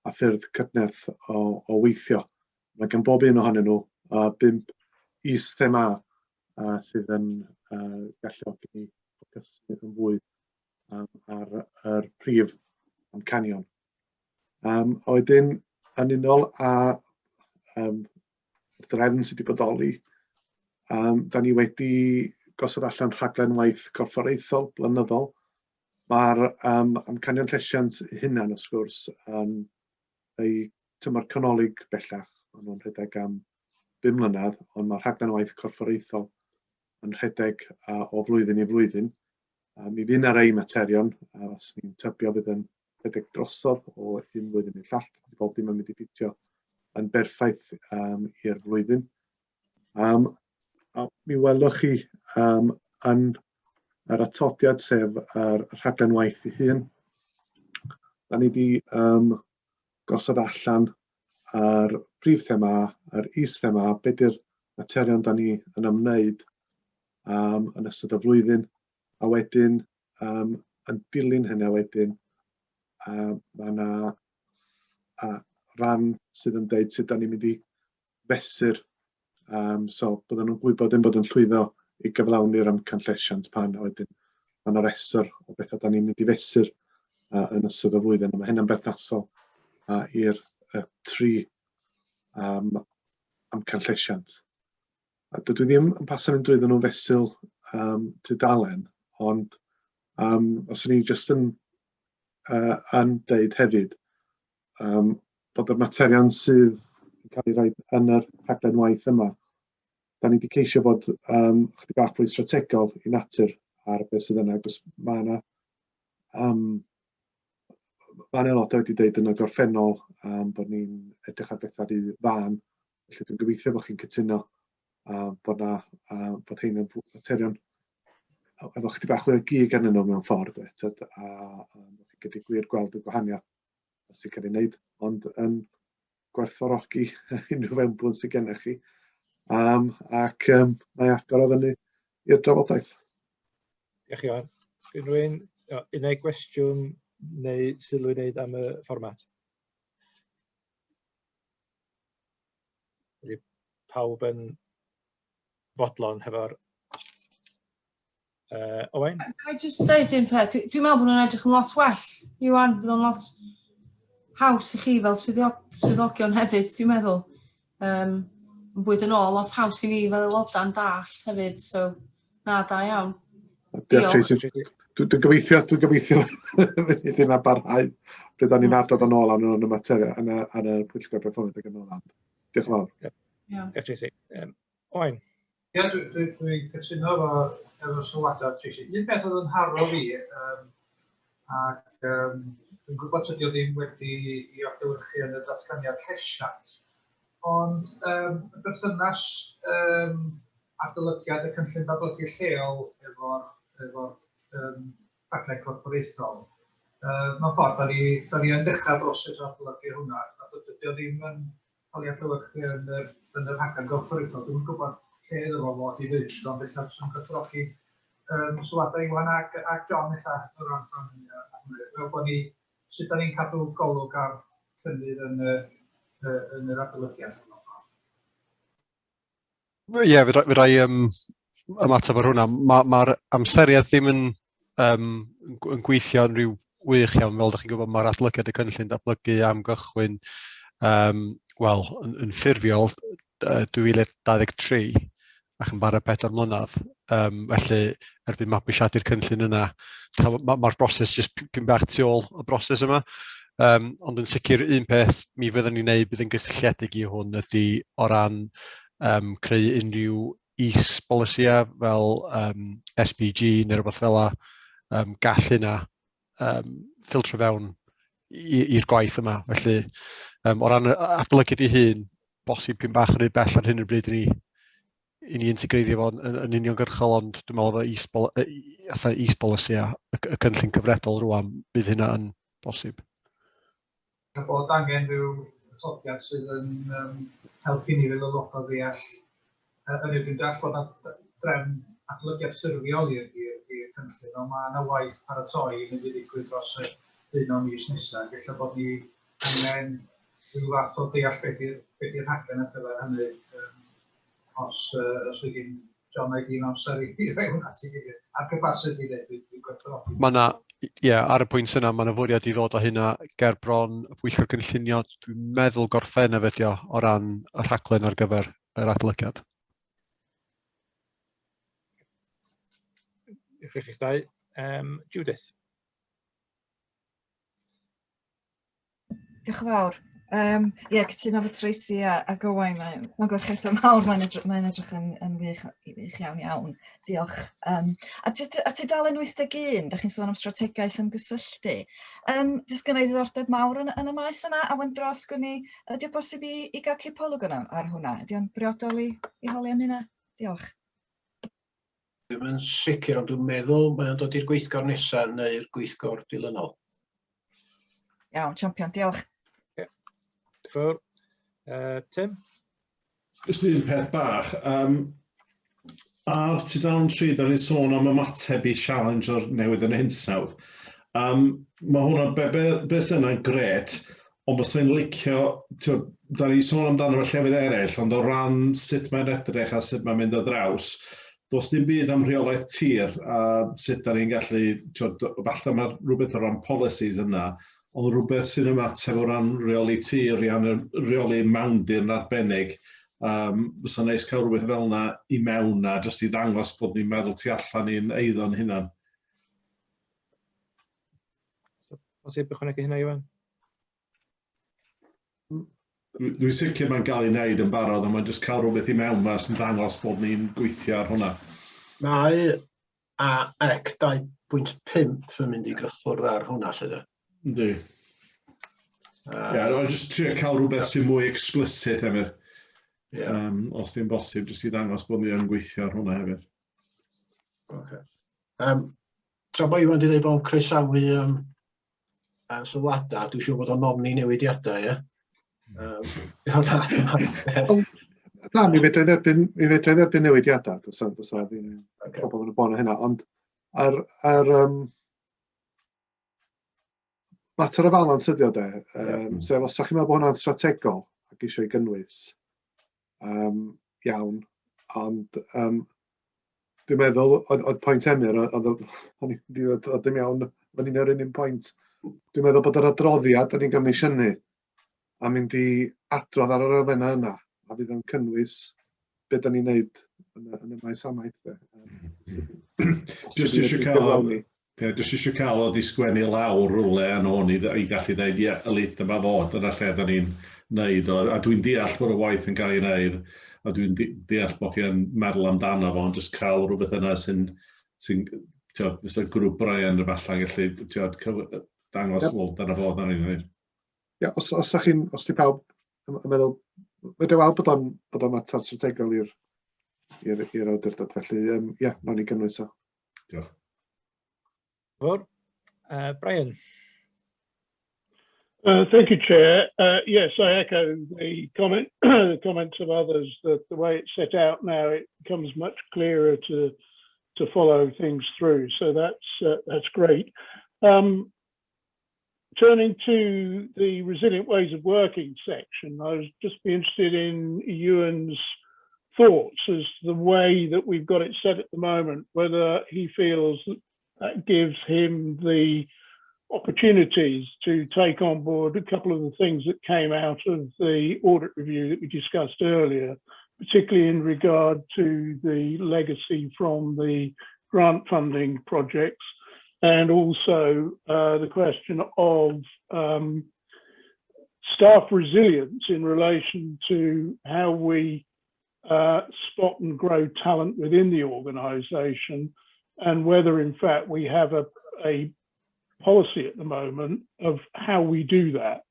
a ffyrdd cydnerth o, o weithio. Mae gan bob un ohonyn nhw uh, bump is-thema uh, sydd yn uh, galluogi ni ffocysu yn fwy um, ar yr prif amcanion. Um, a wedyn, yn unol â um, drefn sydd wedi bodoli, um, da ni wedi gosod allan rhaglen waith corfforaethol blynyddol. Mae'r um, amcanion llesiant hunan, wrth gwrs, yn ei tymor canolig bellach. Maen nhw'n rhedeg am 5 mlynedd, ond mae'r rhaglen waith corfforaethol yn rhedeg uh, o flwyddyn i flwyddyn. Mi fydd yna rei materion, uh, os ni'n tybio fydd yn rhedeg drosodd o un flwyddyn i'r llall, dydy bob dim yn mynd i ffitio yn berffaith um, i'r flwyddyn. Um, a mi welwch chi um, yn yr atodiad, sef yr rhaglen waith ei hun, da ni wedi um, gosod allan yr prif thema, yr is-thema, be di'r materion da ni yn ymwneud um, yn ystod y flwyddyn, a wedyn um, yn dilyn hynny wedyn, uh, mae yna uh, ran sydd yn deud sut da ni'n mynd i fesur. Um, so bydden nhw'n gwybod ein bod yn llwyddo i gyflawni'r amcan llesiant pan a wedyn mae yna rhestr o bethau da ni'n mynd i fesur uh, yn ystod y flwyddyn. A mae hynna'n berthnasol uh, i'r uh, tri um, amcan llesiant. A dydw i ddim yn paso mynd drwyddyn nhw fesul um, tudalen, ond um, os o'n i jyst yn, uh, yn deud hefyd um, bod y materion sydd yn cael ei rhoi yn yr rhaglen waith yma, da ni wedi ceisio bod um, chydig bach fwy strategol i natur ar beth sydd yna, achos mae yna um, mae yna aelodau wedi dweud yn y gorffennol um, bod ni'n edrych ar bethau rhy fân. Felly dwi'n gobeithio bod chi'n cytuno uh, bod, na, uh, bod hein yn materion efo chydig bach fwy o gig arnyn nhw mewn ffordd, et, a, a bod chi'n gallu gwir gweld y gwahaniaeth sy'n cael ei wneud, ond yn gwerthfawrogi unrhyw fewnbwn sydd gennych chi. Um, ac um, mae agor o fyny i'r drafodaeth. Diolch Iwan. Sgyn rhywun unai gwestiwn neu sylw i wneud am y fformat? Ydy pawb yn fodlon hefo'r uh, Owain? Ga i jyst dweud un peth? Dwi'n meddwl bod nhw'n edrych yn lot well, Iwan, bydd o'n lot haws i chi fel swyddogion hefyd, dwi'n meddwl. Um, yn bwyd yn ôl, lot haws i ni fel aelodau'n dall hefyd, so na, da iawn. Diolch, Tracy. Dwi'n gobeithio, dwi'n gobeithio fydd hynna barhau pryd da ni'n adrodd yn ôl arnyn nhw'n y mater yn y, ar y pwyllgor perfformiad ac yn ôl. Diolch yn fawr. Yeah. Diolch, Tracy. Um, Owain? Ie, yeah, dwi'n dwi, dwi cytuno efo, efo sylwadau Tracy. Un peth oedd yn haro fi, um, ac um, dwi'n gwybod tydi o ddim wedi i adlewyrchu yn y datganiad llesiant, ond um, y berthynas um, adolygiad y cynllun datblygu lleol efo'r efo, um, rhaglen corfforaethol, uh, mewn ffordd, da ni, da ni yn dechrau broses o adolygu hwnna, a dydy o ddim yn cael ei adlewyrchu yn yr, yn yr rhaglen gorfforaethol. Dwi'n gwybod lle iddo fo fod i fynd, ond felly dwi'n gwerthfawrogi um, sylwadau Iwan ac, ac John ella o ran hynny. Fel bod ni, sut da ni'n cadw golwg ar cynnydd yn y, yn yr adolygiad. Ie, yeah, fedra i ymateb ar hwnna. Mae'r ma amseriad ddim yn, yn gweithio yn rhyw wych iawn, fel ydych chi'n gwybod, mae'r adolygiad y cynllun datblygu am gychwyn, wel, yn ffurfiol 2023 ac yn bara 4 mlynedd. Felly, erbyn mabwysiadu'r cynllun yna, mae'r ma broses jyst pyn bach tu ôl y broses yma. Ond yn sicr, un peth mi fyddwn ni'n neud bydd yn gysylltiedig i hwn ydy o ran creu unrhyw is-bolisïau fel SPG neu rhywbeth fel 'na, gall hynna ffiltro fewn i'r gwaith yma. Felly, o ran adolygiad ei hun, bosib pyn bach yn rhy bell ar hyn o bryd i ni integreiddio fo yn uniongyrchol, ond dwi'n meddwl efo is-bolisi a y cynllun cyfredol rwan, bydd hynna yn bosib. A bod angen rhyw atodiad sydd yn helpu ni fel aelodau ddeall, yn yw, dwi'n deall bod yna drefn adolygiad ffurfiol i'r cynllun, ond mae yna waith paratoi yn mynd i ddigwydd dros y 12 mis nesaf. Ella bod ni angen rhyw fath o deall be di'r rhaglen ar gyfer hynny, os wyt ti'n John a'i dîm amser i roi hwnna at ei gilydd, a'r capacity de, dwi'n gwerthfawrogi. Mae yna, ie, ar y pwynt yna, mae yna fwriad i ddod â hynna ger bron y pwyllgor cynllunio, dwi'n meddwl Gorffennaf ydi o, o ran y rhaglen ar gyfer yr adolygiad. Diolch i chi'ch dau. Judith. Diolch yn fawr. Ie, cytuno efo Tracy a Owain, mae'n ma gwarcheidwaid mawr, mae'n edrych, mae edrych yn wych, wych iawn iawn. Diolch. A jyst ar tudalen 81, da chi'n sôn am strategaeth ymgysylltu. Jyst gynna i ddiddordeb mawr yn y maes yna, a wen dros gwn i, ydy o bosib i gael cipolwg yna ar hwnna? Ydy o'n briodol i holi am hynna? Diolch. Dwi'm yn sicr, ond dwi'n meddwl mae o'n dod i'r gweithgor nesaf neu'r gweithgor dilynol. Iawn, champion, diolch. Yeah. Diolch fawr. Tim? Jyst un peth bach. Ar tudalen 3, da ni'n sôn am ymateb i challenge o'r newid yn y hinsawdd. Mae hwnna, be sy'n yna'n gret, ond bysa i'n licio, da ni'n sôn amdano fo llefydd eraill, ond o ran sut mae'n edrych a sut mae'n mynd o draws, does dim byd am rheolaeth tir a sut da ni'n gallu, falle mae rhywbeth o ran policies yna, ond rhywbeth sy'n ymateb o ran rheoli tir, rheoli mawndir yn arbennig, fysa'n neis cael rhywbeth fel yna i mewn na, jyst i ddangos bod ni'n meddwl tu allan i'n eiddo'n hunan. Posib ychwanegu hynna, Iwan? Dwi'n sicr mae'n gael ei wneud yn barod, ond mae'n jyst cael rhywbeth i mewn ma sy'n ddangos bod ni'n gweithio ar hwnna. Mae AEC 2.5 yn mynd i gyffwrdd ar hwnna, lle de. Yndi. Ie, yeah, jyst trio cael rhywbeth sy'n mwy explicit, Emyr. Yeah. Os ddim bosib, jyst i ddangos bod ni yn gweithio ar hwnna hefyd. Okay. Tra bod Iwan wedi dweud bod o'n croesawu sylwadau, dwi'n siŵr bod o'n ofni newidiadau, ie? Na, mi fedra i dderbyn newidiadau, does 'na ddim problem yn y bôn o hynna, ond ar mater o falans ydi o de, sef os ydych chi'n meddwl bod hwnna'n strategol ac eisiau ei gynnwys, iawn, ond dwi'n meddwl oedd pwynt Emyr, oedd ddim iawn, o'n i'n yr un pwynt. Dwi'n meddwl bod yr adroddiad da ni'n gomisiynu a mynd i adrodd ar yr elfennau yna, a fydd yn cynnwys be da ni'n neud yn y maes amaeth. Jyst eisiau cael o di sgwennu lawr rhywle yn o'n i gallu dweud, ie, yli, dyma fo, dyna lle da ni'n neud o. A dwi'n deall bod y waith yn cael ei wneud, a dwi'n deall bod chi'n meddwl amdano fo, ond jyst cael rhywbeth yna sy'n, fysa grŵp Brian efallai gallu dangos, wel, dyna fo, dyna ni'n neud. Ie, os di pawb yn meddwl, fedra i weld bod o'n mater strategol i'r awdurdod, felly ie, nawn ni gynnwys o. Diolch. Fawr. Brian. Thank you, Chair. Yes, I echo the comments of others that the way it's set out now, it becomes much clearer to follow things through. So that's great. Turning to the resilient ways of working section, I was just be interested in Ieuan's thoughts as to the way that we've got it set at the moment, whether he feels that that gives him the opportunities to take on board a couple of the things that came out of the audit review that we discussed earlier, particularly in regard to the legacy from the grant funding projects, and also the question of staff resilience in relation to how we spot and grow talent within the organisation, and whether in fact we have a policy at the moment of how we do that.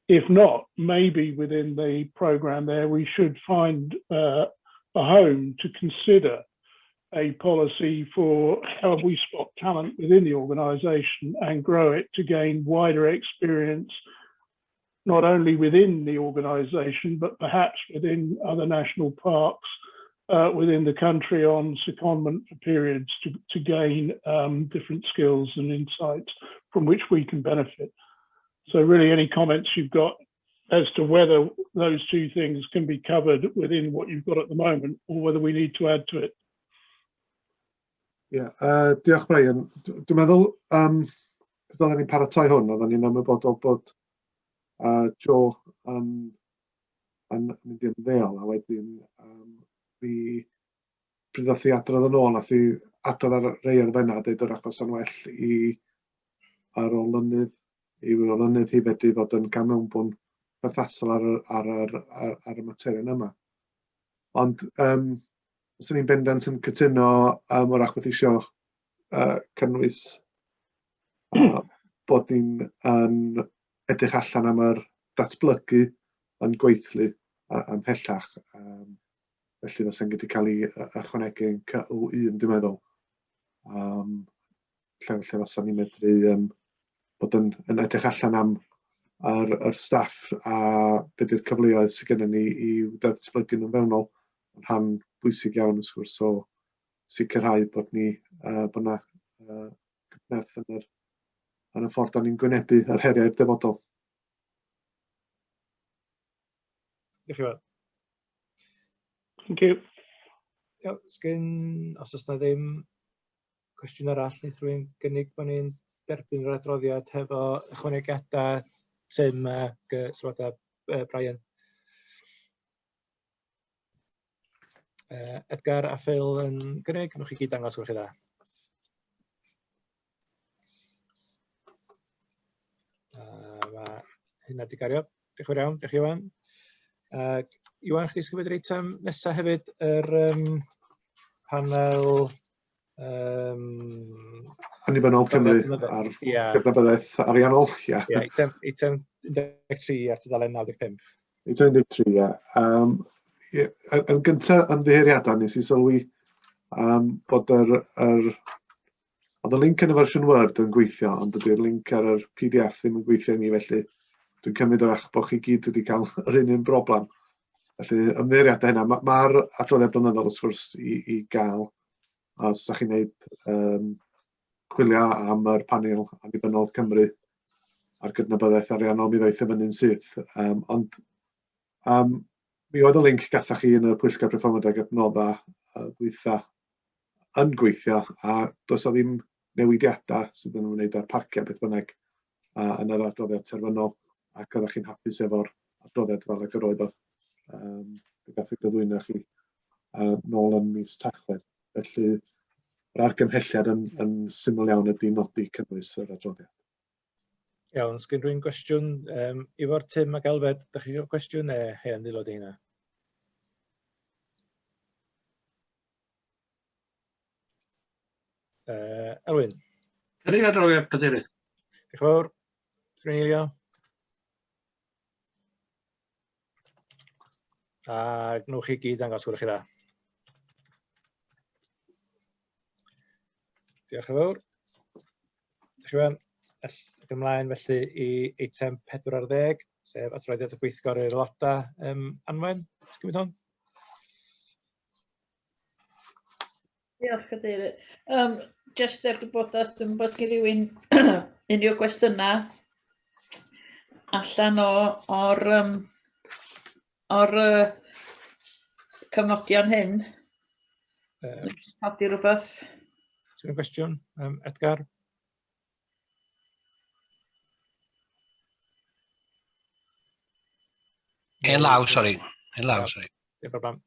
If not, maybe within the programme there, we should find a home to consider a policy for how we spot talent within the organisation and grow it to gain wider experience, not only within the organisation, but perhaps within other national parks within the country on secondment for periods to gain different skills and insights from which we can benefit. So really any comments you've got as to whether those two things can be covered within what you've got at the moment or whether we need to add to it. Ie, diolch Brian. Dwi'n meddwl, pryd oedden ni'n paratoi hwn, oedden ni'n ymwybodol bod Joe yn mynd i ymddeol, a wedyn mi, pryd ddath hi adrodd yn ôl, nath hi adrodd ar rei elfennau a deud wrach fysa'n well i ar olynydd, i olynydd hi fedru fod yn cael mewnbwn perthnasol ar y materion yma. Ond fyswn i'n bendant yn cytuno wrach bod isio cynnwys bod ni'n yn edrych allan am yr datblygu yn gweithlu ymhellach. Felly fysa'n gallu cael ei ychwanegu yn CU1, dwi'n meddwl. Lle fysa ni'n medru bod yn edrych allan am yr staff a be di'r cyfleoedd sydd gennym ni i datblygu nhw'n fewnol. Yn rhan bwysig iawn, wrth gwrs, o sicrhau bod ni, bod na cydnerth yn y ffordd da ni'n gwynebu yr heriau'r dyfodol. Diolch i fawr. Thank you. Iawn, sgyn, os oes na ddim cwestiwn arall, wneith rhywun gynnig bod ni'n derbyn yr adroddiad hefo ychwanegiadau Tim ac sylwadau Brian. Edgar a Phil yn gynnig, newch chi gyd dangos gwelwch chi dda. Mae hynna di gario. Diolch yn fawr iawn, diolch Iwan. Iwan, chdi sgymryd yr eitem nesaf hefyd, yr panel Annibynnol Cymru ar gydnabyddiaeth ariannol. Ie, yeah, eitem 13 ar tudalen 95. Eitem 13, ie. Yn gyntaf, ymddiheuriadau, nes i sylwi bod oedd y link yn y fersiwn Word yn gweithio, ond dydy'r link ar yr PDF ddim yn gweithio i mi, felly dwi'n cymryd wrach bod chi gyd wedi cael yr un broblem. Felly, ymddiheuriadau hynna. Mae'r adroddiad blynyddol, wrth gwrs, i gael, a os ydych chi'n gwneud chwilio am yr panel annibynnol Cymru ar gydnabyddiaeth ariannol, mi ddoeth i fyny'n syth. Ond mi oedd y link gathoch chi yn y Pwyllgor Perfformiad ag Adnoddau ddwytha yn gweithio, a does 'na ddim newidiadau sydd yn ymwneud â'r parciau beth bynnag yn yr adroddiad terfynol, ac oeddech chi'n hapus efo'r adroddiad fel ag yr oedd o gath ei gyflwyno chi nôl yn mis Tachwedd. Felly, yr argymhelliad yn syml iawn ydy nodi cynnwys yr adroddiad. Iawn, sgyn rhywun gwestiwn? Ifor, Tim ac Elfed, ydych chi gwestiwn neu hen ddilod i hynna? Elwyn. Cynnig adroddiad, Cadeirydd. Diolch yn fawr. Rwy'n eilio. A gnwch chi gyd dangos, gwelwch chi dda. Diolch yn fawr. Diolch yn fawr. Ac ymlaen felly i eitem 40, sef adroddiad y gweithgor i'r aelodau. Anwen, ti'n cymryd hwn? Diolch, Cadeirydd. Just er gwybodaeth, dwi'n gwybod os gen rhywun unrhyw gwestiynau. allan o, o'r, um, o'r cyfnodion hyn? Codi rhywbeth? Ti'n gwestiwn, Edgar? Hen law, sori. Hen law, sori. Dim problem.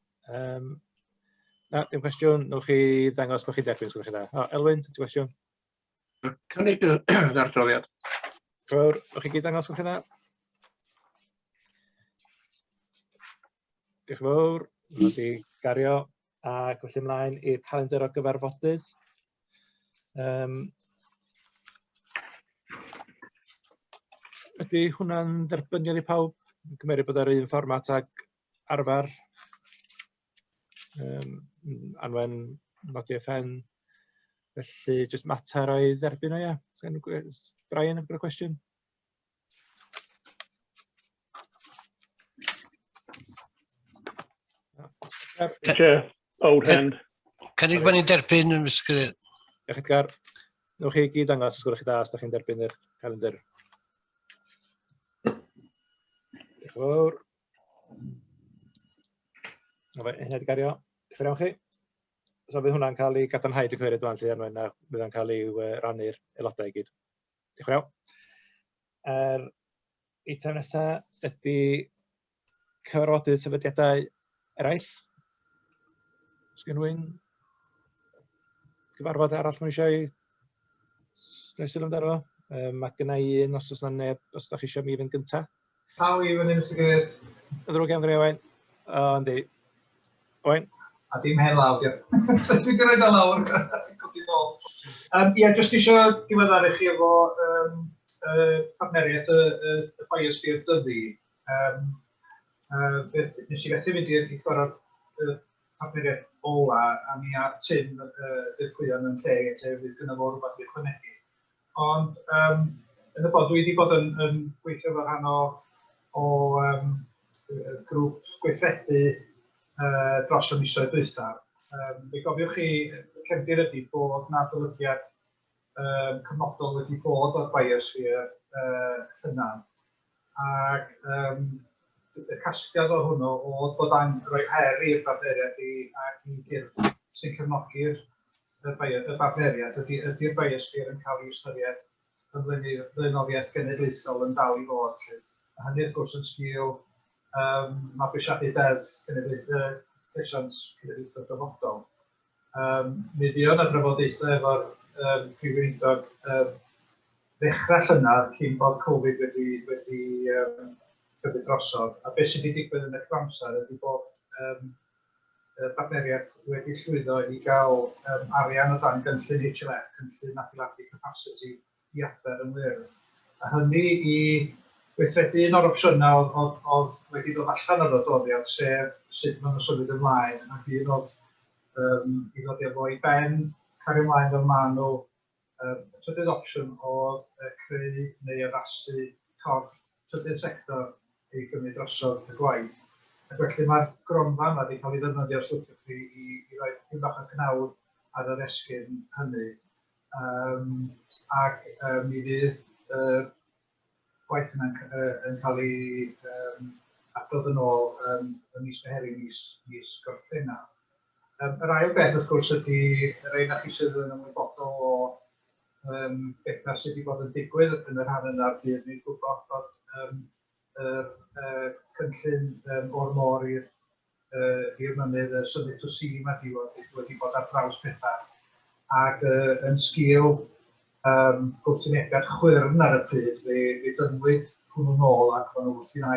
Na, dim cwestiwn. Newch chi ddangos bod chi'n derbyn, os gwelwch chi dda. O, Elwyn, ti'n gwestiwn? Cynnig yr adroddiad. Fawr, newch chi gyd ddangos gwelwch chi dda? Diolch yn fawr. Mae wedi gario ac felly ymlaen i'r calendr o gyfarfodydd. Ydy hwnna'n dderbyniol i pawb? Yn cymeru bod ar un fformat ag arfer. Anwen nodi ei phen. Felly, jyst mater o'i dderbyn o, ia. Brian, have got a question? Chair, old hand. Cynnig bod ni'n derbyn yn Mr Cadeirydd. Diolch Edgar. Newch chi gyd dangos os gwelwch chi dda os da chi'n derbyn yr calendr. Diolch yn fawr. Na fe, hynna wedi gario. Diolch yn fawr chi. So fydd hwnna'n cael ei gadarnhau dwi'n cymryd rwan, lle Anwen, a fydd o'n cael ei rannu'r aelodau i gyd. Diolch yn fawr. Yr eitem nesaf ydy cyfarfodydd sefydliadau eraill. Os gen rhywun gyfarfod arall maen eisiau rhoi sylw amdano fo? Mae gen i un os oes 'na neb, os ydych chi eisiau mi fynd gyntaf. Taw i fyny, Mr Cadeirydd. Y ddrwg iawn gen i, Owain. O, yndi. Owain? A dim hen law, diolch. Dwi'n gyrraedd o lawr. Codi nôl. Ie, jyst eisiau diweddaru chi efo partneriaeth y Biosphere Dyfi. Nes i fethu fynd i'r cyfarfod y partneriaeth ola, a mi a Tim dirprwyon yn lle, lle fydd gynno fo rhywbeth i ychwanegu. Ond yn y bod, dwi wedi bod yn gweithio fel rhan o grŵp gweithredu dros y misoedd dwytha. Fe gofiwch chi, y cefndir ydy bod 'na adolygiad cyfnodol wedi bod o'r Biosphere llynedd. Ac y casgliad o hwnnw oedd bod angen rhoi her i'r bartneriaid ac i gyrff sy'n cefnogi'r y bartneriaid. Ydy'r Biosphere yn cael ei ystyried yn flaenoriaeth genedlaethol yn dal i fod? Lly. A hynny wrth gwrs yn sgil mabwysiadu deddf llesiant cenedlaethol dyfodol. Mi fuodd 'na drafodaethau efo'r Prif Weinidog ddechrau llynedd cyn bod Covid wedi cymryd drosodd. A beth sydd wedi digwydd yn y cyfamser ydy bod y bartneriaeth wedi llwyddo i gael arian o dan gynllun HLF, cynllun adeiladu capasiti i adfer yn wyrdd. A hynny i weithredu un o'r opsiynau oedd wedi dod allan o'r adroddiad, sef sut maen nhw'n symud ymlaen, ac un oedd i ddod efo i ben, cario ymlaen fel maen nhw. Y trydydd opsiwn oedd creu neu addasu corff trydydd sector i gymryd drosodd y gwaith. Ac felly mae'r gronfa yma wedi cael ei ddefnyddio, os liciwch chi, i roi tipyn bach o gnawd ar yr esgyrn hynny. Ac mi fydd y gwaith yna'n yn cael ei adrodd yn ôl ym mis Mehefin, mis Gorffennaf. Yr ail beth, wrth gwrs, ydy y rhai ohonoch chi sydd yn ymwybodol o bethau sydd wedi bod yn digwydd yn y rhan yna o'r byd. Ni'n gwybod bod yr cynllun o'r môr i'r mynydd, y Summit to Sea, mae wedi bod ar draws pethau. Ac yn sgil gwrthwynebiad chwyrn ar y pryd, fe dynnwyd hwnnw nôl ac maen nhw wrthi'n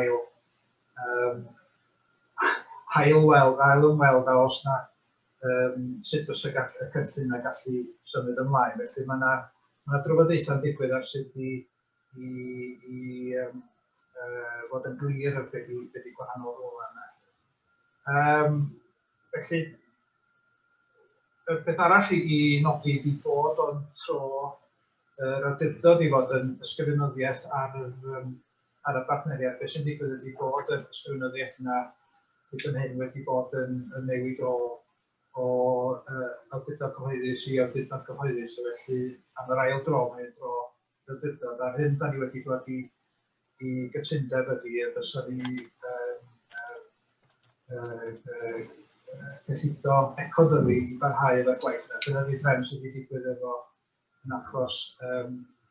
ail weld, ail ymweld a os na sut fysa y cynllun yna gallu symud ymlaen. Felly mae yna ma drafodaethau'n digwydd ar sut i fod yn glir ar be di gwahanol rolau yna. Felly, y peth arall i nodi ydy bod o'n tro yr awdurdod i fod yn ysgrifenyddiaeth ar y bartneriaeth. Be sy'n digwydd ydy bod yr ysgrifenyddiaeth yna hyd yn hyn wedi bod yn newid o awdurdod cyhoeddus i awdurdod cyhoeddus. So felly, am yr ail dro, mae'n dro awdurdod. A'r hyn da ni wedi dod i i gytundeb ydy y bysa ni yn cyllido Ecodyfi i barhau efo'r gwaith yna. Dyna 'di'r drefn sydd wedi digwydd efo yn achos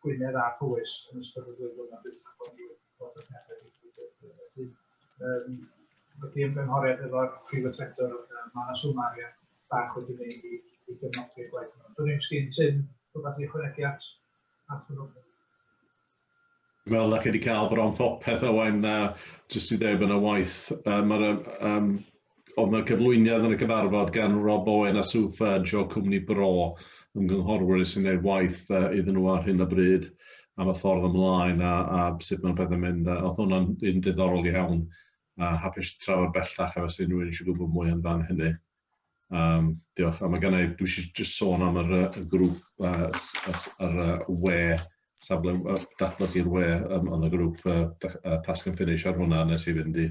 Gwynedd a Powys yn ystod y ddwy flynedd dwytha bod ni wedi bod yn pethau digwydd. Felly, wedi ymgynghoriad efo'r prif weithredwr, mae yna swm arian bach wedi wneud i gefnogi'r gwaith yma. Dwi'n ddim sgyn Tim rhywbeth i ychwanegu at hwnnw. Dwi'n meddwl na chi wedi cael bron phopeth Owain, jyst i ddeud bod yna waith, mae'r oedd yna cyflwyniad yn y cyfarfod gan Rob Owen a Sue Fudge o Cwmni Bro, ymgynghorwyr sy'n gwneud waith iddyn nhw ar hyn o bryd am y ffordd ymlaen a sut mae'n pethau'n mynd. Oedd hwnna'n un diddorol iawn, a hapus trafod bellach efo sy'n rhywun eisiau gwybod mwy amdan hynny. Diolch. A mae gennau, dwi eisiau just sôn am yr grŵp, yr we, safle datblygu'r we, ond y grŵp Task and Finish ar hwnna nes i fynd i.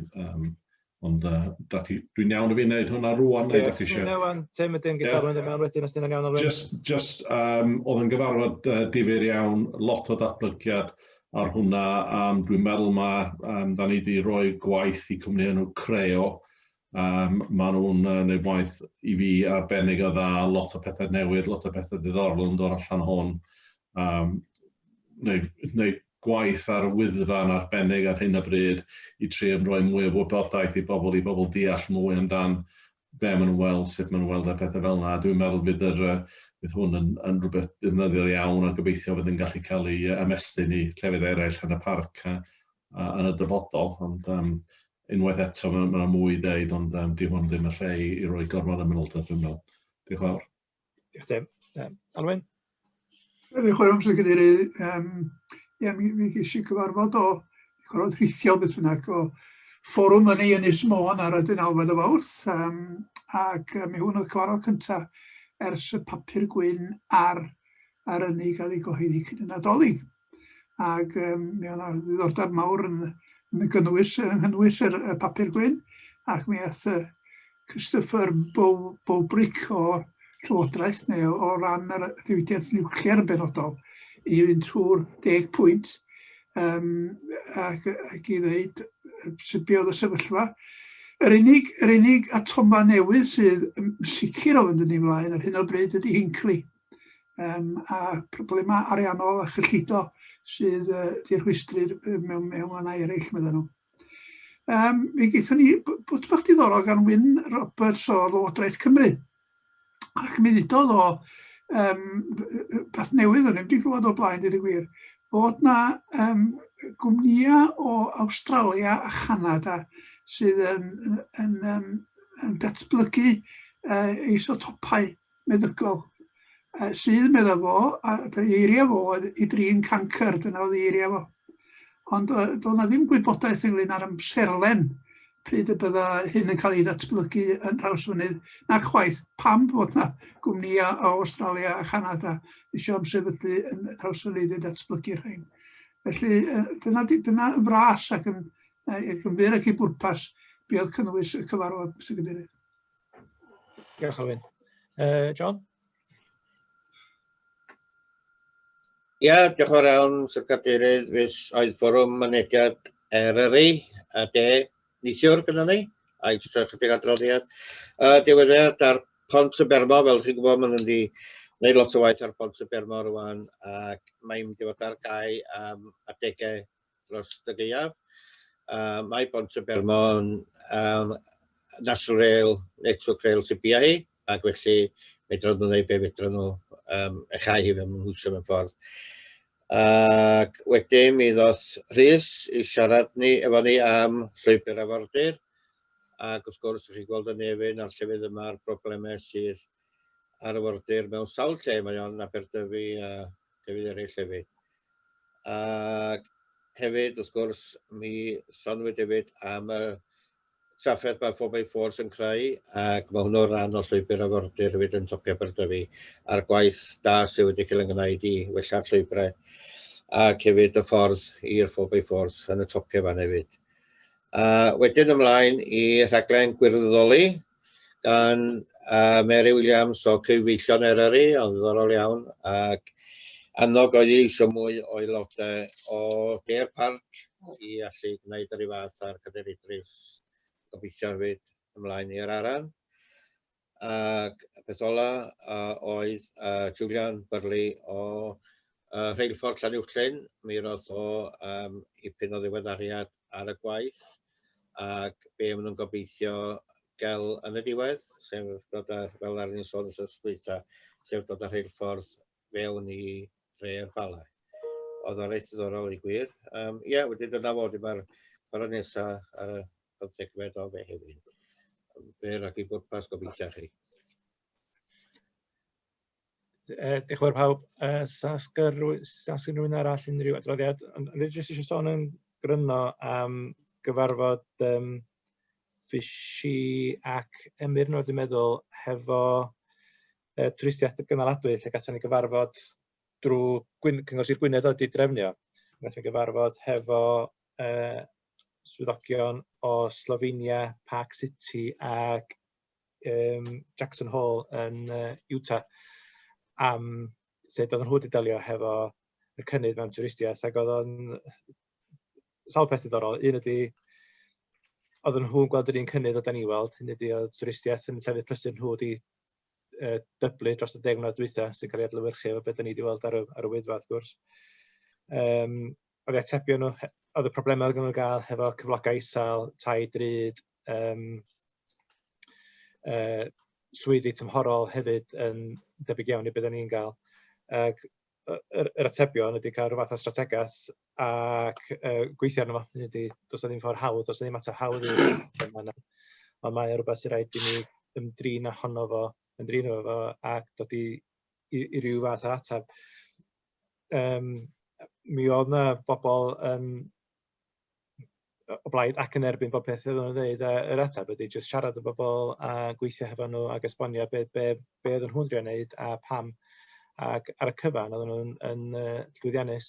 Ond dwi'n iawn i fi wneud hwnna rwan? Neu dach chi eisiau? Iawn, Tim, ydyn, gyda rhywun mewn wedyn os dyn iawn. Just, oedd yn gyfarfod difyr iawn, lot o datblygiad ar hwnna. Dwi'n meddwl ma, da ni wedi rhoi gwaith i cwmni enw Creo. Maen nhw'n gwneud waith i fi arbennig o dda, lot o pethau newydd, lot o pethau diddorol yn dod allan hwn. Neu gwaith ar y Wyddfa yn arbennig ar hyn o bryd i trio rhoi mwy o wybodaeth i bobl deall mwy amdan be maen nhw'n weld, sut maen nhw'n weld a pethau fel yna. Dwi'n meddwl bydd hwn yn rhywbeth defnyddiol iawn a gobeithio fydd yn gallu cael ei ymestyn i llefydd eraill yn y parc yn y dyfodol. Ond unwaith eto, mae yna mwy i ddeud, ond di hwn ddim y lle i roi gormod o manylder, dwi'n meddwl. Diolch yn fawr. Diolch, Tim. Alwyn? Diolch yn fawr, Mr Cadeirydd. Ie, mi ges i cyfarfod o cyfarfod rhithiol beth bynnag o fforwm yn ei Ynys Môn ar y 19 o Fawrth, ac mi hwn oedd cyfarfod cyntaf ers y papur gwyn ar ynni gael ei gyhoeddi cyn y Nadolig. Ac mi oedd yna ddiddordeb mawr yng nghynnwys y papur gwyn, ac mi aeth Christopher Bowbrick o Llywodraeth neu o ran yr diwydiant niwclear yn benodol i fynd trwy'r 10 pwynt ac i ddweud sut be oedd y sefyllfa. Yr unig atoma newydd sydd yn sicr o fynd yn ei flaen ar hyn o bryd ydy Hinkley. A problemau ariannol a chyllido sydd 'di rhwystru mewn mannau eraill, meddyn nhw. Mi gaethon ni bwt bach diddorol gan Wyn Roberts o Lywodraeth Cymru. Ac mi ddudodd o beth newydd o'n i'm wedi clywed o blaen, dweud y gwir, bod na gwmnïau o Awstralia a Chanada sydd yn datblygu isotopau meddygol sydd, medda fo, a eiriau fo oedd i drin cancr, dyna oedd eiriau fo. Ond doedd na ddim gwybodaeth ynglyn â'r amserlen pryd y bydda hyn yn cael ei ddatblygu yn Nhrawsfynydd, na chwaith pam bod na gwmnïau o Australia a Chanada eisiau ymsefydlu yn Nhrawsfynydd i ddatblygu rhain. Felly dyna yn fras ac yn fyr ac i bwrpas be oedd cynnwys y cyfarfod, Mr Cadeirydd. Diolch, Alwyn. John? Ia, diolch yn fawr iawn, Sir Cadeirydd. Fis oedd fforwm mynediad Eryri a De neithiwr gyda ni, a i jyst rhoi chydig adroddiad. Diweddiad ar Pont y Bermo, fel chi'n gwybod, maen nhw'n wedi gwneud lot o waith ar Pont y Bermo rwan, ac mae'n mynd i fod ar gau am adegau dros y gaeaf. Mae Pont y Bermo yn National Rail, Network Rail sy'n bia hi, ac felly fedran nhw wneud be fedran nhw ei chau hi fel maen nhw eisiau mewn ffordd. Ac wedyn mi ddoth Rhys i siarad ni efo ni am llwybr afordir, ac wrth gwrs, chi'n gweld y Nefyn a'r llefydd yma a'r problemau sydd ar y afordir mewn sawl lle, mae o'n Aberdyfi a llefydd eraill hefyd. Ac hefyd, wrth gwrs, mi sonwyd hefyd am y trafferth mae 4x4 yn creu, ac mae hwnnw ran o llwybr afordir hefyd yn topio Aberdyfi, a'r gwaith da sydd wedi cael ei gwneud i wella'r llwybrau, ac hefyd y ffordd i'r 4x4 yn y topio fan hefyd. A wedyn ymlaen i rhaglen gwirfoddoli gan Mary Williams o Cyfeillion Eryri, oedd ddiddorol iawn, ac Annog oedd hi eisiau mwy o aelodau o De'r Parc i allu gwneud yr un fath ar Cadair Idris, gobeithio hefyd ymlaen i'r Aran. Ac y peth ola oedd Julian Burley o Rheilffordd Llanuwchllyn. Mi roedd o ipyn o ddiweddariad ar y gwaith ac be maen nhw'n gobeithio gael yn y diwedd, sef dod â, fel ar ni'n sôn wrth dwytha, sef dod â rheilffordd fewn i dre'r Bala. Oedd o'n reit ddiddorol i gwir. Ie, yeah, wedyn dyna fod, mae'r cwrdd nesaf ar y 15fed o Fehefin. Fyr ac i bwrpas gobeithio chi. Diolch yn fawr pawb. Sas gen rhywun arall unrhyw adroddiad? Ond dwi jyst eisiau sôn yn gryno am gyfarfod Fishy ac Emyr nhw, dwi'n meddwl, hefo twristiaeth gynaladwy, lle gathon ni gyfarfod drwy Cyngor Sir Gwynedd oedd wedi drefnio. Gathon ni gyfarfod hefo swyddogion o Slovenia, Park City ac Jackson Hole yn Utah am sut oedden nhw wedi delio hefo y cynnydd mewn twristiaeth, ac oedd o'n sawl peth diddorol. Un ydy, oedden nhw'n gweld yr un cynnydd oedden ni weld, hynny ydy oedd twristiaeth yn llefydd prysur nhw wedi dyblu dros y 10 mlynedd dwytha, sy'n cael ei adlewyrchu efo beth da ni wedi weld ar y Wyddfa, wrth gwrs. Oedd eu atebion nhw, oedd y problemau oedd gen nhw gael hefo cyflogau isel, tai drud, swyddi tymhorol hefyd yn debyg iawn i beth da ni'n gael. Ac yr atebion ydy cael rhyw fath o strategaeth ac gweithio arno fo. Hynny ydy, does 'na ddim ffordd hawdd, does 'na ddim ateb hawdd i'r yma. Ond mae o rhywbeth sy'n rhaid i ni ymdrin ohono fo, ymdrin efo fo ac dod i ryw fath o ateb. Mi oedd 'na bobl yn o blaid ac yn erbyn bob peth oedden nhw'n dweud, a yr ateb ydy jyst siarad â bobl a gweithio hefo nhw ac esbonio be oedden nhw'n drio wneud a pam. Ac ar y cyfan oedden nhw'n yn, llwyddiannus.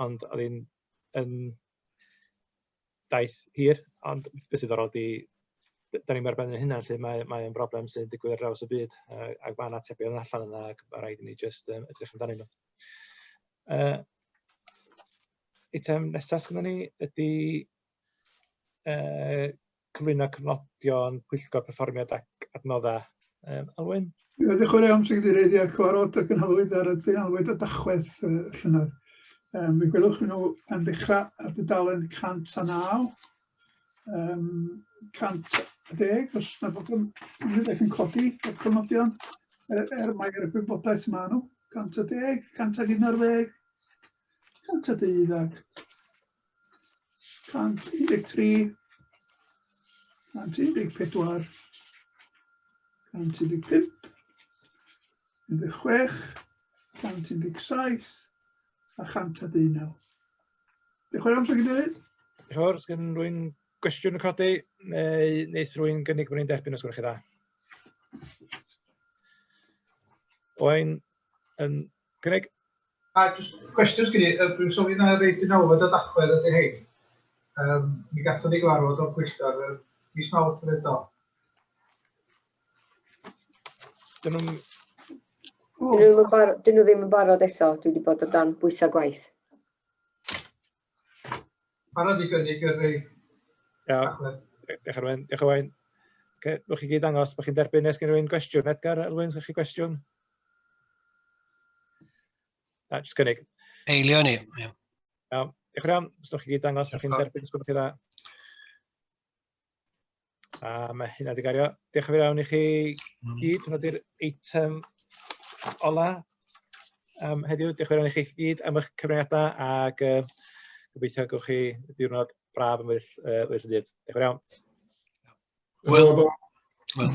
Ond oedd hi'n yn daith hir, ond beth sy'n ddiddorol ydy, da ni'n ar ben ein hunain, lle mae o'n broblem sy'n digwydd ar draws y byd, ac mae yna atebion allan yna, ac mae rhaid i ni jyst edrych amdanyn nhw. Eitem nesaf sgynnon ni ydy cyflwyno cofnodion pwyllgor perfformiad ac adnoddau. Alwyn? Ie, diolch yn fawr iawn, Mr Cadeirydd. Ie, cyfarfod y gynhalwyd ar y deunawfed o Dachwedd llynedd. Mi gwelwch nhw yn dechrau ar dudalen 109, 110, os na bod yn unrhyw yn codi o'r cofnodion, er mai'r gwybodaeth maen nhw, 110, 111, 112, 113, 114, 115, 16, 117 a 119. Diolch yn fawr iawn, Mr Cadeirydd. Diolch yn fawr. Os gen rhywun gwestiwn yn codi, neu wneith rhywun gynnig bod ni'n derbyn os gwelwch chi dda. Owain yn cynnig? A jyst cwestiwn sgyn i, dwi'n sylwi na rei deunawfed o Dachwedd ydy hein. Mi gathon ni gyfarfod o'r pwyllgor mis Mawrth yn do. Dyn nhw'n... Dyn nhw dyn nhw ddim yn barod eto, dwi wedi bod o dan bwysau gwaith. Barod i gynnig yr rei. Iawn. Diolch Arwen, diolch Owain. Okay, newch chi gyd dangos bod chi'n derbyn nes gen rhywun gwestiwn. Edgar, Elwyn, sgynnoch chi gwestiwn? Na, jyst cynnig. Eilio ni. Iawn, diolch yn iawn. Os newch chi gyd dangos bod chi'n derbyn, os gwelwch chi dda. A mae hynna wedi gario. Diolch yn fawr iawn i chi gyd. Hwna di'r eitem ola heddiw. Diolch yn fawr iawn i chi gyd am eich cyfraniadau ac gobeithio gewch chi diwrnod braf yn weddill y dydd. Diolch yn fawr iawn. Wel. Wel.